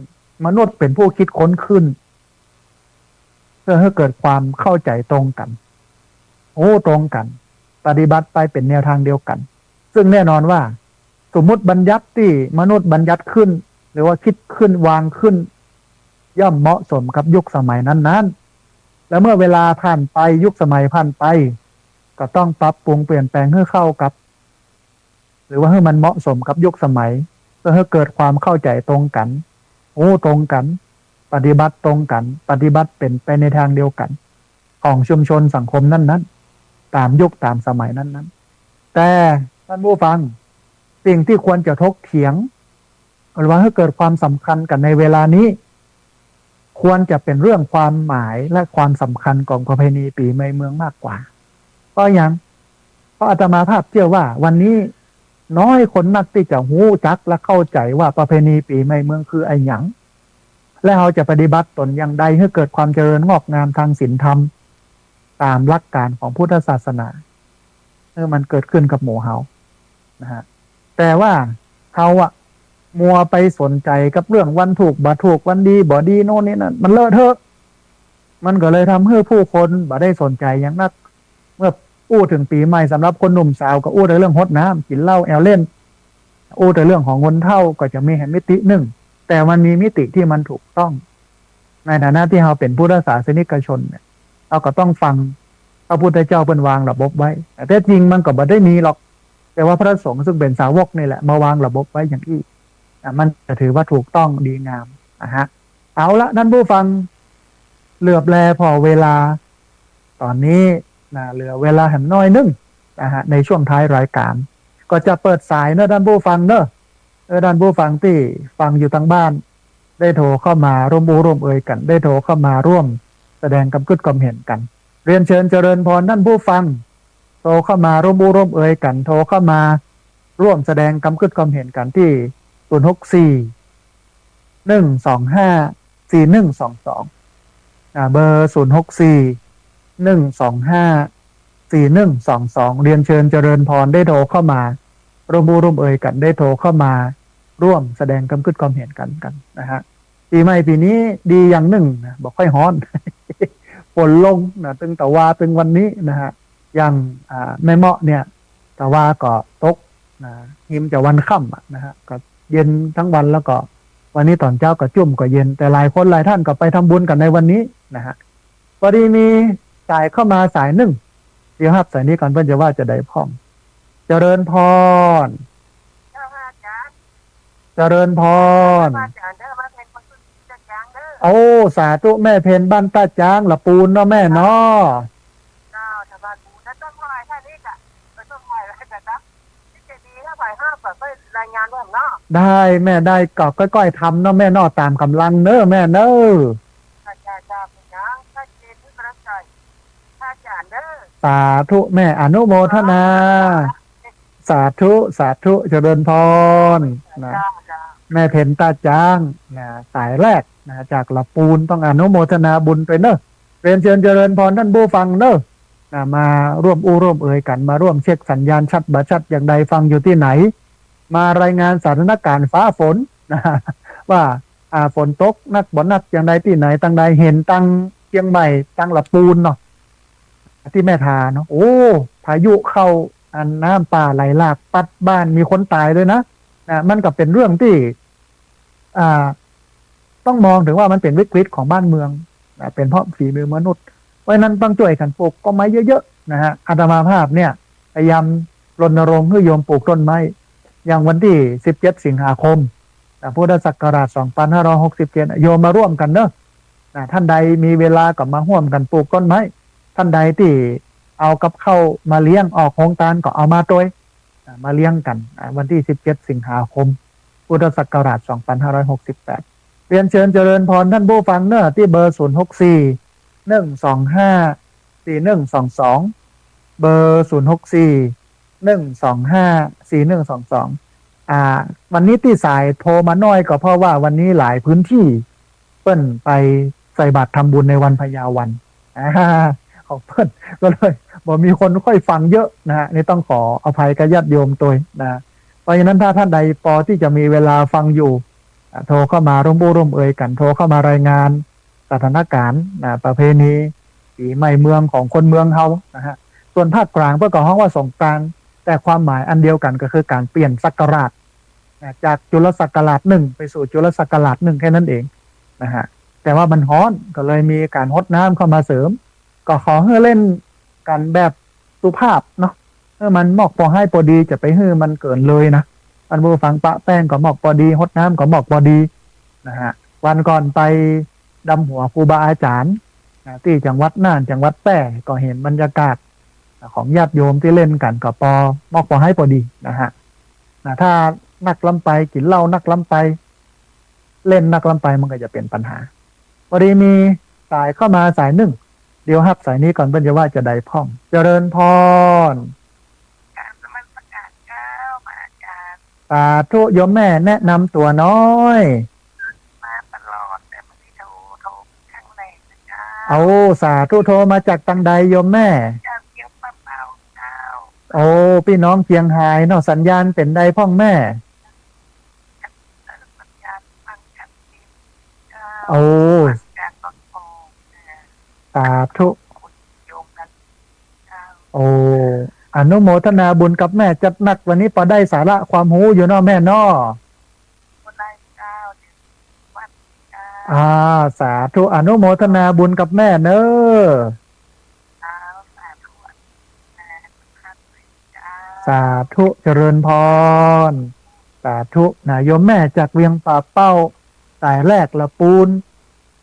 มนุษย์เป๋นผู้คิดค้นขึ้น เพื่อหื้อเกิดความเข้าใจ๋ตรงกั๋น ฮู้ตรงกั๋น ปฏิบัติไปเป๋นแนวทางเดียวกั๋น ซึ่งแน่นอนว่า สมมุติบัญญัติตี้มนุษย์บัญญัติขึ้น หรือว่าคิดขึ้นวางขึ้น ย่อมเหมาะสมกับยุคสมัยนั้นๆ และเมื่อเวลาผ่านไป ยุคสมัยผ่านไป ก็ต้องปรับปรุงเปลี่ยนแปลงหื้อเข้ากับ หรือว่าหื้อมันเหมาะสมกับยุคสมัย เพื่อหื้อเกิดความเข้าใจ๋ตรงกั๋น ฮู้ตรงกั๋น ปฏิบัติตรงกั๋น ปฏิบัติเป๋นไปในทางเดียวกั๋น ของชุมชนสังคมนั้นๆ ต๋ามยุคต๋ามสมัยนั้นๆ แต่ต้านผู้ฟัง สิ่งที่ควรจะถกเถียง หรือว่าหื้อเกิดความสำคัญกั๋นในเวลานี้ ควรจะเป๋นเรื่องความหมายและความสำคัญของประเพณีปี๋ใหม่เมืองมากกว่า เพราะหยัง เพราะอาตมาภาพเจื้อว่าวันนี้น้อยคนนักตี้จะฮู้จักและเข้าใจ๋ว่าประเพณีปี๋ใหม่เมืองคืออะหยัง และเฮาจะปฏิบัติต๋นอย่างใดหื้อเกิดความเจริญงอกงามตางศีลธรรม ต๋ามหลักก๋านของพุทธศาสนา หื้อมันเกิดขึ้นกับหมู่เฮา นะฮะ แต่ว่าเฮาอะ มัวไปสนใจ๋กับเรื่องวันถูกบ่ถูก วันดีบ่ดี โน่นนี่นั่น มันเลอะเทอะ มันก็เลยทำหื้อผู้คนบ่ได้สนใจ๋หยังนัก เมื่ออู้เถิงปี๋ใหม่สำหรับคนหนุ่มสาวก็อู้แต่เรื่องฮดน้ำ กิ๋นเหล้า แอ่วเล่น อู้แต่เรื่องของคนเฒ่าก็จะมีแหมมิตินึ่ง แต่มันมีมิติตี้มันถูกต้อง ในฐานะตี้เฮาเป๋นพุทธศาสนิกชนเนี่ย เฮาก็ต้องฟังพระพุทธเจ้าเปิ้นวางระบบไว้ แต่แท้จริงมันก็บ่ได้มีหรอก แต่ว่าพระสงฆ์ซึ่งเป๋นสาวกนี่แหละมาวางระบบไว้อย่างอี้ อ่ะ มันจะถือว่าถูกต้องดีงามนะฮะ เอาละต้านผู้ฟัง เหลือบแลผ่อเวลา ต๋อนนี้นะ เหลือเวลาแหมน้อยนึ่งนะฮะ ในช่วงท้ายรายก๋าน ก็จะเปิดสายเนาะต้านผู้ฟังเนาะ เออ ต้านผู้ฟังตี้ฟังอยู่ตางบ้าน ได้โทรเข้ามาร่วมอู้ร่วมเอยกั๋น ได้โทรเข้ามาร่วมแสดงกำกึ๊ดความเห็นกั๋น เรียนเชิญเจริญพรต้านผู้ฟัง โทรเข้ามาร่วมอู้ร่วมเอยกั๋น โทรเข้ามาร่วมแสดงกำกึ๊ดความเห็นกั๋นตี้ ศูนย์หกสี่ หนึ่งสองห้า สี่หนึ่งสองสอง อ่า เบอร์ ศูนย์หกสี่ หนึ่งสองห้า สี่หนึ่งสองสอง เรียนเชิญเจริญพร ได้โทรเข้ามาร่วมอู้ร่วมเอยกั๋น ได้โทรเข้ามาร่วมแสดงกำกึ๊ดความเห็นกั๋น กั๋นนะฮะ ปี๋ใหม่ปี๋นี้ดีอย่างนึ่งนะ บ่ค่อยฮ้อน ฝนลงนะ ตึงตะวาตึงวันนี้นะฮะ อย่าง อ่า แม่เมาะเนี่ย ตะวาก็ตกนะ ฮิมจะวันค่ำอะนะฮะ ก็เย็นทั้งวัน แล้วก็วันนี้ต๋อนเจ๊าก็จุ่มก็เย็น แต่หลายคนหลายท่านก็ไปทำบุญกั๋นในวันนี้นะฮะ พอดีมีสายเข้ามาสายนึ่ง เดี๋ยวฮับสายนี้ก่อน เปิ้นจะว่าจะใดพ่อง เจริญพร เจ้าค่ะอาจารย์ เจริญพร อาจารย์เด้อ มาเพ็ญคนสุดที่จะจางเด้อ โอ้ สาธุ แม่เพ็ญบ้านต้าจ๊าง ละปูนเนาะแม่เนาะ เจ้า สบายปูนนะ ต้นเท่าไหร่แค่นี้กะ เออ ต้นเท่าไหร่แล้วกะจ๊ะ นี่จะดีเท่าไหร่ห้า ก็ค่อยรายงานด้วยเนาะ ได้แม่ ได้ ก็ก้อยๆ ทำเนาะแม่เนาะ ต๋ามก๋ำลังเน้อแม่เน้อ จ้า จ้า จ้า เป็นหยัง ชัดเจนที่กำลังใจ พระอาจารย์เด้อ สาธุแม่ อนุโมทนา สาธุ สาธุ เจริญพรนะ เจ้า เจ้า แม่เพ็ญต้าจ๊างนะ สายแรกนะ จากละปูน ต้องอนุโมทนาบุญตวยเน้อ เรียนเชิญเจริญพรต้านผู้ฟังเน้อนะ มาร่วมอู้ร่วมเอยกั๋น มาร่วมเช็คสัญญาณชัดบ่ชัดอย่างใด ฟังอยู่ตี้ไหน มารายงานสถานก๋ารณ์ฟ้าฝนนะ ว่า อ่า ฝนตกนักบ่นักอย่างใด ตี้ไหนตังใด หันตังเจียงใหม่ ตังละปูนเนาะ ตี้แม่ทาเนาะ โอ้ พายุเข้า อันน้ำป่าไหลหลากปัดบ้าน มีคนต๋ายด้วยนะ นะ มันก็เป๋นเรื่องตี้ อ่า ต้องมองเถิงว่ามันเป๋นวิกฤตของบ้านเมืองนะ เป๋นเพราะฝีมือมนุษย์ เพราะฉะนั้นต้องจ้วยกั๋นปลูกต้นไม้เยอะๆ นะฮะ อาตมาภาพเนี่ยพยายามรณรงค์หื้อโยมปลูกต้นไม้ อย่างวันตี้สิบเจ็ดสิงหาคมนะ พุทธศักราชสองพันห้าร้อยหกสิบเจ็ด โยมมาร่วมกั๋นเน้อ นะ ต้านใดมีเวลาก็มาฮ่วมกั๋นปลูกต้นไม้ ต้านใดตี้เอากับข้าวมาเลี้ยงออกโฮงตานก็เอามาตวย อ่า มาเลี้ยงกั๋น อ่า วันตี้สิบเจ็ดสิงหาคม พุทธศักราชสองปันห้าร้อยหกสิบแปด เรียนเจิญเจริญพรท่านผู้ฟังเน่อ ตี้เบอร์ ศูนย์หกสี่ หนึ่งสองห้า สี่หนึ่งสองสอง เบอร์ ศูนย์หกสี่ หนึ่งสองห้า สี่หนึ่งสองสอง อ่า วันนี้ตี้สายโทรมาน้อยก็เพราะว่าวันนี้หลายพื้นตี้เปิ้นไปใส่บาตรทำบุญในวันพญาวัน อ่า ของเปิ้นก็เลยบ่มีคนค่อยฟังเยอะนะฮะ นี่ต้องขออภัยกับญาติโยมตวยนะ เพราะฉะนั้นถ้าท่านใดปอตี้จะมีเวลาฟังอยู่ อ่า โทรเข้ามาร่วมอู้ร่วมเอยกั๋น โทรเข้ามารายงานสถานการณ์นะ ประเพณีปี๋ใหม่เมืองของคนเมืองเฮานะฮะ ส่วนภาคกลางเปิ้นก็ฮ้องว่าสงกรานต์ แต่ความหมายอันเดียวกั๋นก็คือก๋านเปลี่ยนศักราชนะ จากจุลศักราชหนึ่งไปสู่จุลศักราชหนึ่งแค่นั้นเองนะฮะ แต่ว่ามันฮ้อนก็เลยมีก๋านฮดน้ำเข้ามาเสริม ก็ขอหื้อเล่นกั๋นแบบสุภาพเนาะ หื้อมันมอกปอฮ้ายปอดี จะไปหื้อมันเกินเลยนะ ท่านผู้ฟัง ปะแป้งก็มอกปอดี ฮดน้ำก็มอกปอดีนะฮะ วันก่อนไปดำหัวครูบาอาจ๋ารย์นะ ตี้จังหวัดน่าน จังหวัดแพร่ ก็หันบรรยากาศของญาติโยมตี้เล่นกั๋นก็ปอ มอกปอฮ้ายปอดีนะฮะ นะ ถ้านักล้ำไป กิ๋นเหล้านักล้ำไป เล่นนักล้ำไปมันก็จะเป๋นปัญหา พอดีมีสายเข้ามาสายนึ่ง เดี๋ยวฮับสายนี้ก่อน เปิ้นจะว่าจาใดพ่อง เจริญพร กราบนมัสการเจ้า พระอาจารย์ สาธุ โยมแม่แนะนำตั๋วน้อย มาตลอด แต่ไม่ได้โทร โทรครั้งแรกนะเจ้า โอ้ สาธุ โทรมาจากตังใดโยมแม่ จากเจียงปาเป้าเจ้า โอ้ ปี้น้องเจียงฮายเนาะ สัญญาณเป๋นใดพ่องแม่ เออ สัญญาณฟังชัดเจนเจ้า โอ้ มาจากบางกอกนะ สาธุ โยมกันเจ้า โอ้ อนุโมทนาบุญกับแม่ จัดหนักวันนี้ปอได้สาระความฮู้อยู่เนาะแม่เนาะ บ่ได้เจ้า เดี๋ยววัดเจ้า อ่า สาธุ อนุโมทนาบุญกับแม่เน้อ เจ้า สาธุ อนุโมทนาบุญครับ สาธุ เจริญพร สาธุนะ โยมแม่จากเวียงป่าเป้า สายแรกละปูน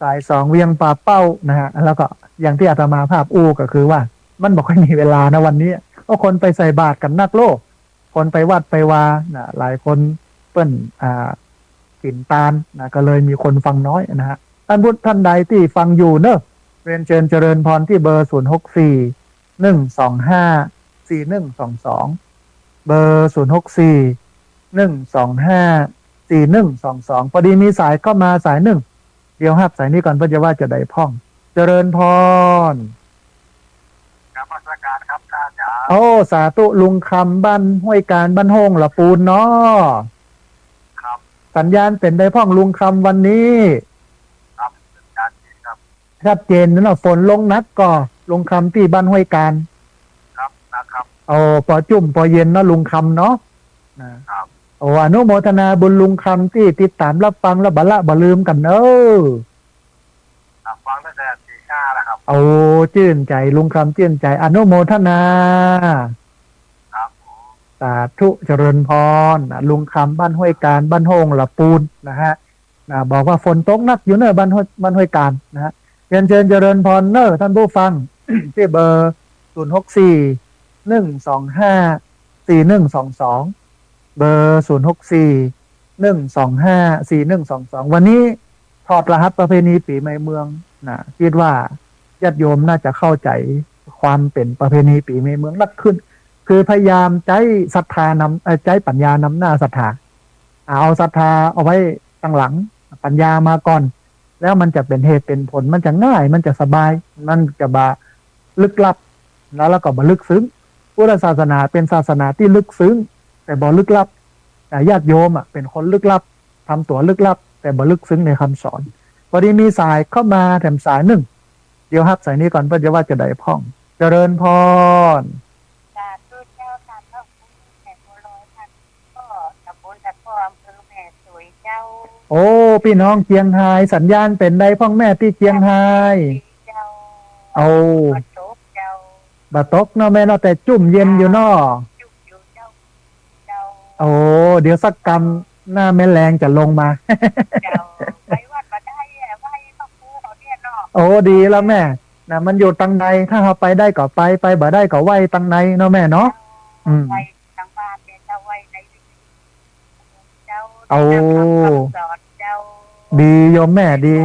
สายสองเวียงป่าเป้านะฮะ แล้วก็อย่างตี้อาตมาภาพอู้ก็คือว่า มันบ่ค่อยมีเวลานะวันนี้ เพราะคนไปใส่บาตรกั๋นนักโลก คนไปวัดไปวานะ หลายคนเปิ้น อ่า กิ๋นตานนะ ก็เลยมีคนฟังน้อยนะฮะ ท่านผู้ ท่านใดตี้ฟังอยู่เนอะ เรียนเจิญเจริญพรตี้เบอร์ ศูนย์หกสี่ หนึ่งสองห้า สี่หนึ่งสองสอง เบอร์ ศูนย์หกสี่ หนึ่งสองห้า สี่หนึ่งสองสอง พอดีมีสายเข้ามาสายนึ่ง เดี๋ยวฮับสายนี้ก่อน เปิ้นจะว่าจาใดพ่อง เจริญพร นมัสการครับอาจารย์ โอ้ สาธุ ลุงคำบ้านห้วยการ บ้านโฮ่งละปูนเนาะ ครับ สัญญาณเป๋นใดพ่องลุงคำวันนี้ ครับ สัญญาณดีครับ ชัดเจนเนาะ ฝนลงหนักก่อ ลุงคำตี้บ้านห้วยการ ครับ นะครับ โอ้ ปอจุ่มปอเย็นเนาะลุงคำเนาะ นะครับ โอ้ อนุโมทนาบุญลุงคำตี้ติดต๋ามรับฟังแล้วบ่ละบ่ลืมกั๋นเน้อ ครับ ฟังตั้งแต่ตีห้าแล้วครับ โอ้ จื้นใจ๋ ลุงคำจื้นใจ๋ อนุโมทนา ครับผม สาธุ เจริญพรนะ ลุงคำบ้านห้วยการ บ้านโฮ่งละปูนนะฮะ นะ บอกว่าฝนตกหนักอยู่เน้อ บ้านห้วย บ้านห้วยการนะฮะ เรียนเจิญเจริญพรเน้อท่านผู้ฟัง ตี้เบอร์ ศูนย์หกสี่ หนึ่งสองห้า สี่หนึ่งสองสอง เบอร์ ศูนย์หกสี่ หนึ่งสองห้า สี่หนึ่งสองสอง วันนี้ถอดรหัสประเพณีปี๋ใหม่เมืองนะ กึ๊ดว่าญาติโยมน่าจะเข้าใจ๋ความเป๋นประเพณีปี๋ใหม่เมืองนักขึ้น คือพยายามใจ๊ศรัทธานำ เอ่อ ใจ๊ปัญญานำหน้าศรัทธา เอาศรัทธาเอาไว้ตังหลัง ปัญญามาก่อน แล้วมันจะเป๋นเหตุเป๋นผล มันจะง่าย มันจะสบาย มันจะบ่ลึกลับ แล้ว แล้วก็บ่ลึกซึ้ง พุทธศาสนาเป๋นศาสนาตี้ลึกซึ้ง แต่บ่ลึกลับ อ่า ญาติโยมอะเป๋นคนลึกลับ ทำตั๋วลึกลับ แต่บ่ลึกซึ้งในคำสอน พอดีมีสายเข้ามาแถมสายนึ่ง เดี๋ยวฮับสายนี้ก่อน เปิ้นจะว่าจาใดพ่อง เจริญพร สาธุเจ้า สาธุ แม่บัวลอยค่ะ ก็ตำบลตะกัว อำเภอแม่สวยเจ้า โอ้ ปี้น้องเจียงฮาย สัญญาณเป๋นใดพ่องแม่ตี้เจียงฮาย เจ้า โอ้ บ่ตกเจ้า บ่ตกเนาะแม่เนาะ แต่จุ่มเย็นอยู่เนาะ จุ่มอยู่เจ้า เจ้า โอ้ เดี๋ยวสักกำหน้าแม่แลงจะลงมา เจ้า ไปวัดบ่ได้อะ ไหว้พระครูเขาเนี่ยเนาะ โอ้ ดีแล้วแม่ นะ มันอยู่ตังใน ถ้าเฮาไปได้ก็ไป ไปบ่ได้ก็ไหว้ตังในเนาะแม่เนาะ อืม ไหว้ตังบ้านเนี่ย เอา ได้นำคำสอนเจ้า ดีโยมแม่ดี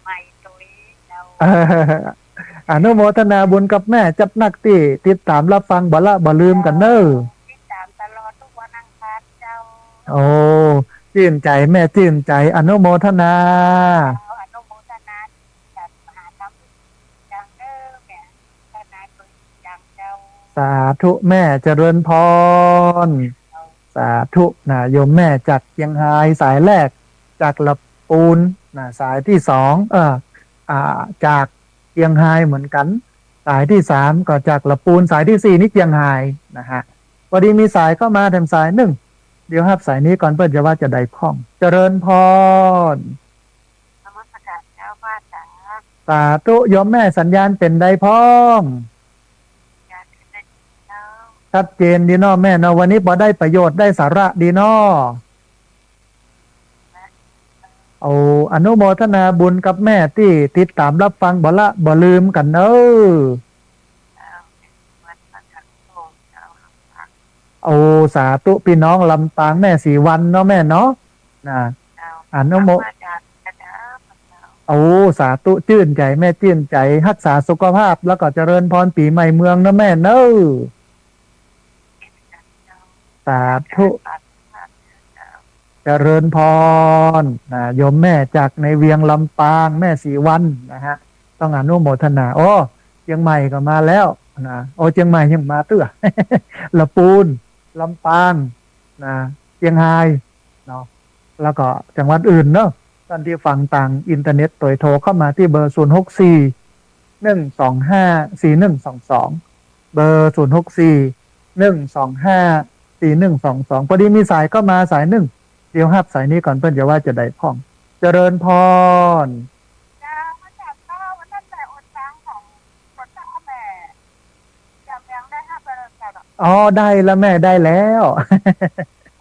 ใหม่ตุ้ยเจ้า อนุโมทนาบุญกับแม่จัดนักตี้ติดต๋ามรับฟังบ่ละบ่ลืมกั๋นเน่อ ติดต๋ามตลอดกู้วันอังคารเจ้า โอ้ จื้นใจ๋แม่จื้นใจ๋ อนุโมทนา เจ้า อนุโมทนาจัดมหาธรรมจังเน่อแม่ พัฒนาตัวจังเจ้า สาธุแม่เจริญพร เจ้า สาธุนะ โยมแม่จากเจียงฮายสายแรก จากละปูนนะ สายตี้สอง เอ่อ อ่า จากเจียงฮายเหมือนกั๋น สายตี้สามก็จากละปูน สายตี้สี่นี่เจียงฮายนะฮะ พอดีมีสายเข้ามาแถมสายนึ่ง เดี๋ยวฮับสายนี้ก่อน เปิ้นจะว่าจะใดพ่อง เจริญพร นมัสการเจ้า พระอาจารย์ สาธุ โยมแม่สัญญาณเป๋นใดพ่อง ชัดเจนดีเนาะแม่เนาะ วันนี้ปอได้ประโยชน์ได้สาระดีเนาะ เอา อนุโมทนาบุญกับแม่ตี้ติดต๋ามรับฟังบ่ละบ่ลืมกั๋นเน่อ โอ้ สาธุ ปี้น้องลำปางแม่ศรีวรรณเนาะแม่เนาะ นะ เจ้า อนุโม มาจากกระดาษเจ้า โอ้ สาธุ จื้นใจ๋แม่จื้นใจ๋ ฮักษาสุขภาพ แล้วก็เจริญพรปี๋ใหม่เมืองเนาะแม่เนาะ สาธุ เจริญพรนะ โยมแม่จากในเวียงลำปาง แม่ศรีวรรณนะฮะ ต้องอนุโมทนา โอ้ เจียงใหม่ก็มาแล้วนะ โอ้ เจียงใหม่ยังมาเตื้อ ละปูน ลำปางนะ เจียงฮายเนาะ แล้วก็จังหวัดอื่นเนาะ ต้านตี้ฟังตางอินเทอร์เน็ตตวยโทรเข้ามาตี้เบอร์ ศูนย์หกสี่ หนึ่งสองห้า สี่หนึ่งสองสอง เบอร์ ศูนย์หกสี่ หนึ่งสองห้า สี่หนึ่งสองสอง พอดีมีสายเข้ามาสายนึ่ง เดี๋ยวฮับสายนี้ก่อน เปิ้นจะว่าจะใดพ่อง เจริญพร เจ้า มาจากเจ้า วันนั้นแต่โอนตังของคนเจ้าแม่ จำยังได้ห้าเปอร์เซ็นต์ อ๋อ ได้แล้วแม่ ได้แล้ว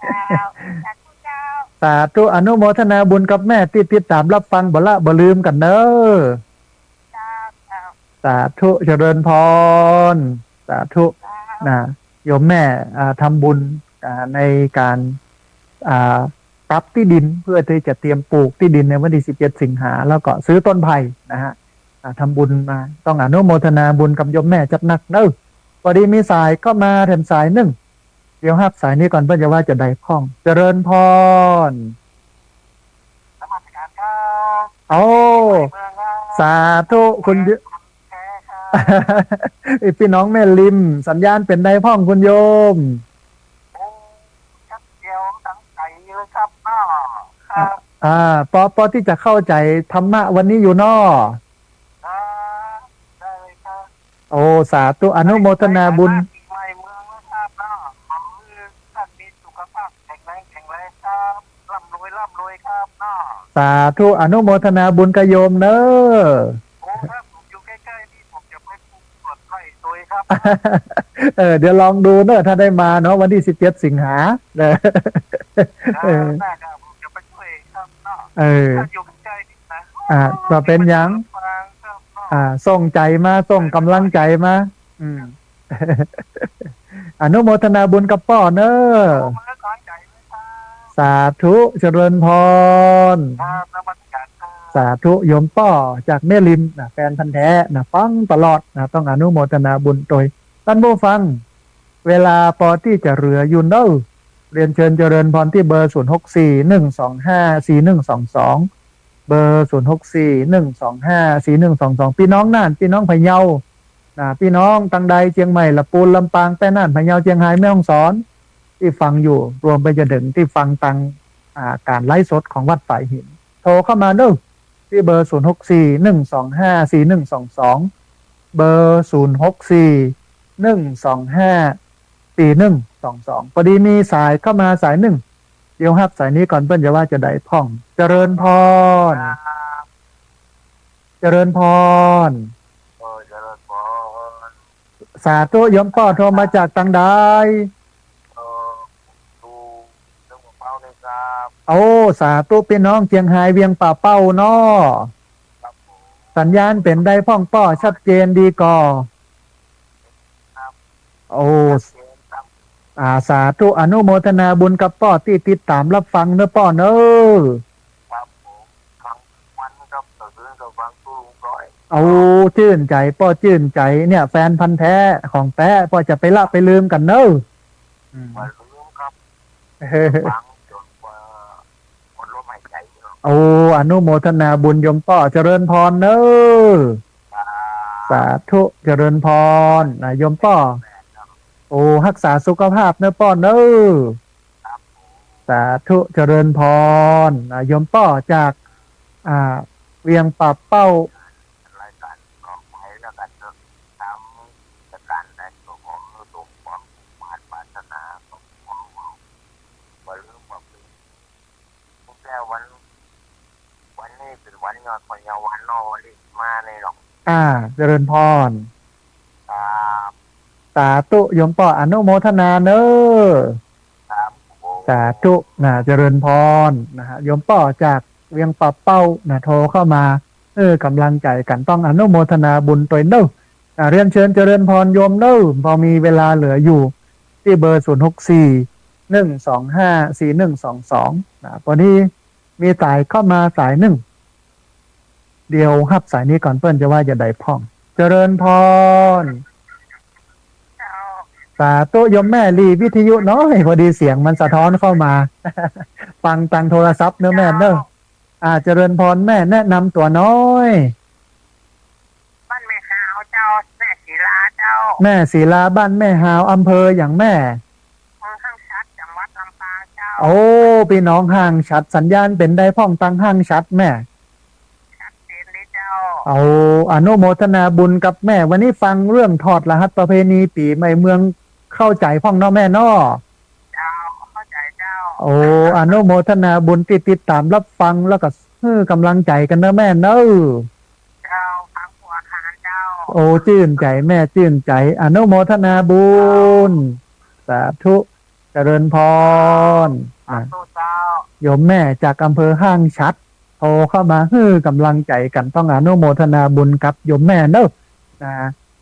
เจ้า สาธุเจ้า สาธุ อนุโมทนาบุญกับแม่ตี้ติดต๋ามรับฟังบ่ละบ่ลืมกั๋นเน่อ เจ้า เจ้า สาธุ เจริญพร สาธุ เจ้า นะ โยมแม่ อ่า ทำบุญ อ่า ในการ อ่า ปรับตี้ดินเพื่อตี้จะเตรียมปลูกตี้ดินในวันตี้สิบเจ็ดสิงหา แล้วก็ซื้อต้นไผ่นะฮะ อ่า ทำบุญมา ต้องอนุโมทนาบุญกับโยมแม่จัดนักเน่อ พอดีมีสายเข้ามาแถมสายนึ่ง เดี๋ยวฮับสายนี้ก่อน เปิ้นจะว่าจะใดพ่อง เจริญพร นมัสการครับ โอ้ เมืองครับ สาธุ คุณ แท้ครับ ไอ้ปี้น้องแม่ริม สัญญาณเป๋นใดพ่องคุณโยม โอ้ ชัดเจ๋วดังไก๋เลยครับเนาะ ครับ อ่า ปอ ปอตี้จะเข้าใจ๋ธรรมะวันนี้อยู่เนาะ ครับ ได้เลยครับ โอ้ สาธุ อนุโมทนาบุญ ปีใหม่เมืองนะครับเนาะ ขอให้ท่านมีสุขภาพแข็งแรง แข็งแรงครับ ร่ำรวย ร่ำรวยครับเนาะ สาธุ อนุโมทนาบุญกับโยมเน่อ โอ้ ถ้าผมอยู่ใกล้ๆนี่ ผมจะไปปลูกสวนไผ่ตวยครับ เออ เดี๋ยวลองดูเน่อ ถ้าได้มาเนาะ วันตี้สิบเจ็ดสิงหา เออ เออ ได้ครับ ผมจะไปช่วยครับเนาะ เออ ถ้าอยู่ใกล้ๆนี่นะ อ่า บ่เป๋นหยัง ครับเนาะ อ่า ส่งใจ๋มา ส่งก๋ำลังใจ๋มา อืม อนุโมทนาบุญกับป้อเน่อ สาธุ เจริญพร ครับ นมัสการครับ สาธุ โยมป้อจากแม่ริมนะ แฟนพันธุ์แท้นะ ฟังตลอดนะ ต้องอนุโมทนาบุญตวย ต้านผู้ฟัง เวลาปอตี้จะเหลืออยู่เน่อ เรียนเชิญเจริญพรตี้เบอร์ ศูนย์หกสี่ หนึ่งสองห้า สี่หนึ่งสองสอง เบอร์ ศูนย์หกสี่ หนึ่งสองห้า สี่หนึ่งสองสอง ปี้น้องน่าน ปี้น้องพะเยา นะ ปี้น้องตางใด เจียงใหม่ ละปูน ลำปาง แป้น่าน พะเยา เจียงฮาย แม่ฮ่องสอน ตี้ฟังอยู่ รวมไปจะเถิงตี้ฟังตาง อ่า ก๋านไลฟ์สดของวัดฝายหิน โทรเข้ามาเน่อ ตี้เบอร์ ศูนย์หกสี่ หนึ่งสองห้า สี่หนึ่งสองสอง เบอร์ ศูนย์หกสี่ หนึ่งสองห้า สี่หนึ่งสองสอง พอดีมีสายเข้ามาสายนึ่ง เดี๋ยวฮับสายนี้ก่อน เปิ้นจะว่าจะใดพ่อง เจริญพร ครับ เจริญพร โอ้ เจริญพร สาธุ โยมป้อโทรมาจากตางใด เอ่อ อยู่เมืองป่าเป้าเลยครับ โอ้ สาธุ ปี้น้องเจียงฮายเวียงป่าเป้าเนาะ ครับผม สัญญาณเป๋นใดพ่องป้อ ชัดเจนดีก่อ ครับ โอ้ ชัดเจนครับ อ่า สาธุ อนุโมทนาบุญกับป้อตี้ติดต๋ามรับฟังเน่อป้อเน่อ ครับผม ฟังวันครับ ตื่นก็ฟังกู้ลุงก้อย โอ้ จื้นใจ๋ ป้อจื้นใจ๋ เนี่ย แฟนพันธุ์แท้ของแต๊ ป้อจะไปละไปลืมกั๋นเน่อ อืม บ่ลืมครับ ฟังจ๋นกว่า หมดลมหายใจ๋เนาะ โอ้ อนุโมทนาบุญโยมป้อ เจริญพรเน่อ ครับ สาธุ เจริญพร นะ โยมป้อ แม่นครับ โอ้ ฮักษาสุขภาพเน่อป้อเน่อ ครับผม สาธุ เจริญพร นะ โยมป้อจาก อ่า เวียงป่าเป้า รายการของไทยแล้วกันเนาะ ต๋ามเทศกาลใดก็ขอหื้อสมความมุ่งมาดปรารถนาของพวกเรา บ่ลืมบ่ลืม พวกแก้ววัน วันนี้เป๋นวันยอดปัญญาวันเนาะ วันตี้มานี่เนาะ อ่า เจริญพร ครับ สาธุ โยมป้อ อนุโมทนาเน่อ ครับผม สาธุ นะ เจริญพร นะฮะ โยมป้อจากเวียงป่าเป้า นะ โทรเข้ามา เออ ก๋ำลังใจ๋กั๋น ต้องอนุโมทนาบุญตวยเน่อ อ่า เรียนเชิญเจริญพรโยมเน่อ พอมีเวลาเหลืออยู่ ตี้เบอร์ ศูนย์ หก สี่ หนึ่ง สอง ห้า สี่ หนึ่ง สอง สอง นะ พอดีมีสายเข้ามาสายนึ่ง เดี๋ยวฮับสายนี้ก่อน เปิ้นจะว่าจะใดพ่อง เจริญพร เจ้า สาธุ โยมแม่หลีวิทยุน้อย พอดีเสียงมันสะท้อนเข้ามา ฟังตางโทรศัพท์เน่อแม่เน่อ เจ้า อ่า เจริญพรแม่ แนะนำตั๋วน้อย บ้านแม่ฮาวเจ้า แม่ศรีลาเจ้า แม่ศรีลา บ้านแม่ฮาว อำเภอหยังแม่ เมืองห้างฉัตร จังหวัดลำปางเจ้า โอ้ ปี้น้องห้างฉัตร สัญญาณเป๋นใดพ่องตางห้างฉัตรแม่ ชัดเจนเลยเจ้า โอ้ อนุโมทนาบุญกับแม่ วันนี้ฟังเรื่องถอดรหัสประเพณีปี๋ใหม่เมืองเข้าใจ๋พ่องเนาะแม่เนาะ เจ้า เข้าใจ๋เจ้า โอ้ อนุโมทนาบุญตี้ติดต๋ามรับฟัง แล้วก็หื้อก๋ำลังใจ๋กั๋นเน่อแม่เน่อ เจ้า ฟังหัวขานเจ้า โอ้ จื้นใจ๋แม่ จื้นใจ๋ อนุโมทนาบุญ สาธุ เจริญพร สาธุเจ้า โยมแม่จากอำเภอห้างฉัตร โทรเข้ามาหื้อก๋ำลังใจ๋กั๋น ต้องอนุโมทนาบุญกับโยมแม่เน่อ นะ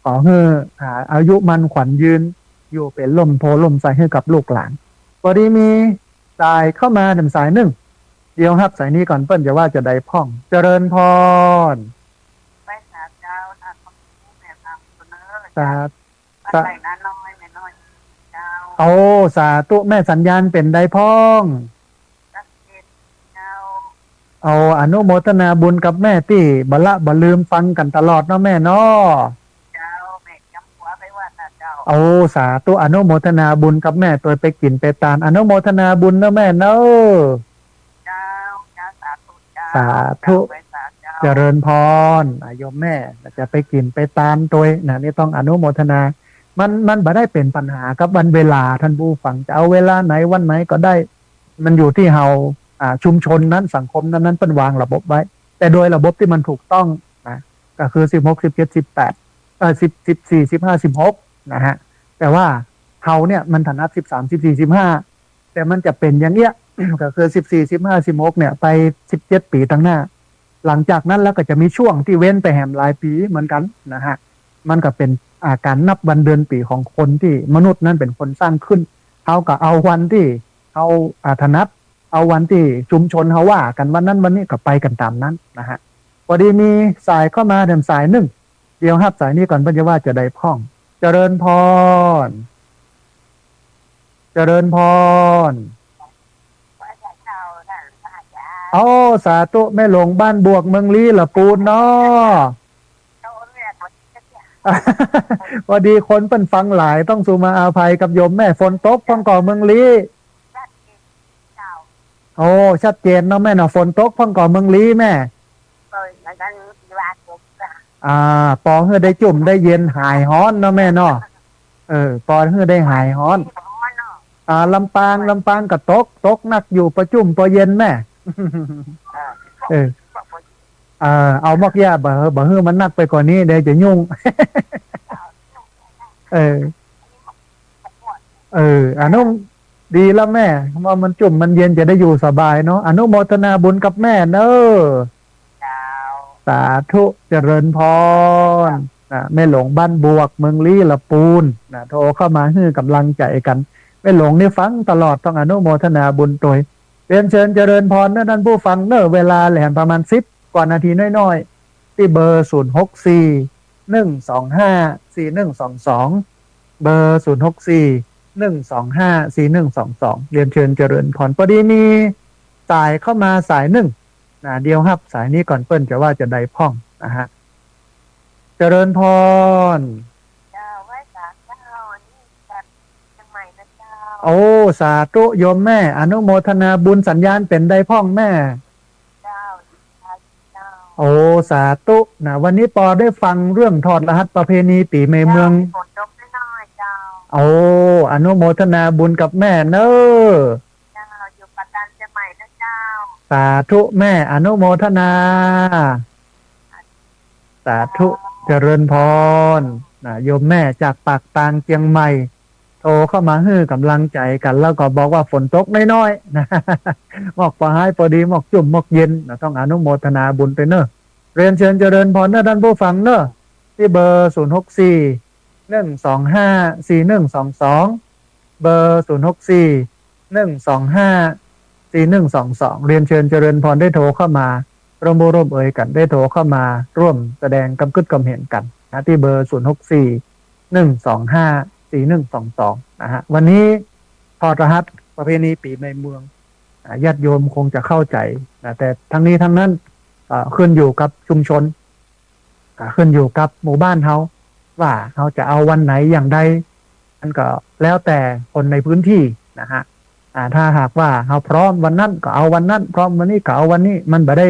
ขอหื้อ อ่า อายุมั่นขวัญยืน อยู่เป๋นล่มโพล่มไทรหื้อกับลูกหลาน พอดีมีสายเข้ามาแหมสายนึ่ง เดี๋ยวฮับสายนี้ก่อน เปิ้นจะว่าจะใดพ่อง เจริญพร ไหว้สาเจ้า ท่านพระครูแม่พระคุณเนอ สา บ้านไร่นาน้อย แม่น้อยเจ้า โอ้ สาธุ แม่สัญญาณเป๋นใดพ่อง ชัดเจนเจ้า โอ้ อนุโมทนาบุญกับแม่ตี้บ่ละบ่ลืมฟังกั๋นตลอดเนาะแม่เนาะ เจ้า แม่ย้ำหัวไปว่านะเจ้า โอ้ สาธุ อนุโมทนาบุญกับแม่ตวยไปกิ๋นไปตาน อนุโมทนาบุญเนาะแม่เนาะ เจ้า เจ้า สาธุเจ้า สาธุ เจ้า ไหว้สาเจ้า เจริญพร อ่ะ โยมแม่ จะไปกิ๋นไปตานตวยนะ นี่ต้องอนุโมทนา มัน มันบ่ได้เป๋นปัญหากับวันเวลา ท่านผู้ฟัง จะเอาเวลาไหนวันไหนก็ได้ มันอยู่ตี้เฮา อ่า ชุมชนนั้น สังคมนั้นๆ เปิ้นวางระบบไว้ แต่โดยระบบตี้มันถูกต้องนะ ก็คือ สิบหก สิบเจ็ด สิบแปด เอ่อ สิบ สิบสี่ สิบห้า สิบหก นะฮะ แต่ว่าเฮาเนี่ยมันถนัด สิบสาม สิบสี่ สิบห้า แต่มันจะเป๋นอย่างเอี้ย ก็คือ สิบสี่ สิบห้า สิบหก เนี่ย ไป สิบเจ็ด ปี๋ตางหน้า หลังจากนั้นแล้วก็จะมีช่วงตี้เว้นไปแหมหลายปี๋เหมือนกั๋นนะฮะ มันก็เป๋น อ่า ก๋านนับวันเดือนปี๋ของคนตี้มนุษย์นั้นเป๋นคนสร้างขึ้น เฮาก็เอาวันตี้เฮา อ่า ถนัด เอาวันตี้ชุมชนเฮาว่ากั๋นวันนั้นวันนี้ก็ไปกั๋นต๋ามนั้นนะฮะ พอดีมีสายเข้ามาแหมสายนึ่ง เดี๋ยวฮับสายนี้ก่อน เปิ้นจะว่าจะใดพ่อง เจริญพร เจริญพร โอ้ สาธุ แม่หลวงบ้านบวก เมืองลี้ ละปูนเนาะ พอดีคนเปิ้นฟังหลาย ต้องสูมาอาภัยกับโยมแม่ ฝนตกพ่องก่อเมืองลี้ โอ้ ชัดเจนเนาะแม่เนาะ ฝนตกพ่องก่อเมืองลี้แม่ อ่า ปอหื้อได้จุ่มได้เย็นหายฮ้อนเนาะแม่เนาะ เออ ปอหื้อได้หายฮ้อน อ่า ลำปาง ลำปางก็ตก ตกนักอยู่ ปอจุ่มปอเย็นแม่ เออ เออ เอามอกหญ้า บ่ บ่หื้อมันนักไปกว่านี้ เดี๋ยวจะยุ่ง เออ เออ อนุ ดีแล้วแม่ ว่ามันจุ่มมันเย็นจะได้อยู่สบายเนาะ อนุโมทนาบุญกับแม่เนอะ เจ้า สาธุ เจริญพร นะ แม่หลวงบ้านบวก เมืองลี้ ละปูน นะ โทรเข้ามาหื้อก๋ำลังใจ๋กั๋น แม่หลงนี่ฟังตลอด ต้องอนุโมทนาบุญตวย เรียนเชิญเจริญพรเนอะท่านผู้ฟังเนอะ เวลาแหลมประมาณสิบกว่านาทีน้อยๆ ตี้เบอร์ ศูนย์ หก สี่ หนึ่ง สอง ห้า สี่ หนึ่ง สอง สอง เบอร์ ศูนย์ หก สี่ หนึ่ง สอง ห้า สี่ หนึ่ง สอง สอง เรียนเชิญเจริญพร พอดีมีสายเข้ามาสายนึ่งนะ เดี๋ยวฮับสายนี้ก่อน เปิ้นจะว่าจะใดพ่องนะฮะ เจริญพร เจ้า ไหว้สาเจ้า นี่จากเชียงใหม่นะเจ้า โอ้ สาธุโยมแม่ อนุโมทนาบุญ สัญญาณเป๋นใดพ่องแม่ เจ้า เจ้า โอ้ สาธุนะ วันนี้ปอได้ฟังเรื่องถอดรหัสประเพณีปี๋ใหม่เมือง เจ้า มีฝนตกน้อยๆ เจ้า โอ้ อนุโมทนาบุญกับแม่เนอะ เจ้า อยู่ปากตานเชียงใหม่นะเจ้า สาธุแม่ อนุโมทนา สาธุ เจริญพรนะ โยมแม่จากปากตานเจียงใหม่ โทรเข้ามาหื้อกำลังใจ๋กั๋น แล้วก็บอกว่าฝนตกน้อยๆ นะ หมอกปอฮ้ายปอดี หมอกจุ่มหมอกเย็นนะ ต้องอนุโมทนาบุญตวยเนอะ เรียนเชิญเจริญพรเนอะท่านผู้ฟังเนอะ ตี้เบอร์ ศูนย์ หก สี่ หนึ่ง สอง ห้า สี่ หนึ่ง สอง สอง เบอร์ ศูนย์ หก สี่ หนึ่ง สอง ห้า สี่ หนึ่ง สอง สอง เรียนเชิญเจริญพรได้โทรเข้ามา ร่วมอู้ร่วมเอยกั๋น ได้โทรเข้ามาร่วมแสดงกำกึ๊ดกำเห็นกั๋นนะ ตี้เบอร์ ศูนย์ หก สี่ หนึ่ง สอง ห้า สี่ หนึ่ง สอง สอง นะฮะ วันนี้ถอดรหัสประเพณีปี๋ใหม่เมือง อ่า ญาติโยมคงจะเข้าใจ๋นะ แต่ทั้งนี้ทั้งนั้น อ่า ขึ้นอยู่กับชุมชน อ่า ขึ้นอยู่กับหมู่บ้านเฮา ว่าเฮาจะเอาวันไหนอย่างใด มันก็แล้วแต่คนในพื้นที่นะฮะ อ่า ถ้าหากว่าเฮาพร้อมวันนั้นก็เอาวันนั้น พร้อมวันนี้ก็เอาวันนี้ มันบ่ได้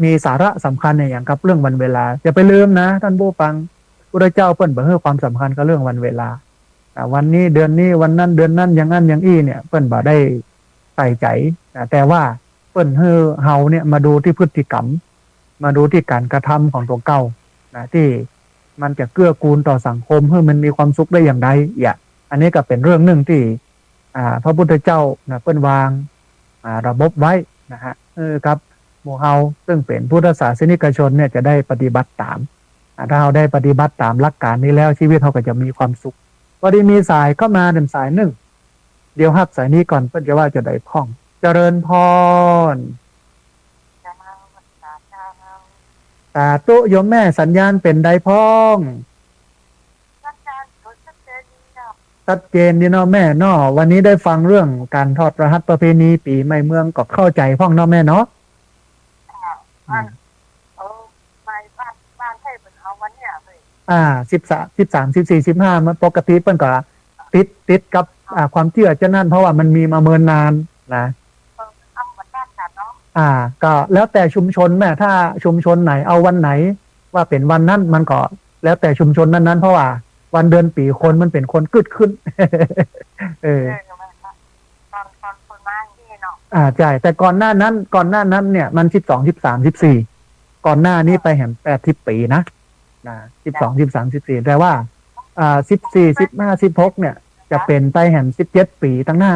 มีสาระสำคัญอะหยังกับเรื่องวันเวลา อย่าไปลืมนะท่านผู้ฟัง พุทธเจ้าเปิ้นบ่หื้อความสำคัญกับเรื่องวันเวลา อ่า วันนี้เดือนนี้ วันนั้นเดือนนั้น อย่างนั้นอย่างอี้เนี่ย เปิ้นบ่ได้ใส่ใจ๋นะ แต่ว่าเปิ้นหื้อเฮาเนี่ยมาดูตี้พฤติกรรม มาดูตี้ก๋านกระทำของตั๋วเก่านะ ตี้มันจะเกื้อกูลต่อสังคมหื้อมันมีความสุขได้อย่างใด เยียะ อันนี้ก็เป๋นเรื่องนึ่งตี้ อ่า พระพุทธเจ้านะ เปิ้นวาง อ่า ระบบไว้นะฮะ เออ กับหมู่เฮาซึ่งเป๋นพุทธศาสนิกชนเนี่ยจะได้ปฏิบัติต๋าม อ่า ถ้าเฮาได้ปฏิบัติต๋ามหลักก๋านนี้แล้ว ชีวิตเฮาก็จะมีความสุข พอดีมีสายเข้ามานึ่งสายนึ่ง เดี๋ยวฮับสายนี้ก่อน เปิ้นจะว่าจะใดพ่อง เจริญพร สาธุโยมแม่ สัญญาณเป๋นใดพ่อง ชัดเจนดีเนาะแม่เนาะ วันนี้ได้ฟังเรื่องก๋านถอดรหัสประเพณีปี๋ใหม่เมืองก็เข้าใจ๋พ่องเนาะแม่เนาะ อ่า อืม เออ ไปบ้าน บ้านไทยเปิ้นเอาวันเนี้ยเลย อ่า สิบสาม สิบสาม สิบสี่ สิบห้า มันปกติเปิ้นก็ติด ติดกับ อ่า ความเจื้อเจ้านั้น เพราะว่ามันมีมาเมินนานนะ เออ เอาวันนั้นน่ะเนาะ อ่า ก็แล้วแต่ชุมชนแม่ ถ้าชุมชนไหนเอาวันไหน ว่าเป๋นวันนั้น มันก็แล้วแต่ชุมชนนั้นๆ เพราะว่าวันเดือนปี๋คนมันเป๋นคนกึ๊ดขึ้น เออ เออ มันก็ ตอน ตอนคนมานี่เนาะ อ่า ใช่ แต่ก่อนหน้านั้น ก่อนหน้านั้นเนี่ย มันสิบสอง สิบสาม สิบสี่ ก่อนหน้านี้ไปแหมแปดสิบปี๋นะ นะ สิบสอง สิบสาม สิบสี่ แต่ว่า อ่า สิบสี่ สิบห้า สิบหก เนี่ย จะเป๋นไปแหมสิบเจ็ดปี๋ตังหน้า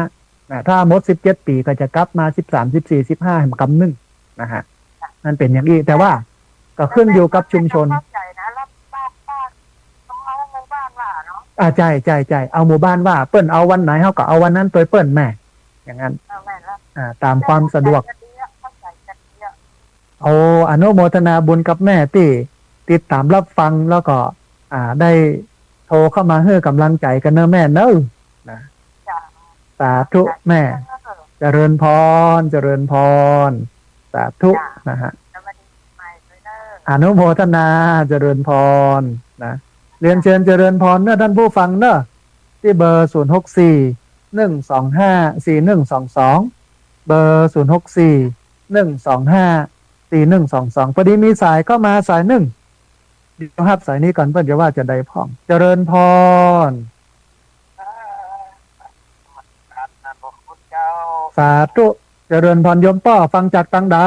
นะ ถ้าหมดสิบเจ็ดปี๋ก็จะกลับมาสิบสาม สิบสี่ สิบห้า แหมกำนึ่งนะฮะ มันเป๋นอย่างอี้ แต่ว่าก็ขึ้นอยู่กับชุมชน เข้าใจ๋นะ แล้วบ้าน บ้าน ต้องเอาหมู่บ้านว่าเนาะ อ่า ใช่ ใช่ ใช่ เอาหมู่บ้านว่า เปิ้นเอาวันไหน เฮาก็เอาวันนั้นตวยเปิ้นแม่ อย่างนั้น เออ แม่นแล้ว อ่า ต๋ามความสะดวก เข้าใจ๋กันดีอะ โอ้ อนุโมทนาบุญกับแม่ตี้ติดต๋ามรับฟัง แล้วก็ อ่า ได้โทรเข้ามาหื้อกำลังใจ๋กั๋นเนอะแม่เนอะ นะ จ้ะ สาธุแม่ เจริญพร เจริญพร สาธุ จ้ะ นะฮะ สวัสดีปีใหม่ด้วยเนอะ อนุโมทนา เจริญพร นะ เรียนเชิญเจริญพรเนอะท่านผู้ฟังเนอะ ตี้เบอร์ ศูนย์ หก สี่ หนึ่ง สอง ห้า สี่ หนึ่ง สอง สอง เบอร์ ศูนย์ หก สี่ หนึ่ง สอง ห้า สี่ หนึ่ง สอง สอง พอดีมีสายเข้ามาสายนึ่ง เดี๋ยวฮับสายนี้ก่อน เปิ้นจะว่าจะใดพ่อง เจริญพร สาธุ เจริญพรโยมป้อ ฟังจากตังใด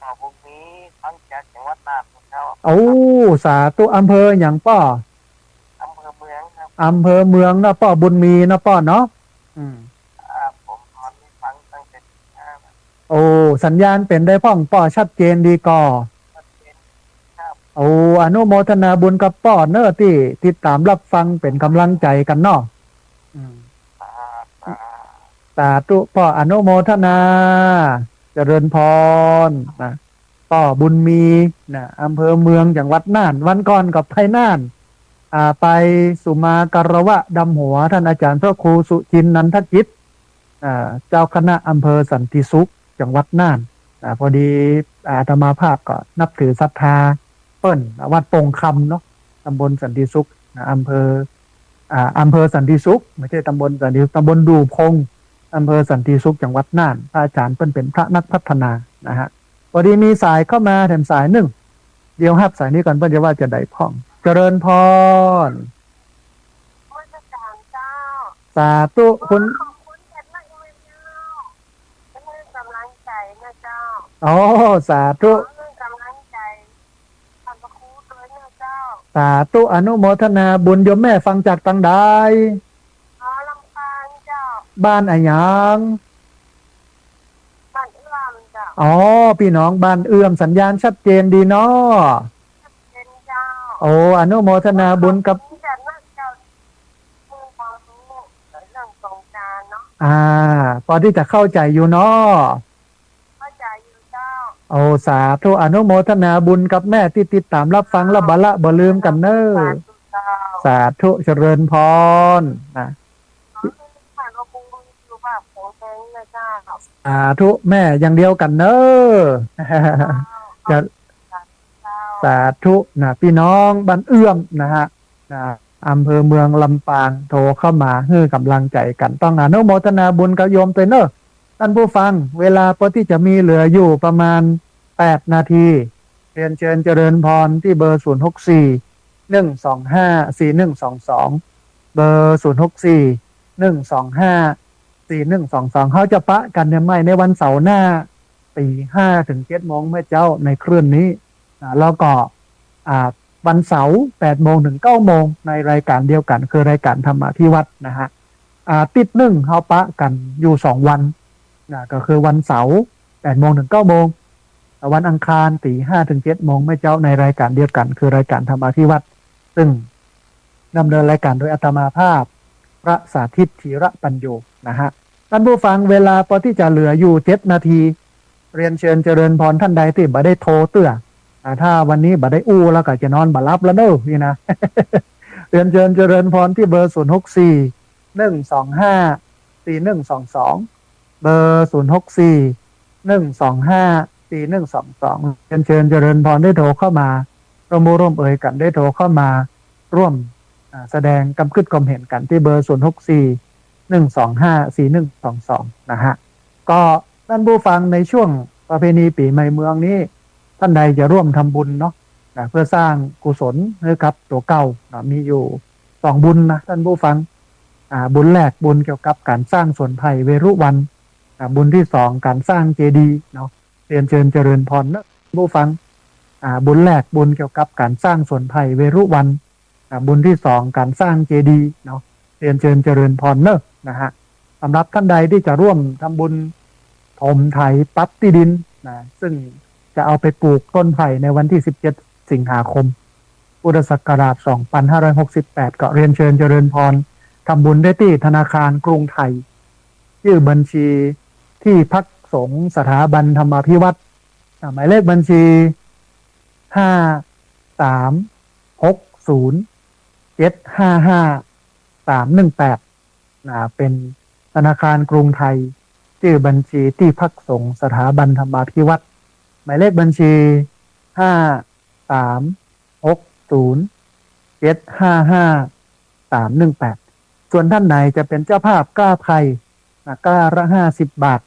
ป้อบุญมี ฟังจากจังหวัดน่านเจ้า โอ้ สาธุ อำเภอหยังป้อ อำเภอเมืองครับ อำเภอเมืองเนาะป้อบุญมีเนาะป้อเนาะ อืม ครับผม ตอนนี้ฟังตั้งแต่ตีห้านะ โอ้ สัญญาณเป๋นใดพ่องป้อ ชัดเจนดีก่อ ชัดเจนครับ โอ้ อนุโมทนาบุญกับป้อเน่อ ตี้ติดต๋ามฮับฟังเป๋นก๋ำลังใจ๋กั๋นเนาะ อืม สาธุป้อ อนุโมทนา เจริญพรนะ ป้อบุญมีนะ อำเภอเมือง จังหวัดน่าน วันก่อนก็ไปน่าน อ่า ไปสุมาคารวะดำหัวต้านอาจ๋ารย์พระครูสุจินต์ นันทกิจ อ่า เจ้าคณะอำเภอสันติสุข จังหวัดน่าน อ่า พอดี อ่า อาตมาภาพก็นับถือศรัทธาเปิ้น วัดโป่งคำเนาะ ต๋ำบลสันติสุขนะ อำเภอ อ่า อำเภอสันติสุข บ่ใจ้ต๋ำบลสันติสุข ต๋ำบลดู่พง อำเภอสันติสุข จังหวัดน่าน พระอาจ๋ารย์เปิ้นเป๋นพระนักพัฒนานะฮะ พอดีมีสายเข้ามาแถมสายนึ่ง เดี๋ยวฮับสายนี้ก่อน เปิ้นจะว่าจะใดพ่อง เจริญพร นมัสก๋ารเจ้า สาธุ คุณ ขอบคุณเจ้า ที่ให้ก๋ำลังใจ๋นะเจ้า อ๋อ สาธุ ขอให้ก๋ำลังใจ๋ ท่านพระครูด้วยนะเจ้า สาธุ อนุโมทนาบุญ โยมแม่ฟังจากตางใด อ๋อ ลำปางเจ้า บ้านอะหยัง บ้านเอื้อมเจ้า อ๋อ ปี้น้องบ้านเอื้อม สัญญาณชัดเจนดีเนาะ ชัดเจนเจ้า โอ้ อนุโมทนาบุญกับ ขอบคุณเจ้า มีความรู้เรื่องสงกรานต์เนาะ อ่า พอตี้จะเข้าใจ๋อยู่เนาะ เข้าใจ๋อยู่เจ้า โอ้ สาธุ อนุโมทนาบุญกับแม่ตี้ติดต๋ามฮับฟัง แล้วบ่ละบ่ลืมกั๋นเน่อ สาธุเจ้า สาธุ เจริญพรนะ ขอให้ท่านพระครูสุขภาพแข็งแรงนะเจ้า สาธุ แม่อย่างเดียวกั๋นเน่อ เจ้า จะ เจ้า สาธุนะ ปี้น้องบ้านเอื้อมนะฮะ นะ อำเภอเมืองลำปาง โทรเข้ามาหื้อก๋ำลังใจ๋กั๋น ต้องอนุโมทนาบุญกับโยมตวยเน่อ ท่านผู้ฟัง เวลาพอตี้จะมีเหลืออยู่ประมาณแปดนาที เรียนเชิญเจริญพรตี้เบอร์ ศูนย์หกสี่ หนึ่งสองห้า สี่หนึ่งสองสอง เบอร์ ศูนย์หกสี่ หนึ่งสองห้า สี่หนึ่งสองสอง เฮาจะปะกั๋นเนี่ยใหม่ในวันเสาร์หน้า ตี๋ห้าเถิงเจ็ดโมงเมื่อเจ๊าในคลื่นนี้ อ่า แล้วก็ อ่า วันเสาร์แปดโมงเถิงเก้าโมงในรายก๋านเดียวกั๋น คือรายก๋านธรรมาภิวัฒน์นะฮะ อาทิตย์นึ่งเฮาปะกั๋นอยู่สองวันนะ ก็คือวันเสาร์แปดโมงเถิงเก้าโมง วันอังคารตี๋ห้าเถิงเจ็ดโมงเมื่อเจ๊าในรายก๋านเดียวกั๋น คือรายก๋านธรรมาภิวัฒน์ ซึ่งดำเนินรายก๋านโดยอาตมาภาพ พระสาธิต ธีระปัญโญ นะฮะ ท่านผู้ฟัง เวลาพอตี้จะเหลืออยู่เจ็ดนาที เรียนเชิญเจริญพรท่านใดตี้บ่ได้โทรเตื้อ อ่า ถ้าวันนี้บ่ได้อู้แล้วก็จะนอนบ่หลับแล้วเน่อนี่นะ เรียนเชิญเจริญพรตี้เบอร์ ศูนย์หกสี่ หนึ่งสองห้า สี่หนึ่งสองสอง เบอร์ ศูนย์หกสี่ หนึ่งสองห้า สี่หนึ่งสองสอง เรียนเชิญเจริญพรได้โทรเข้ามาร่วมอู้ร่วมเอยกั๋น ได้โทรเข้ามาร่วม อ่า แสดงกำกึ๊ดความเห็นกั๋นตี้เบอร์ ศูนย์หกสี่ หนึ่งสองห้า สี่หนึ่งสองสอง นะฮะ ก็ท่านผู้ฟัง ในช่วงประเพณีปี๋ใหม่เมืองนี้ ท่านใดจะร่วมทำบุญเนาะ นะ เพื่อสร้างกุศลหื้อกับตั๋วเก่า นะ มีอยู่สองบุญนะท่านผู้ฟัง อ่า บุญแรกบุญเกี่ยวกับก๋านสร้างสวนไผ่เวรุวัณ อ่า บุญตี้สองก๋านสร้างเจดีย์เนาะ เรียนเชิญเจริญพรเนาะผู้ฟัง อ่า บุญแรกบุญเกี่ยวกับก๋านสร้างสวนไผ่เวรุวัณ อ่า บุญตี้สองก๋านสร้างเจดีย์เนาะ เรียนเชิญเจริญพรเนาะ นะฮะ สำหรับท่านใดตี้จะร่วมทำบุญถมไถปรับตี้ดินนะ ซึ่งจะเอาไปปลูกต้นไผ่ในวันตี้สิบเจ็ดสิงหาคม พุทธศักราชสองพันห้าร้อยหกสิบแปด ก็เรียนเชิญเจริญพรทำบุญได้ตี้ธนาคารกรุงไทย จื้อบัญชีตี้พักสงฆ์สถาบันธรรมาภิวัฒน์ อ่า หมายเลขบัญชี ห้าสามหกศูนย์เจ็ดห้าห้าสามหนึ่งแปด นะ เป๋นธนาคารกรุงไทย จื้อบัญชีตี้พักสงฆ์สถาบันธรรมาภิวัฒน์ หมายเลขบัญชี ห้าสามหกศูนย์เจ็ดห้าห้าสามหนึ่งแปด ส่วนท่านไหนจะเป๋นเจ้าภาพกล้าไพร นะ กล้าละห้าสิบบาท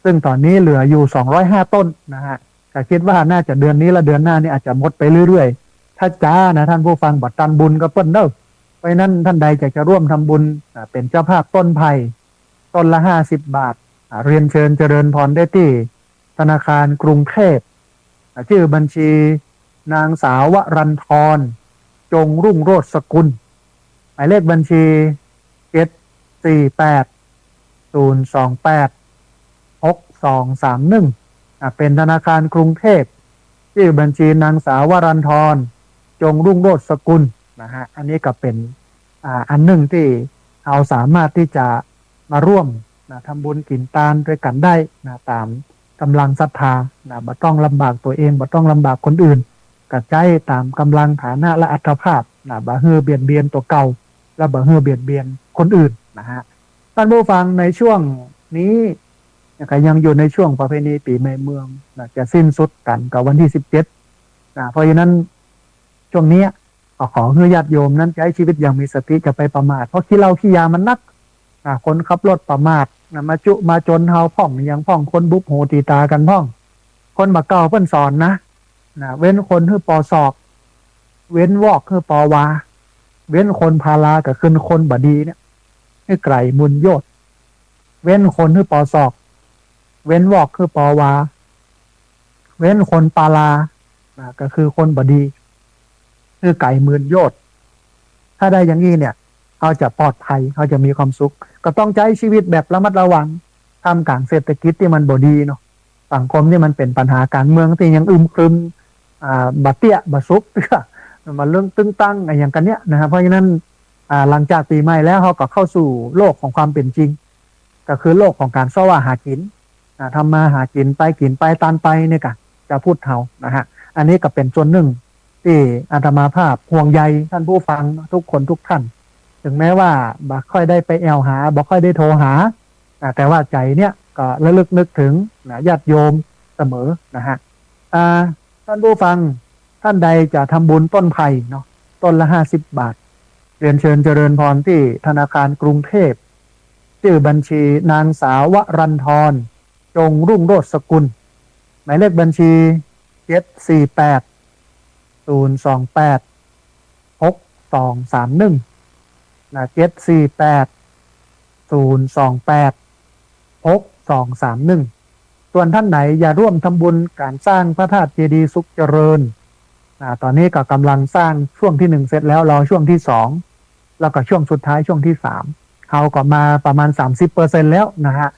ซึ่งต๋อนนี้เหลืออยู่สองร้อยห้าต้นนะฮะ ก็คิดว่าน่าจะเดือนนี้และเดือนหน้านี่อาจจะหมดไปเรื่อยๆ ถ้าจ๊านะท่านผู้ฟัง บ่ตันบุญกับเปิ้นเนาะ เพราะฉะนั้นท่านใดอยากจะร่วมทำบุญ อ่า เป๋นเจ้าภาพต้นไผ่ ต้นละห้าสิบบาท อ่า เรียนเชิญเจริญพรได้ตี้ธนาคารกรุงเทพ อ่า จื้อบัญชีนางสาววรันทร จงรุ่งโรจน์สกุล หมายเลขบัญชี เจ็ดสี่แปด ศูนย์สองแปด หกสองสามหนึ่ง อ่า เป๋นธนาคารกรุงเทพ จื้อบัญชีนางสาววรันทร จงรุ่งโรจน์สกุล นะฮะ อันนี้ก็เป๋น อ่า อันนึ่งตี้เฮาสามารถตี้จะมาร่วม นะ ทำบุญกิ๋นตานตวยกั๋นได้ นะ ต๋ามก๋ำลังศรัทธา นะ บ่ต้องลำบากตั๋วเอง บ่ต้องลำบากคนอื่น ก็ใจ๊ต๋ามก๋ำลังฐานะและอัตภาพ นะ บ่หื้อเบียดเบียนตั๋วเก่า และบ่หื้อเบียดเบียนคนอื่น นะฮะ ต้านผู้ฟัง ในช่วงนี้ นะ ก็ยังอยู่ในช่วงประเพณีปี๋ใหม่เมือง นะ จะสิ้นสุดกั๋นกับวันตี้สิบเจ็ด นะ เพราะฉะนั้นช่วงเนี้ยก็ขอหื้อญาติโยมนั้นใจ๊ชีวิตอย่างมีสติ จะไปประมาท เพราะขี้เหล้าขี้ยามันนัก นะ คนขับรถประมาท นะ มาจุมาจนเฮาพ่อง อย่างพ่อง คนบุบหูตีต๋ากั๋นพ่อง คนบ่าเก่าเปิ้นสอนนะ นะ เว้นคนหื้อปอศอก เว้นวอกหื้อปอวา เว้นคนพาลาก็คือคนบ่ดีเนี่ย หื้อไก๋หมื่นโยชน์ เว้นคนหื้อปอศอก เว้นวอกหื้อปอวา เว้นคนปาลา นะ ก็คือคนบ่ดี หื้อไก๋หมื่นโยชน์ ถ้าได้อย่างนี้เนี่ย เฮาจะปลอดภัย เฮาจะมีความสุข ก็ต้องใจ๊ชีวิตแบบระมัดระวัง ท่ามกลางเศรษฐกิจตี้มันบ่ดีเนาะ สังคมตี้มันเป๋นปัญหา ก๋านเมืองตี้ยังอึมครึม อ่า บ่เตี้ย บ่สุก มันเรื่องตึงตังอะหยังกั๋นเนี่ยนะฮะ เพราะฉะนั้น อ่า หลังจากปี๋ใหม่แล้ว เฮาก็เข้าสู่โลกของความเป๋นจริง ก็คือโลกของก๋านเซาะว่าหากิ๋น อ่า ทำมาหากิ๋นไป กิ๋นไปตานไปเนี่ยกะ จาวพุทธเฮานะฮะ อันนี้ก็เป๋นส่วนนึ่งตี้อาตมาภาพห่วงใยต้านผู้ฟังทุกคนทุกท่าน ถึงแม้ว่าบ่ค่อยได้ไปแอ่วหา บ่ค่อยได้โทรหา อ่า แต่ว่าใจ๋เนี่ยก็ระลึกนึกเถิง นะ ญาติโยมเสมอนะฮะ อ่า ต้านผู้ฟัง ต้านใดจะทำบุญต้นไผ่เนาะ ต้นละห้าสิบบาท เรียนเชิญเจริญพรตี้ธนาคารกรุงเทพ จื้อบัญชีนางสาววรันทร จงรุ่งโรจน์สกุล หมายเลขบัญชี เจ็ดสี่แปด ศูนย์สองแปด หกสองสามหนึ่ง นะ เจ็ดสี่แปด ศูนย์สองแปด หกสองสามหนึ่ง ส่วนต้านไหนอยากร่วมทำบุญก๋านสร้างพระธาตุเจดีย์สุขเจริญ อ่า ต๋อนนี้ก็ก๋ำลังสร้างช่วงตี้หนึ่งเสร็จแล้ว รอช่วงตี้สอง แล้วก็ช่วงสุดท้ายช่วงตี้สาม เฮาก็มาประมาณสามสิบเปอร์เซ็นต์แล้วนะฮะ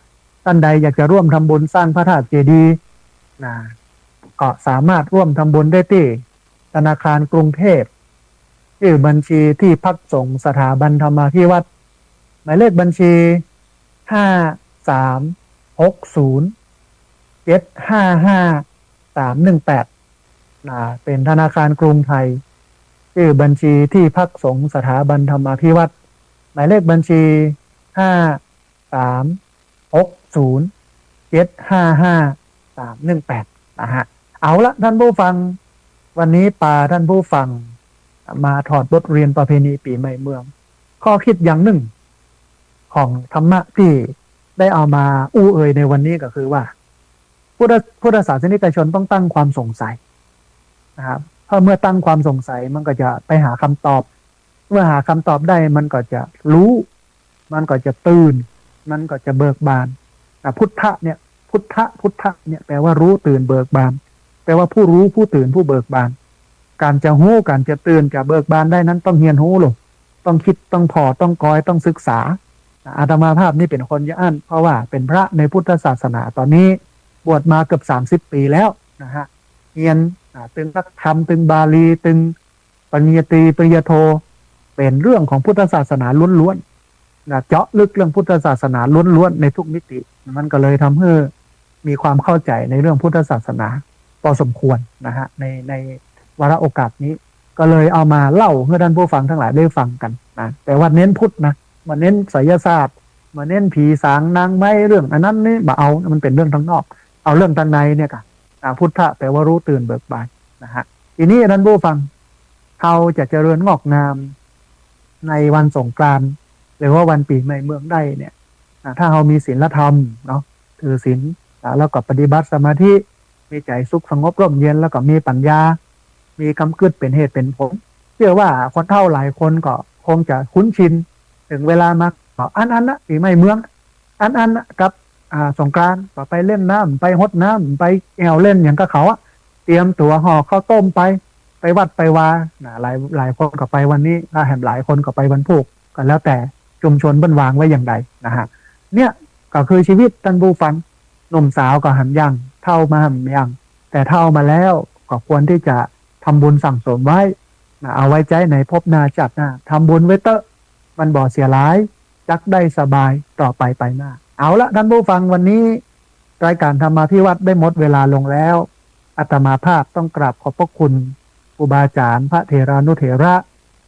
ต้านใดอยากจะร่วมทำบุญสร้างพระธาตุเจดีย์ นะ ก็สามารถร่วมทำบุญได้ตี้ธนาคารกรุงเทพ จื้อบัญชีที่พักสงฆ์สถาบันธรรมาภิวัฒน์ หมายเลขบัญชี ห้าสามหกศูนย์ เจ็ดห้าห้า สามหนึ่งแปด นะ เป๋นธนาคารกรุงไทย จื้อบัญชีที่พักสงฆ์สถาบันธรรมาภิวัฒน์ หมายเลขบัญชี ห้าสามหกศูนย์ เจ็ดห้าห้า สามหนึ่งแปด นะฮะ เอาละต้านผู้ฟัง วันนี้ปาต้านผู้ฟังมาถอดบทเรียนประเพณีปี๋ใหม่เมือง ข้อคิดอย่างนึ่งของธรรมะตี้ได้เอามาอู้เอ่ยในวันนี้ก็คือว่า พุทธ พุทธศาสนิกชนต้องตั้งความสงสัยนะครับ เพราะเมื่อตั้งความสงสัยมันก็จะไปหาคำตอบ เมื่อหาคำตอบได้มันก็จะรู้ มันก็จะตื่น มันก็จะเบิกบาน อ่ะ พุทธะเนี่ย พุทธะ พุทธะเนี่ยแปลว่ารู้ตื่นเบิกบาน แปลว่าผู้รู้ผู้ตื่นผู้เบิกบาน ก๋านจะฮู้ ก๋านจะตื่น จะเบิกบานได้นั้นต้องเฮียนฮู้โลด ต้องคิด ต้องผ่อ ต้องกอย ต้องศึกษา อาตมาภาพนี่เป๋นคนอย่างอั้น เพราะว่าเป๋นพระในพุทธศาสนา ต๋อนนี้บวชมาเกือบสามสิบปี๋แล้วนะฮะ เฮียน อ่า ตึงนักธรรม ตึงบาลี ตึงปริญญาตรี ปริญญาโท เป๋นเรื่องของพุทธศาสนาล้วนๆ นะ เจาะลึกเรื่องพุทธศาสนาล้วนๆ ในทุกมิติ มันก็เลยทำหื้อมีความเข้าใจ๋ในเรื่องพุทธศาสนาพอสมควรนะฮะ ใน ในวาระโอกาสนี้ ก็เลยเอามาเล่าหื้อต้านผู้ฟังตังหลายได้ฟังกั๋นนะ แต่ว่าเน้นพุทธนะ บ่เน้นไสยศาสตร์ บ่เน้นผีสางนางไม้ เรื่องอันนั้นนี่บ่เอา มันเป๋นเรื่องตางนอก เอาเรื่องตางในเนี่ยก่ะ อ่า พุทธะแปลว่ารู้ตื่นเบิกบานนะฮะ ทีนี้ต้านผู้ฟัง เฮาจะเจริญงอกงามในวันสงกรานต์ หรือว่าวันปี๋ใหม่เมืองได้เนี่ย อ่า ถ้าเฮามีศีลธรรมเนาะ ถือศีล อ่า แล้วก็ปฏิบัติสมาธิ มีใจ๋สุขสงบร่มเย็น แล้วก็มีปัญญา มีกำกึ๊ดเป๋นเหตุเป๋นผล เจื้อว่าคนเฒ่าหลายคนก็คงจะคุ้นชิน เถิงเวลามาก็อันอันนะ ปี๋ใหม่เมือง อันอันนะ กับ อ่า สงกรานต์ ก็ไปเล่นน้ำ ไปฮดน้ำ ไปแอ่วเล่นหยังกับเขาอะ เตรียมตั๋วห่อข้าวต้มไป ไปวัดไปวา นะ หลาย หลายคนก็ไปวันนี้ ถ้าแหมหลายคนก็ไปวันพูก ก็แล้วแต่ชุมชนเปิ้นวางไว้อย่างใดนะฮะ เนี่ยก็คือชีวิตต้านผู้ฟัง หนุ่มสาวก็หำยัง เฒ่ามาหำยัง แต่เฒ่ามาแล้วก็ควรที่จะทำบุญสั่งสมไว้ นะ เอาไว้ใจ๊ในภพหน้าชาติหน้า ทำบุญไว้เต๊อะ มันบ่เสียหาย จักได้สบายต่อไปไปหน้า เอาละท่านผู้ฟัง วันนี้รายการธรรมาภิวัฒน์ได้หมดเวลาลงแล้ว อาตมาภาพต้องกราบขอบพระคุณครูบาอาจารย์ พระเถรานุเถระ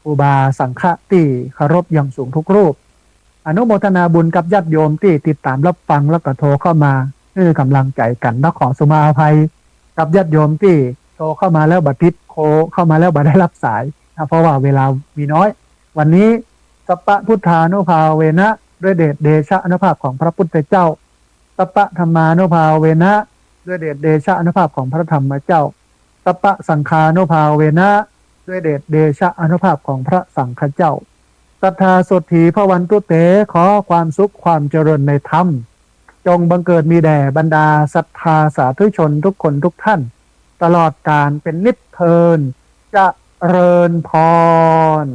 ครูบาสังฆะตี้เคารพอย่างสูงทุกรูป อนุโมทนาบุญกับญาติโยมตี้ติดตามรับฟังแล้วก็โทรเข้ามาหื้อก๋ำลังใจ๋กั๋น และขอสุมาอภัยกับญาติโยมตี้โทรเข้ามาแล้วบ่ติด โทรเข้ามาแล้วบ่ได้รับสายนะ เพราะว่าเวลามีน้อย วันนี้ สัพพะพุทธานุภาเวนะ ด้วยเดชเดชะอานุภาพของพระพุทธเจ้า สัพพะธัมมานุภาเวนะ ด้วยเดชเดชะอานุภาพของพระธรรมเจ้า สัพพะสังฆานุภาเวนะ ด้วยเดชเดชะอานุภาพของพระสังฆเจ้า สัทธาโสตถีภวันตุเต ขอความสุขความเจริญในธรรม จงบังเกิดมีแด่บรรดาศรัทธาสาธุชนทุกคนทุกท่าน ตลอดกาลเป็นนิจเทิน เจริญพร